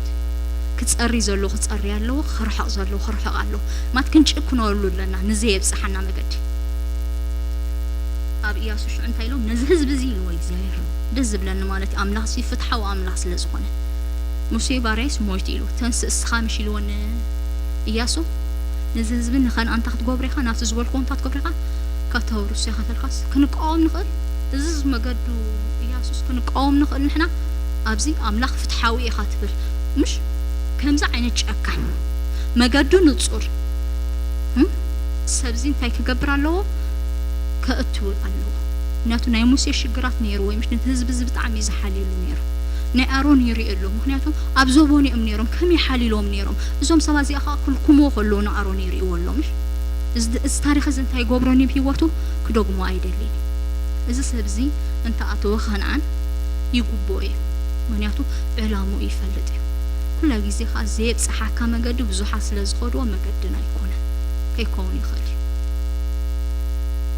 ክፀሪ ዘሎ ክፀሪ ኣለዎ፣ ክርሕቕ ዘሎ ክርሕቕ ኣለዎ። ማት ክንጭክነሉ ኣለና ንዘየብፅሓና መገዲ። ኣብ ኢያሱ ሽዑ እንታይ ኢሎም? ነዚ ህዝቢ እዚ ኢልዎ እግዚኣብሔር። ደስ ዝብለኒ ማለት እዩ፣ ኣምላኽ እዚ ፍትሓዊ ኣምላኽ ስለ ዝኾነ። ሙሴ ባርያይስ ሞይቱ ኢሉ፣ ተንስእ እስኻ ምሽ ኢልዎ ንኢያሱ፣ ነዚ ህዝቢ ንኸነኣን እንታይ ክትገብሮ ኢኻ? ናብቲ ዝበልክዎ እንታይ ክትገብሮ ኢኻ? ከተውርሶ ኢኻ ተልካስ ክንቃወም ንኽእል? እዚ መገዱ ኢያሱስ ክንቃወም ንኽእል ንሕና? ኣብዚ ኣምላኽ ፍትሓዊ ኢኻ ትብል። ምሽ ከምዚ ዓይነት ጨካኝ፣ መገዱ ንጹር፣ እም? ሰብዚ እንታይ ክገብር ኣለዎ? ከእቱ ኣለዎ። ምክንያቱ ናይ ሙሴ ሽግራት ነይርዎ እዩ፣ ምሽ ነቲ ህዝቢ እዚ ብጣዕሚ እዩ ዝሓልየሉ ነይሩ። ናይ ኣሮን ይርእየሉ፣ ምክንያቱ ኣብ ዘበኑ እዮም ነይሮም፣ ከመይ ሓሊሎም ነይሮም። እዞም ሰባት እዚኣ ከዓ ክልኩምዎ ከለዉ ንኣሮን ይርእይዎ ኣሎ፣ ምሽ? እዚ እዚ ታሪኽ እዚ እንታይ ይገብሮ ነይሩ? ህይወቱ ክደግሞ ኣይደልን። እዚ ሰብ እዚ እንተኣተወ ከነኣን ይግብኦ እዩ፣ ምክንያቱ ዕላምኡ ይፈልጥ እዩ። ኩላ ግዜ ከዓ ዘየብፅሓካ መገዲ ብዙሓት ስለ ዝኸድዎ መገድና ኣይኮነን፣ ከይከውን ይኽእል እዩ።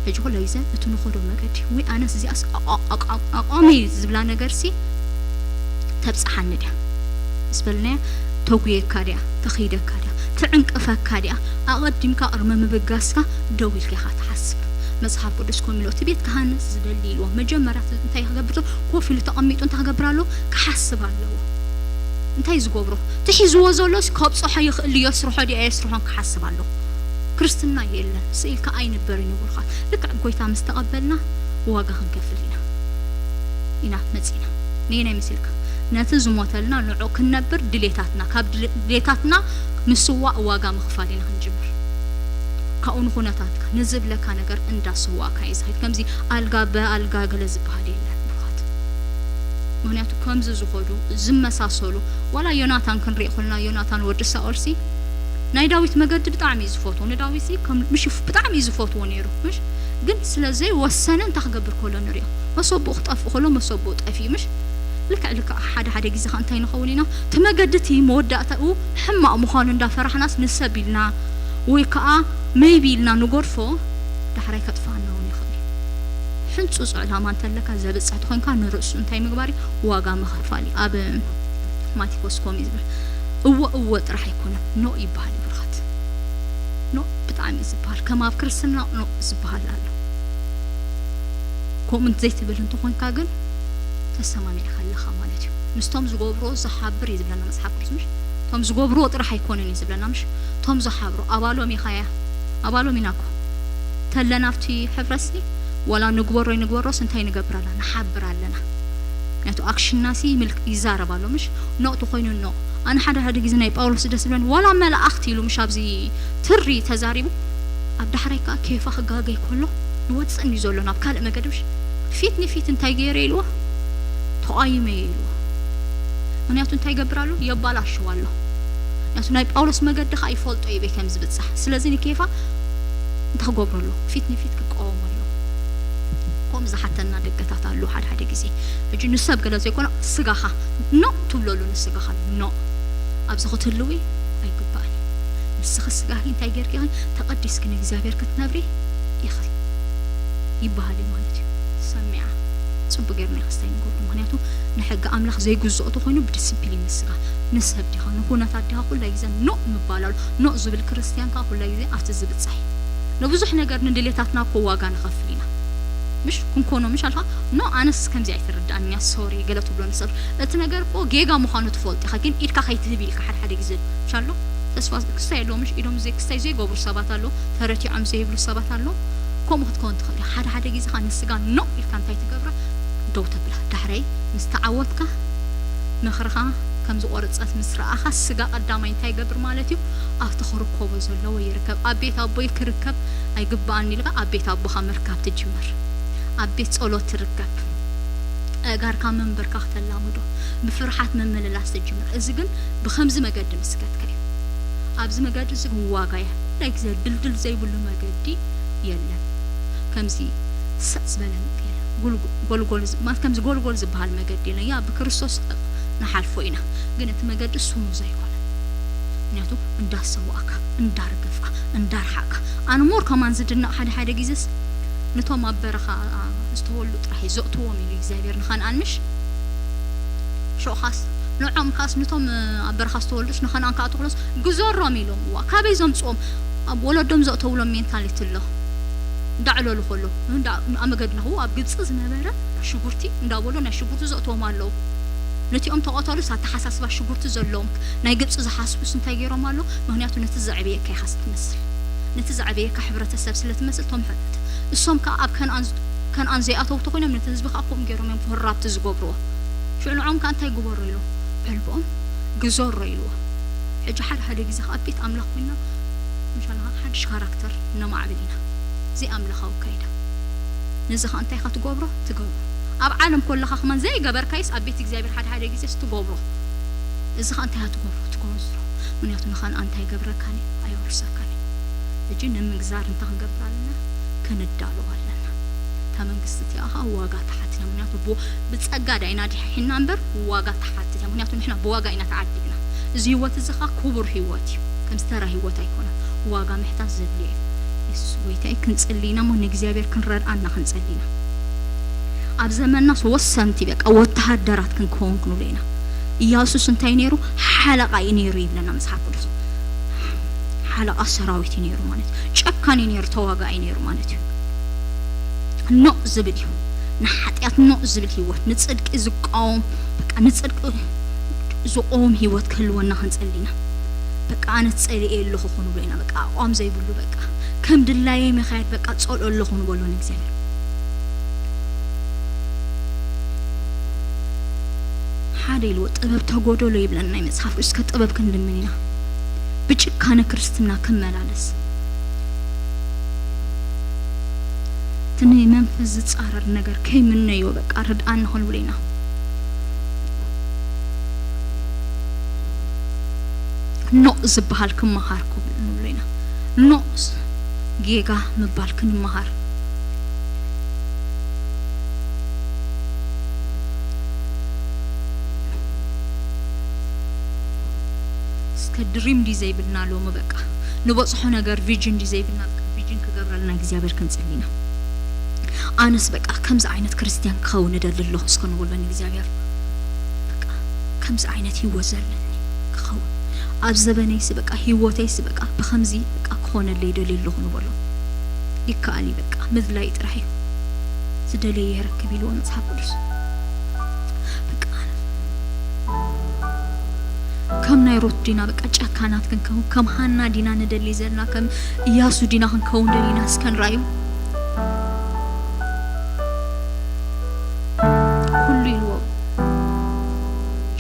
ሕጂ ኩላ ግዜ እቲ ንኸዶ መገዲ፣ ወይ ኣነስ እዚኣስ ኣቋ-፣ ኣቋ-፣ ኣቋመይ ዝብላ ነገርሲ ተብፅሓኒ ድያ? ምስ በልናያ፣ ተጉየካ ድያ? ተኺደካ ድያ? ትዕንቅፈካ ድያ? ኣቐዲምካ ቅድሚ ምብጋስካ ደው ኢልካ ኢኻ ትሓስብ። መጽሓፍ ቅዱስ ከምኡ ኢሉ፣ "እቲ ቤት ክሃንጽ ዝደሊ" ኢልዎ። መጀመርያ እንታይ ክገብር? ኮፍ ኢሉ ተቐሚጡ እንታይ ክገብር ኣለዎ? ክሓስብ ኣለዎ። እንታይ ዝገብሮ? እቲ ሒዝዎ ዘሎስ ከብጽሖ ይኽእል ድዩ? የስርሖ ድዩ ኣየስርሖን ክሓስብ ኣለዎ። ክርስትና የለን፣ ስኢልካ ኣይንበርን እዩ ብሩኻት። ልክዕ ጎይታ ምስ ተቐበልና ዋጋ ክንከፍል ኢና። ኢና መጺና። ነየናይ መሲልካ? ነቲ ዝሞተልና ንዑ ክንነብር ድሌታትና፣ ካብ ድሌ-፣ ድሌታትና ምስዋእ ዋጋ ምኽፋል ኢና ክንጅምር። ካብኡ ንኹነታትካ፣ ንዝብለካ ነገር እንዳሰዋእካ እዩ ዝኸይድ። ከምዚ ኣልጋ ብኣልጋ ገለ ዝበሃል የለን ብሩኻት። ምኽንያቱ ከምዚ ዝኾዱ፣ ዝመሳሰሉ፣ ዋላ ዮናታን ክንርኢ ከለና፣ ዮናታን ወዲ ሳኦልሲ ናይ ዳዊት መገዲ ብጣዕሚ እዩ ዝፈትዎ። ንዳዊትሲ ከም፣ ምሽ ብጣዕሚ እዩ ዝፈትዎ ነይሩ፣ ምሽ? ግን ስለ ዘይወሰነ እንታይ ክገብር ከሎ ንሪኦ። መሰብኡ ክጠፍእ ከሎ መሰብኡ ጠፊኡ፣ ምሽ? ልክዕ ልክዕ ሓደ ሓደ ግዜ ኸዓ እንታይ ንኸውን ኢና? እቲ መገዲ እቲ መወዳእታኡ ሕማቕ ምዃኑ እንዳፈራሕናስ ንሰብ ኢልና ወይ ከዓ maybe ኢልና ንገድፎ፣ ዳሕራይ ከጥፍኣና እውን ይኽእል እዩ። ሕንጹጽ ዕላማ እንተለካ ዘብጽሕ ተኾይንካ ንርእሱ እንታይ ምግባር እዩ? ዋጋ ምኽፋል እዩ። ኣብ ማቴዎስ ከምኡ እዩ ዝብል። እወ እወ ጥራሕ ኣይኮነን፣ ኖእ ይበሃል እዩ ብሩኻት። ኖእ ብጣዕሚ እዩ ዝበሃል። ከም ኣብ ክርስትና ኖእ ዝበሃል ኣሎ። ከምኡ ዘይትብል እንተኾንካ ግን ተሰማሚዕካ ኣለኻ ማለት እዩ። ምስቶም ዝገብርዎ ዝሓብር እዩ ዝብለና መጽሓፍ ቅዱስ፣ ምሽ? እቶም ዝገብርዎ ጥራሕ ኣይኮነን እዩ ዝብለና፣ ምሽ? እቶም ዝሓብሩ ኣባሎም ኢኻያ፣ ኣባሎም ኢና እኮ። ተለና ኣብቲ ሕብረትሲ ዋላ ንግበሮ ይንግበሮስ እንታይ ንገብር ኣለና? ንሓብር ኣለና። ምክንያቱ ኣክሽንናሲ ምልክ-፣ ይዛረብ ኣሎ፣ ምሽ? ኖእ ተኾይኑ ኖእ። ኣነ ሓደ ሓደ ግዜ ናይ ጳውሎስ ደስ ዝብለኒ፣ ዋላ መላእኽቲ ኢሉ፣ ምሽ፣ ኣብዚ ትሪ ተዛሪቡ፣ ኣብ ዳሕራይ ከኣ ኬፋ ክጋገይ ከሎ ንወጽእ እዩ ዘሎ ናብ ካልእ መገዲ፣ ምሽ? ፊት ንፊት እንታይ ገይረ ኢልዎ? ተቓይመ ኢልዎ። ምክንያቱ እንታይ ይገብር ኣሎ? የባላሽው ኣሎ። ምክንያቱ ናይ ጳውሎስ መገዲ ከኣ ይፈልጦ እዩ በይ ከም ዝብጻሕ። ስለዚ ንኬፋ እንታይ ክገብሮ ኣሎ? ፊት ንፊት ክቃወሞ ኣሎ። ከምኡ ዝሓተና ደገታት ኣሎ ሓደ ሓደ ግዜ። ሕጂ ንሰብ ገለ ዘይኮነ ስጋኻ ኖእ ትብለሉ ንስጋኻ ኖእ። ኣብዚ ክትህልዊ ኣይግባእን እዩ። ንስኺ ስጋኺ እንታይ ጌርኪ ኢኺ? ተቐዲስኪ ንእግዚኣብሔር ክትነብሪ ኢኺ ይበሃል እዩ ማለት እዩ። ሰሚዓ ጽቡቅ ጌርና ኢና ክስታይ ንገብሮ። ምክንያቱ ንሕጊ ኣምላኽ ዘይግዝኦ ተኾይኑ ብዲስፕሊን ንስኻ ንሰብ ዲኻ ንኩነታት ዲኻ ኩላ ግዜ ኖእ ምባል ኣሎ። ኖእ ዝብል ክርስትያን ከኣ ኩላ ግዜ ኣብቲ ዝብጻሕ እዩ። ንብዙሕ ነገር ንድሌታትና እኮ ዋጋ ንኸፍል ኢና። ምሽ ክንኮኖ ምሽ ኣልካ ኖ ኣነስ ከምዚ ኣይትርዳእንያ ሶሪ ገለ ትብሎ ንሰብ እቲ ነገር እኮ ጌጋ ምዃኑ ትፈልጥ ኢኻ ግን ኢድካ ከይትህብ ኢልካ ሓደ ሓደ ግዜ ምሽ ኣሎ ተስፋ ክስታይ ኣለዎ ምሽ ኢዶም ዘይ ክስታይ ዘይገብሩ ሰባት ኣለዉ ተረቲዖም ዘይብሉ ሰባት ኣለዉ ከምኡ ክትከውን ትኽእል እያ። ሓደ ሓደ ግዜ ከዓ ንስጋ ኖ ኢልካ እንታይ ትገብራ? ደው ተብላ። ዳሕረይ ምስ ተዓወትካ፣ ምኽርኻ ከም ዝቖረጸት ምስ ረኣኻ፣ ስጋ ቀዳማይ እንታይ ይገብር ማለት እዩ? ኣብቲ ክርከቦ ዘለዎ ይርከብ። ኣብ ቤት ኣቦይ ክርከብ ኣይግባኣን ኢልካ ኣብ ቤት ኣቦኻ ምርካብ ትጅምር። ኣብ ቤት ጸሎት ትርከብ። ኣእጋርካ ምንብርካኽ ተላምዶ። ብፍርሓት ምምልላስ ትጅምር። እዚ ግን ብኸምዚ መገዲ ምስ ከድካ እዩ። ኣብዚ መገዲ እዚ ግን ዋጋ እያ። ናይ ግዜ ድልድል ዘይብሉ መገዲ የለን። ከምዚ ሰጥ ዝበለ መገዲ የለን። ጉልጉ-፣ ጎልጎል ዝ-፣ ማለት ከምዚ ጎልጎል ዝበሃል መገዲ የለን። ያ ብክርስቶስ ንሓልፎ ኢና። ግን እቲ መገዲ ስሙዝ ኣይኮነን። ምክንያቱ እንዳሰዋእካ፣ እንዳርገፍካ፣ እንዳርሓቅካ። ኣነ ሞር ከማን ዝድነቕ ሓደ ሓደ ግዜስ ነቶም ኣብ በረኻ ዝተወልዱ ጥራሕ እዩ ዘእትዎም ኢሉ እግዚኣብሔር ንኸነኣን ምሽ? ሽዑ ኻስ ንዖም ካስ ነቶም ኣብ በረኻ ዝተወልዱስ ንኸነኣን ክኣትዉ ከለስ ግዞሮም ኢሎም። እዋ፣ ካበይ ዘምጽኦም? ኣብ ወለዶም ዘእተውሎም ሜንታሊቲ ኣሎ። እንዳዕለሉ ከሎ፣ እንዳ-፣ ኣብ መገዲ ናሁ ኣብ ግብጺ ዝነበረ ሽጉርቲ እንዳበሉ ናይ ሽጉርቲ ዘእትዎም ኣለዉ። ነቲኦም ተቐተሉስ ኣተሓሳስባ ሽጉርቲ ዘለዎም ናይ ግብጺ ዝሓስቡስ እንታይ ገይሮም ኣለዉ? ምክንያቱ ነቲ ዘዕበየካ ኢኻ ስትመስል። ነቲ ዘዕበየካ ሕብረተሰብ ስለ ትመስል ቶም ሕ-፣ እሶም ከኣ ኣብ ከነኣን ዝ-፣ ከነኣን ዘይኣተዉ ተኾይኖም ነቲ ህዝቢ ከኣ ከምኡ ገይሮም እዮም ኮራፕት ዝገብርዎ። ሽዑ ንዖም ከኣ እንታይ ግበሮ ኢሉ? ዕልብኦም ግዘሮ ኢልዎ። ሕጂ ሓደ ሓደ ግዜ ከኣ ኣብ ቤት ኣምላኽ ኮይና፣ ምሻ፣ ሓድሽ ካራክተር ነማዕብል ኢና። ዘይኣምላኻዊ ኣካይዳ። ነዚ ከኣ እንታይ ኢኻ ትገብሮ? ትገብሮ። ኣብ ዓለም ኮለኻ ከማን ዘይገበርካይስ ኣብ ቤት እግዚኣብሔር ሓደ ሓደ ግዜስ ትገብሮ። እዚ ከኣ እንታይ ኢኻ ትገብሮ? ትገብሮ። ምክንያቱ ንኸን እንታይ ይገብረካን እዩ? ኣየውርሰካን እዩ። ሕጂ ንምግዛር እንታይ ክንገብር ኣለና? ክንዳሎ ኣለና። እታ መንግስቲ እቲኣ ከኣ ዋጋ ትሓትት እያ። ምክንያቱ ብ-፣ ብጸጋ ዳይና ድሒና እምበር ዋጋ ትሓትት እያ። ምክንያቱ ንሕና ብዋጋ ኢና ተዓዲግና። እዚ ህይወት እዚ ከኣ ክቡር ህይወት እዩ። ከምዚ ተራ ህይወት ኣይኮነን። ዋጋ ምሕታት ዘድልዮ እዩ። የሱስ ጎይታ እዩ። ክንጽሊ ኢና እሞ ንእግዚኣብሔር ክንረድኣና ክንጸሊ ኢና። ኣብ ዘመንናስ ወሰንቲ በቃ ወተሃደራት ክንከውን ክንብሎ ኢና። ኢያሱስ እንታይ ነይሩ? ሓለቓ እዩ ነይሩ ይብለና መጽሓፍ ቅዱስ። ሓለቓ ሰራዊት እዩ ነይሩ ማለት እዩ። ጨካን እዩ ነይሩ፣ ተዋጋኢ ነይሩ ማለት እዩ። ኖእ ዝብል እዩ። ንሓጢኣት ኖእ ዝብል ህይወት፣ ንጽድቂ ዝቃወም፣ በቃ ንጽድቂ ዝቆም ህይወት ክህልወና ክንጸሊ ኢና። በቃ ኣነ ጸሊኤ ኣለኹ ክንብሎ ኢና። በቃ ኣቋም ዘይብሉ፣ በቃ ከም ድላየይ ምኻየድ፣ በቃ ጸልኦ ኣለኹ ንበሎ ንእግዚኣብሔር። ሓደ ኢልዎ ጥበብ ተጎደሎ ይብለና ናይ መጽሓፍ ቅዱስ። እስከ ጥበብ ክንልምን ኢና። ብጭካነ ክርስትና ክመላለስ፣ እቲ ንመንፈስ ዝጻረር ነገር ከይምነዮ በቃ ርድኣኒ ክንብሎ ኢና። ኖእ ዝበሃል ክመሃር ክብል ንብሎ ኢና። ኖእ ጌጋ ምባል ክንመሃር። እስከ ድሪም ድዩ ዘይብልና ሎሚ በቃ ንበጽሖ ነገር ቪዥን ድዩ ዘይብልና በቃ ቪዥን ክገብረልና እግዚኣብሔር ክንጽሊ ኢና። ኣነስ በቃ ከምዚ ዓይነት ክርስትያን ክኸውን እደሊ ኣለኹ እስከ ንብሎ ንእግዚኣብሔር። በቃ ከምዚ ዓይነት ህይወት ዘለኒ ክኸውን ኣብ ዘበነይሲ በቃ ህይወተይሲ በቃ ብኸምዚ በቃ ክኾነለይ ይደሊ ኣለኹ ንበሎ። ይከኣል እዩ በቃ ምድላይ ጥራሕ እዩ። ዝደለየ ይረክብ ኢልዎ መጽሓፍ ቅዱስ። በቃ ከም ናይ ሩት ዲና በቃ ጨካናት ክንከውን፣ ከም ሃና ዲና ንደሊ ዘለና፣ ከም ኢያሱ ዲና ክንከውን ደሊና እስከ ንራዩ። ኩሉ ኢልዎ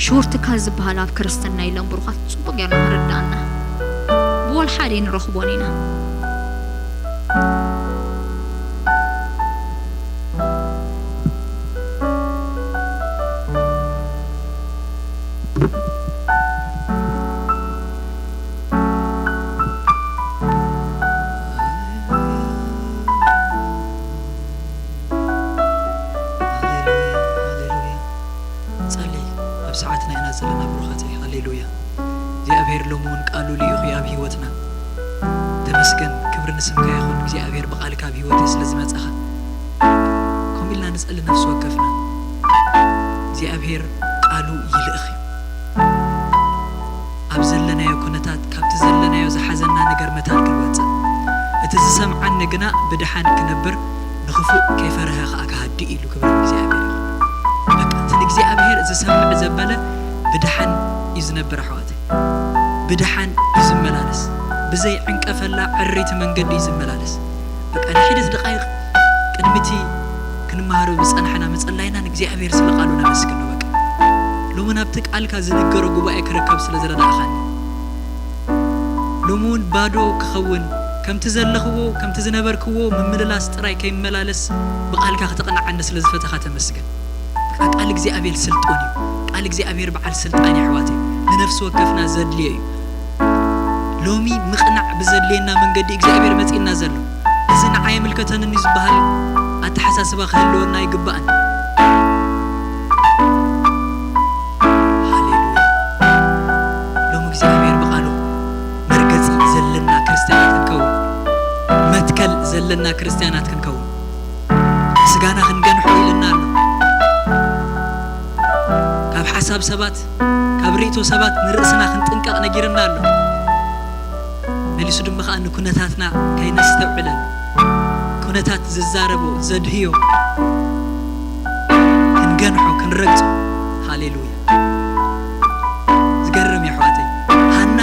ሾርት ካት ዝበሃል ኣብ ክርስትና የለን ብሩኻት፣ ጽቡቅ ጌርና ክንርዳእና ብወል ሓደ ንረኽቦን ኢና። ሃሌሉያ፣ ሃሌሉያ። ጸሊ፣ ኣብ ሰዓትና ኢና ዘለና ብሩኻት። ሃሌሉያ። እግዚኣብሔር ሎሚ እውን ቃሉ ልኢኹ ኣብ ህይወትና። ተመስገን፣ ክብሪ ንስምካ ይኹን እግዚኣብሔር፣ ብቃልካ ኣብ ህይወተይ ስለ ዝመጻኻ። ከምኡ ኢልና ንጸሊ ነፍሲ ወከፍና። እግዚኣብሔር ቃሉ ይልእኽ እዩ። ኣብ ዘለናዮ ኩነታት፣ ካብቲ ዘለናዮ ዝሓዘና ነገር መታን ክንወጽእ፣ እቲ ዝሰምዓኒ ግና ብድሓን ክነብር፣ ንኽፉእ ከይፈርሀ ኸኣ ክሃድእ ኢሉ። ክብሪ ንእግዚኣብሔር ይኹን። በቃ እቲ ንእግዚኣብሔር ዝሰምዕ ዘበለ ብድሓን እዩ ዝነብር ኣሕዋተይ። ብድሓን እዩ ዝመላለስ። ብዘይ ዕንቀፈላ ዕሪቲ መንገዲ እዩ ዝመላለስ። በቃ ንሒደት ደቃይቕ ቅድሚቲ ክንመሃሮ ዝጸናሕና ምጽላይና ንእግዚኣብሔር ስለ ቃሉ ነመስግኖ። በቃ ሎሚ ናብቲ ቃልካ ዝንገሮ ጉባኤ ክርከብ ስለ ዝረዳእኻኒ፣ ሎሚ እውን ባዶ ክኸውን፣ ከምቲ ዘለኽዎ፣ ከምቲ ዝነበርክዎ ምምልላስ ጥራይ ከይመላለስ ብቃልካ ክተቕንዓኒ ስለ ዝፈተኻ ተመስገን። በቃ ቃል እግዚኣብሔር ስልጡን እዩ። ቃል እግዚኣብሔር በዓል ስልጣን እዩ ኣሕዋተይ። ንነፍሲ ወከፍና ዘድልዮ እዩ። ሎሚ ምቕናዕ ብዘድልየና መንገዲ እግዚኣብሔር መጺእና ዘሎ። እዚ ንዓይ ኣይምልከተንን እዩ ዝበሃል ኣተሓሳስባ ክህልወና ኣይግባእን። ሃሌሉያ። ሎሚ እግዚኣብሔር ብቓሉ መርገጺ ዘለና ክርስትያናት ክንከውን፣ መትከል ዘለና ክርስትያናት ክንከውን፣ ስጋና ክንገንሖ ኢልና ኣሎ። ካብ ሓሳብ ሰባት፣ ካብ ርእይቶ ሰባት ንርእስና ክንጥንቀቕ ነጊርና ኣሎ። መሊሱ ድማ ከኣ ንኩነታትና ከይነስተውዕለሉ፣ ኩነታት ዝዛረቦ ዘድህዮ ክንገንሖ፣ ክንረግጾ። ሃሌሉያ። ዝገርም እዩ ኣሕዋተይ። ሃና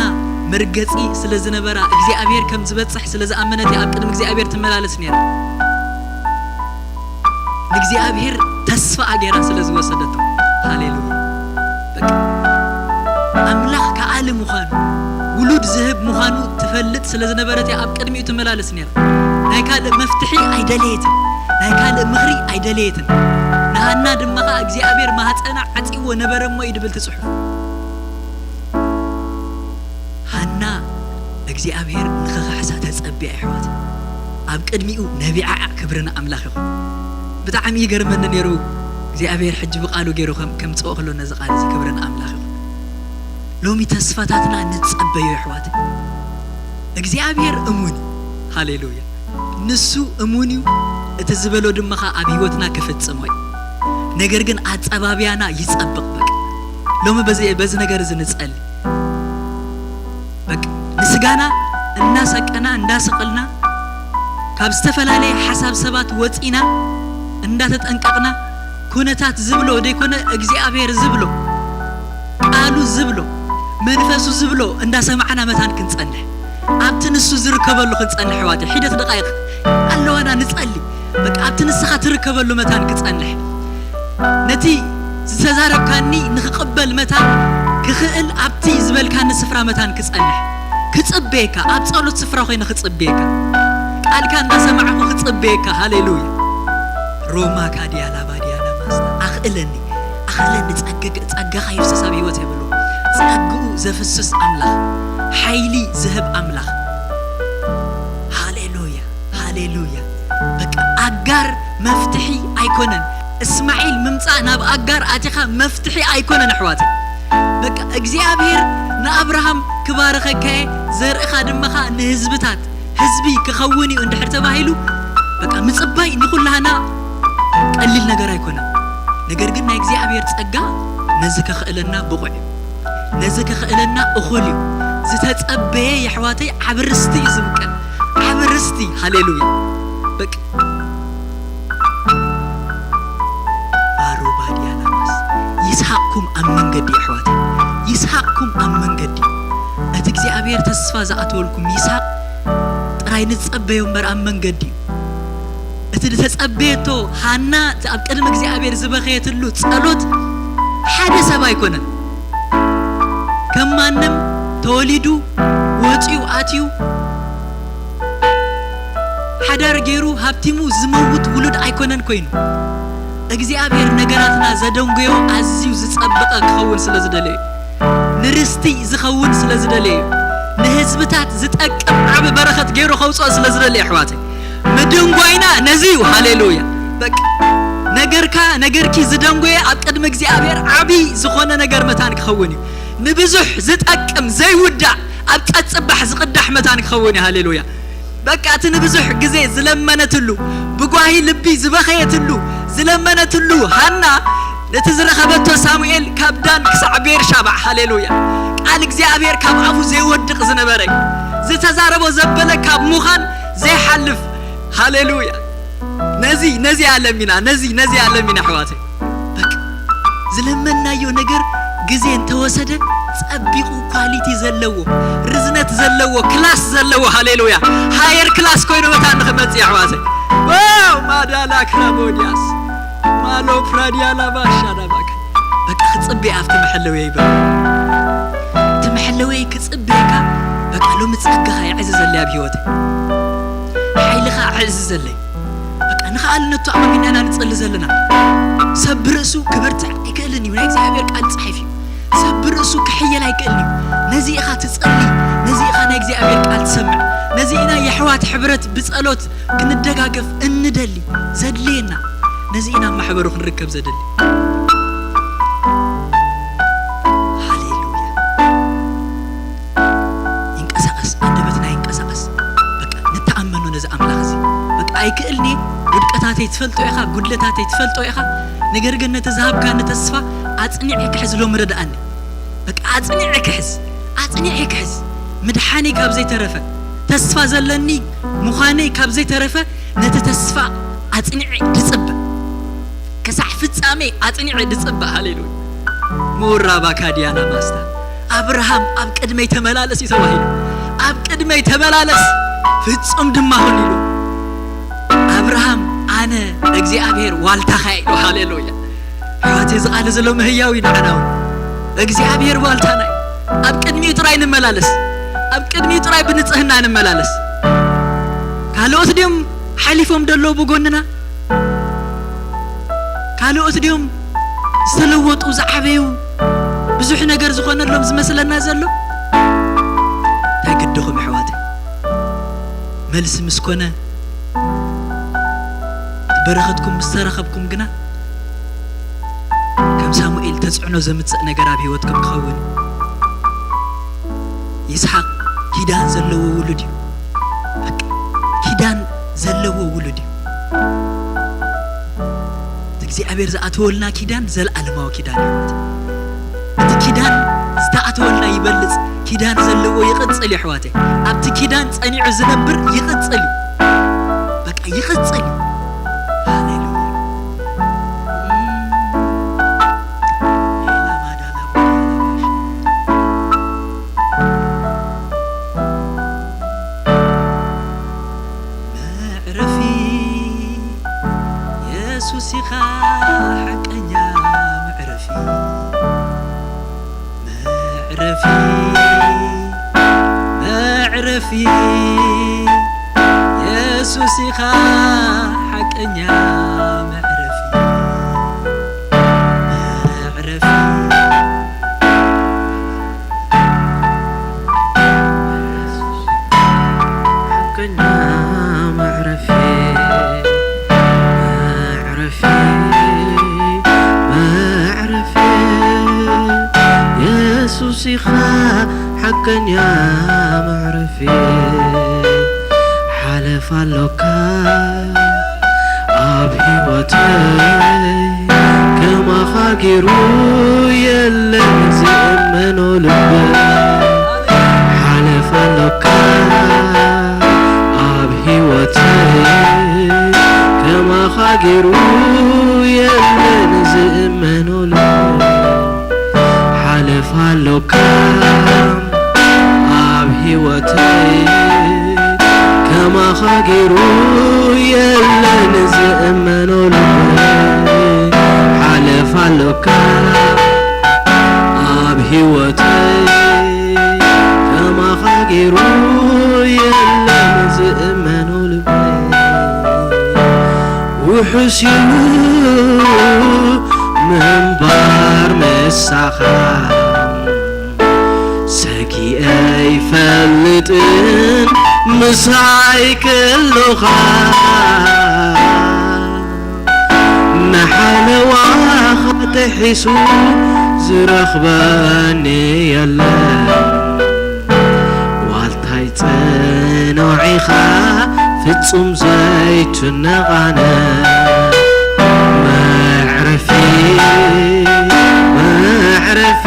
መርገጺ ስለ ዝነበራ እግዚኣብሔር ከም ዝበጽሕ ስለ ዝኣመነት እያ ኣብ ቅድሚ እግዚኣብሔር ትመላለስ ነይራ። ንእግዚኣብሔር ተስፋ ኣገይራ ስለ ዝወሰደቶ። ሃሌሉያ። በቃ ኣምላኽ ከኣሊ ምዃኑ፣ ውሉድ ዝህብ ምዃኑ ትፈልጥ ስለ ዝነበረት እያ ኣብ ቅድሚኡ ትመላለስ ነይራ። ናይ ካልእ መፍትሒ ኣይደለየትን። ናይ ካልእ ምኽሪ ኣይደለየትን። ንሃና ድማ ኸኣ እግዚኣብሔር ማህፀና ዓጺዎ ነበረ እሞ እዩ ድብል እቲ ጽሑፍ። ሃና እግዚኣብሔር ንኽኽሕሳ ተጸብያ የሕዋት። ኣብ ቅድሚኡ ነቢዓ እያ። ክብሪ ንኣምላኽ ይኹን። ብጣዕሚ ይገርመኒ ነይሩ። እግዚኣብሔር ሕጂ ብቓሉ ገይሩ ከም-፣ ከምጽኦ ከሎ ነዚ ቃል እዚ ክብሪ ንኣምላኽ ይኹን። ሎሚ ተስፋታትና ንጸበዮ የሕዋት። እግዚኣብሔር እሙን እዩ። ሃሌሉያ። ንሱ እሙን እዩ። እቲ ዝበሎ ድማ ኸኣ ኣብ ህይወትና ክፍጽሞ እዩ። ነገር ግን ኣጸባብያና ይጸብቕ። በቃ ሎሚ በዚ፣ በዚ ነገር እዚ ንጸሊ። በቃ ንስጋና እናሰቀና፣ እንዳሰቐልና፣ ካብ ዝተፈላለየ ሓሳብ ሰባት ወጺና፣ እንዳተጠንቀቕና፣ ኩነታት ዝብሎ ዘይኮነ እግዚኣብሔር ዝብሎ፣ ቃሉ ዝብሎ፣ መንፈሱ ዝብሎ እንዳሰማዕና መታን ክንጸንሕ፣ ኣብቲ ንሱ ዝርከበሉ ክንጸንሕ፣ ኣሕዋተይ፣ ሒደት ደቃይቕ ኣለዋና ንጸሊ። በቃ ኣብቲ ንስኻ ትርከበሉ መታን ክጸንሕ፣ ነቲ ዝተዛረብካኒ ንኽቕበል መታን ክኽእል፣ ኣብቲ ዝበልካኒ ስፍራ መታን ክጸንሕ ክጽበየካ፣ ኣብ ጸሎት ስፍራ ኮይነ ክጽበየካ፣ ቃልካ እንዳሰማዕኩ ክጽበየካ። ሃሌሉያ። ሮማ ካዲያ ላባዲያ ላማስታ፣ ኣኽእለኒ፣ ኣኽእለኒ፣ ጸግግ-፣ ጸጋኻ ይፍሰስ ኣብ ህይወት የብሉ። ጸግኡ ዘፍስስ ኣምላኽ፣ ሓይሊ ዝህብ ኣምላኽ። ሃሌሉያ፣ ሃሌሉያ። በቃ ኣጋር መፍትሒ ኣይኮነን። እስማዒል ምምጻእ ናብ ኣጋር ኣቲኻ መፍትሒ ኣይኮነን ኣሕዋተይ። በቃ እግዚኣብሔር ንኣብርሃም ክባርኸካ እየ፣ ዘርእኻ ድማ ኸኣ ንህዝብታት ህዝቢ ክኸውን እዩ እንድሕር ተባሂሉ፣ በቃ ምጽባይ ንኹላህና ቀሊል ነገር ኣይኮነን። ነገር ግን ናይ እግዚኣብሔር ጸጋ ነዚ ከኽእለና ብቑዕ እዩ። ነዚ ከኽእለና እኹል እዩ። ዝተጸበየ የሕዋተይ ዓቢ ርስቲ እዩ ዝብቀል። ዓቢ ርስቲ። ሃሌሉያ። በቃ ኣሮባድያናማስ ይስሐቅኩም ኣብ መንገዲ፣ ኣሕዋተይ፣ ይስሐቅኩም ኣብ መንገዲ። እቲ እግዚኣብሔር ተስፋ ዝኣተወልኩም ይስሐቅ ጥራይ ንጸበዮ እምበር ኣብ መንገዲ እዩ። እቲ ዝተጸበየቶ ሃና፣ እቲ ኣብ ቅድሚ እግዚኣብሔር ዝበኸየትሉ ጸሎት ሓደ ሰብ ኣይኮነን። ከም ማንም ተወሊዱ፣ ወጺኡ፣ ኣትዩ፣ ሓዳር ገይሩ፣ ሃብቲሙ ዝመውት ውሉድ ኣይኮነን ኮይኑ። እግዚኣብሔር ነገራትና ዘደንጎዮ ኣዝዩ ዝጸበቐ ክኸውን ስለ ዝደለየ እዩ። ንርስቲ ዝኸውን ስለ ዝደለየ እዩ። ንህዝብታት ዝጠቅም ዓቢ በረኸት ገይሩ ከውጽኦ ስለ ዝደለየ፣ ኣሕዋተይ፣ ምድንጓይና ነዚ እዩ። ሃሌሉያ። በቃ ነገርካ፣ ነገርኪ ዝደንጎየ ኣብ ቅድሚ እግዚኣብሔር ዓቢ ዝኾነ ነገር መታን ክኸውን እዩ። ንብዙሕ ዝጠቅም ዘይውዳእ ኣብ ቀጽባሕ ዝቕዳሕ መታን ክኸውን እዩ። ሃሌሉያ። በቃ እቲ ንብዙሕ ግዜ ዝለመነትሉ፣ ብጓሂ ልቢ ዝበኸየትሉ፣ ዝለመነትሉ ሃና፣ ነቲ ዝረኸበቶ ሳሙኤል ካብ ዳን ክሳዕ ቤርሻባ፣ ሃሌሉያ፣ ቃል እግዚኣብሔር ካብ ኣፉ ዘይወድቕ ዝነበረ፣ ዝተዛረቦ ዘበለ ካብ ምዃን ዘይሓልፍ፣ ሃሌሉያ። ነዚ፣ ነዚ ኣለሚና፣ ነዚ፣ ነዚ ኣለሚና ኣሕዋተይ። በቃ ዝለመንናዮ ነገር ግዜ እንተወሰደ ጸቢቑ፣ ኳሊቲ ዘለዎ፣ ርዝነት ዘለዎ፣ ክላስ ዘለዎ፣ ሃሌሉያ፣ ሃየር ክላስ ኮይኑ መታን ንኽመጽእ፣ ኣሕዋተይ። ዋው! ማዳላ ክራቦዲያስ ማሎ ፕራዲያላ ባሻ ዳባካ። በቃ ክጽበ ኣብቲ መሐለወይ ይበል። እቲ መሐለወይ ክጽበየካ፣ በቃ ሎሚ ጸጋኻ የዕዝዘለይ ኣብ ህይወተይ። ሓይልኻ ኣዕዝዘለይ። በቃ ንኽኣልነቱ ኣማሚና ኢና ንጸሊ ዘለና። ሰብ ብርእሱ ክበርትዕ ኣይክእልን እዩ። ናይ እግዚኣብሔር ቃል ጸሒፍ እዩ። ሰብ ብርእሱ ክሕየል ኣይክእልን እዩ። ነዚ ኢኻ ትጸሊ፣ ነዚ ኢኻ ናይ እግዚኣብሔር ቃል ትሰምዕ። ነዚ ኢና የሕዋት ሕብረት ብጸሎት ክንደጋገፍ እንደሊ፣ ዘድልየና። ነዚ ኢና ኣብ ማሕበሩ ክንርከብ ዘድሊ። ሃሌሉያ። ይንቀሳቐስ፣ ኣንደበትና ይንቀሳቐስ። በቃ ንተኣመኖ ነዚ ኣምላኽ እዚ። በቃ ኣይክእልኒ፣ ውድቀታተይ ትፈልጦ ኢኻ፣ ጉድለታተይ ትፈልጦ ኢኻ። ነገር ግን ነቲ ዝሃብካኒ ተስፋ ኣጽኒዐ ክሕዝ ሎሚ ረድኣኒ። በቃ ኣጽኒዐ ክሕዝ፣ ኣጽኒዐ ክሕዝ። ምድሓነይ ካብ ዘይተረፈ፣ ተስፋ ዘለኒ ምዃነይ ካብ ዘይተረፈ፣ ነቲ ተስፋ ኣጽኒዐ ድጽበ። ክሳዕ ፍጻሜ ኣጽኒዐ ድጽበ። ሃሌሉያ። ሞራ ባካዲያና ማስታ። ኣብርሃም ኣብ ቅድመይ ተመላለስ እዩ ተባሂሉ። ኣብ ቅድመይ ተመላለስ፣ ፍጹም ድማ ሁን ኢሉ። ኣብርሃም ኣነ እግዚኣብሔር ዋልታኻ እየ ኢሉ። ሃሌሉያ። ኣሕዋተይ፣ እዚ ቃል እዚ ሎሚ ህያው እዩ ንዓና እውን። እግዚኣብሔር ዋልታና እዩ። ኣብ ቅድሚኡ ጥራይ ንመላለስ። ኣብ ቅድሚኡ ጥራይ ብንጽህና ንመላለስ። ካልኦት ድዮም ሓሊፎም ደለዉ ብጎንና? ካልኦት ድዮም ዝተለወጡ፣ ዝዓበዩ፣ ብዙሕ ነገር ዝኾነሎም ዝመስለና ዘሎ? እንታይ ግድኹም ኣሕዋተይ? መልሲ ምስ ኮነ፣ በረኸትኩም ምስ ተረኸብኩም ግና፣ ከም ሳሙኤል ተጽዕኖ ዘምጽእ ነገር ኣብ ህይወትኩም ክኸውን እዩ። ይስሓቅ ኪዳን ዘለዎ ውሉድ እዩ። በቃ ኪዳን ዘለዎ ውሉድ እዩ። እቲ እግዚኣብሔር ዝኣተወልና ኪዳን ዘለኣለማዊ ኪዳን እዩ። እቲ ኪዳን ዝተኣተወልና ይበልጽ፣ ኪዳን ዘለዎ ይቕጽል እዩ ኣሕዋተይ። ኣብቲ ኪዳን ጸኒዑ ዝነብር ይቕጽል እዩ። በቃ ይቕጽል እዩ። ሃሌሉያ። መዕረፊ የሱስ ኢኻ ሓቀኛ መዕረፊ። መዕረፊ፣ መዕረፊ፣ የሱስ ኢኻ ሓቀኛ መዕረፊ። መዕረፊ፣ ሓቀኛ መዕረፊ፣ መዕረፊ፣ መዕረፊ፣ የሱስ ኢኻ ሓቀኛ መዕረፊ። ሓለፍ ኣሎካ ኣብ ህይወተይ፣ ከማኻ ገይሩ የለን ዝእመኖ ልበይ። ሓለፍ ኣሎካ ኣብ ህይወተይ፣ ከማኻ ገይሩ የለን ዝእመኖ ልበይ። ሓለፍ ኣሎካ ኣብ ህይወተይ፣ ከማኻ ገይሩ የለን ዝእመኖ ልበይ። ሓለፍ ኣሎካ ኣብ ህይወተይ፣ ከማኻ ገይሩ የለን ዝእመኖ ልበይ። ውሑስ እዩ ምንባር ምሳኻ፣ ሰጊኤ ኣይፈልጥን ምሳይ ከሎኻ። ንሓለዋኻ ጥሒሱ ዝረኽበኒ የለን። ዋልታይ ጽኑዕ ኢኻ ፍጹም ዘይትነቓነቕ። መዕረፊ፣ መዕረፊ፣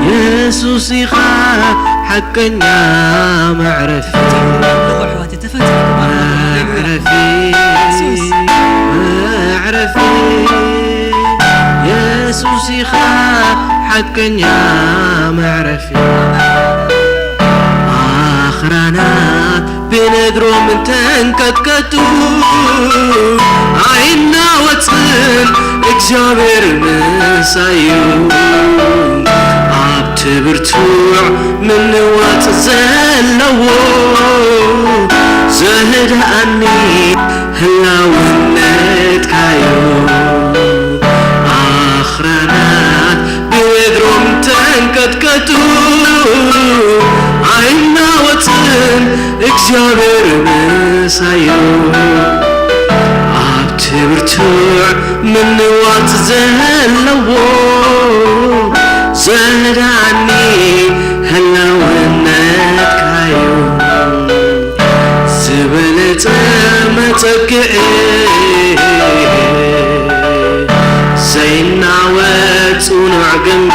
የሱስ ኢኻ ሓቀኛ መዕረፊ። ተፈቲሕኩም ኣለኹ ኣሕዋተይ፣ ተፈቲሕኩም ኣለኹ። ሃሌሉያ። መዕረፊ፣ የሱስ። መዕረፊ፣ የሱስ ኢየሱስ ኢኻ ሓቀኛ መዕረፊ። ኣኽራናት ብነድሮም እንተንቀጥቀጡ ኣይናወጽን፣ እግዚኣብሔር ምሳዩ። ኣብቲ ብርቱዕ ምንዋጽ ዘለዎ ዘህድኣኒ ህላውነትካዩ። ኣኽራናት ብእግሮም ተንቀጥቀጡ ኣይናወጽን፣ እግዚኣብሔር ምሳዩ። ኣብቲ ብርቱዕ ምንዋጽ ዘለዎ ዘህድኣኒ ህላውነትካዩ። ዝበለጸ መጸግዒ ዘይናወጽ ጽኑዕ ግንቢ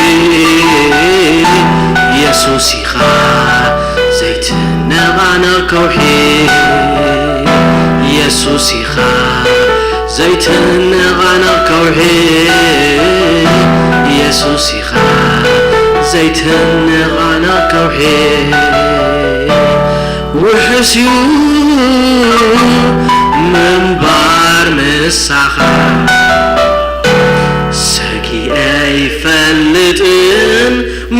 ኢየሱስ ኢኻ ዘይትነቓነቕ ከውሒ። ኢየሱስ ኢኻ ዘይትነቓነቕ ከውሒ። ኢየሱስ ኢኻ ዘይትነቓነቕ ከውሒ። ውሑስ እዩ ምንባር ምሳኻ፣ ሰጊኤ ኣይፈልጥን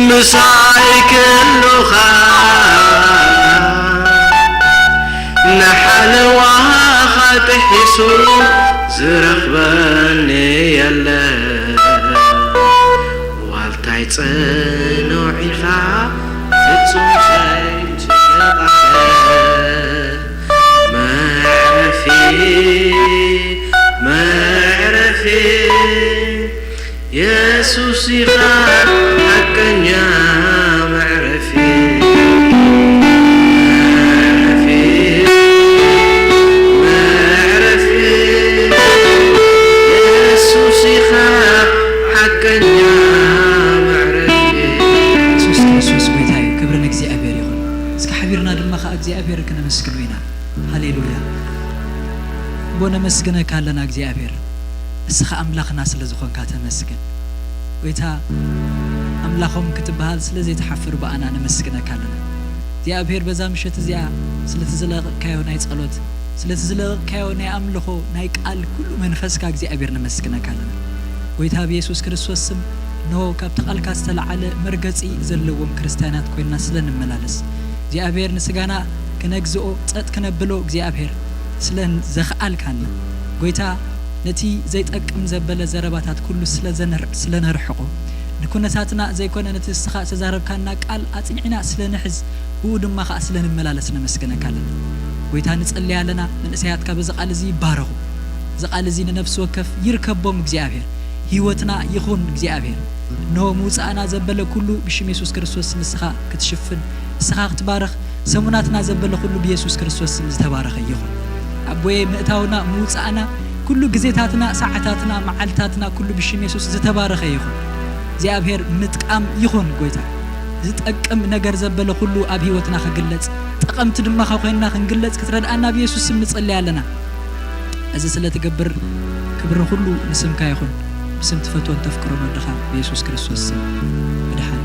ምሳይ ከሎኻ። ንሓለዋኻ ጥሒሱ ዝረኽበኒ የለን። ዋልታይ ጽኑዕ ኢኻ ፍጹም ዘይትነቓነቕ። መዕረፊ፣ መዕረፊ፣ የሱስ ኢኻ ሓቀኛ መዕረፊ። መዕረፊ፣ መዕረፊ፣ የሱስ ኢኻ ሓቀኛ መዕረፊ። የሱስ ክርስቶስ ጎይታ እዩ። ክብሪ ንእግዚኣብሔር ይኹን። እስኪ ሓቢርና ድማ ኸኣ እግዚኣብሔር ክነመስግኖ ኢና። ሃሌሉያ። እሞ ነመስግነካ ኣለና እግዚኣብሔር። እስኻ ኣምላኽና ስለ ዝኾንካ ተመስገን። ጎይታ ኣምላኾም ክትበሃል ስለ ዘይትሓፍር ብኣና ነመስግነካ ኣለና። እግዚኣብሔር በዛ ምሸት እዚኣ ስለቲ ዝለቐቕካዮ ናይ ጸሎት፣ ስለቲ ዝለቐቕካዮ ናይ ኣምልኾ፣ ናይ ቃል ኩሉ መንፈስካ እግዚኣብሔር ነመስግነካ ኣለና። ጎይታ ብየሱስ ክርስቶስ ስም እንሆ ካብቲ ቃልካ ዝተለዓለ መርገጺ ዘለዎም ክርስትያናት ኮይንና ስለ ንመላለስ እግዚኣብሔር ንስጋና ክነግዝኦ ጸጥ ክነብሎ እግዚኣብሔር ስለ ዘኽኣልካና፣ ጎይታ ነቲ ዘይጠቅም ዘበለ ዘረባታት ኩሉ ስለ ዘነር-፣ ስለ ነርሕቖ፣ ንኩነታትና ዘይኮነ ነቲ ንስኻ ዝተዛረብካና ቃል ኣጽኒዕና ስለ ንሕዝ፣ ብኡ ድማ ኸኣ ስለ ንመላለስ ነመስግነካ ኣለና። ጎይታ ንጸልይ ኣለና፣ መንእሰያትካ በዚ ቃል እዚ ይባረኹ። እዚ ቃል እዚ ንነፍሲ ወከፍ ይርከቦም እግዚኣብሔር። ህይወትና ይኹን እግዚኣብሔር። እንሆ ምውጻእና ዘበለ ኩሉ ብሽም የሱስ ክርስቶስ ንስኻ ክትሽፍን፣ ንስኻ ክትባረኽ፣ ሰሙናትና ዘበለ ኩሉ ብየሱስ ክርስቶስ ስም ዝተባረኸ ይኹን። ኣቦየ ምእታውና ምውጻእና ኩሉ ግዜታትና፣ ሰዓታትና፣ መዓልታትና ኩሉ ብሽም የሱስ ዝተባረኸ ይኹን። እግዚኣብሔር ምጥቃም ይኹን ጎይታ። ዝጠቅም ነገር ዘበለ ኩሉ ኣብ ህይወትና ክግለጽ፣ ጠቐምቲ ድማ ኮይንና ክንግለጽ ክትረድኣና ብየሱስ ስም ንጸልይ ኣለና። እዚ ስለ ትገብር ክብሪ ኩሉ ንስምካ ይኹን። ብስም ትፈትዎን ተፍቅሮን ወድኻ ብየሱስ ክርስቶስ ስም ብድሓን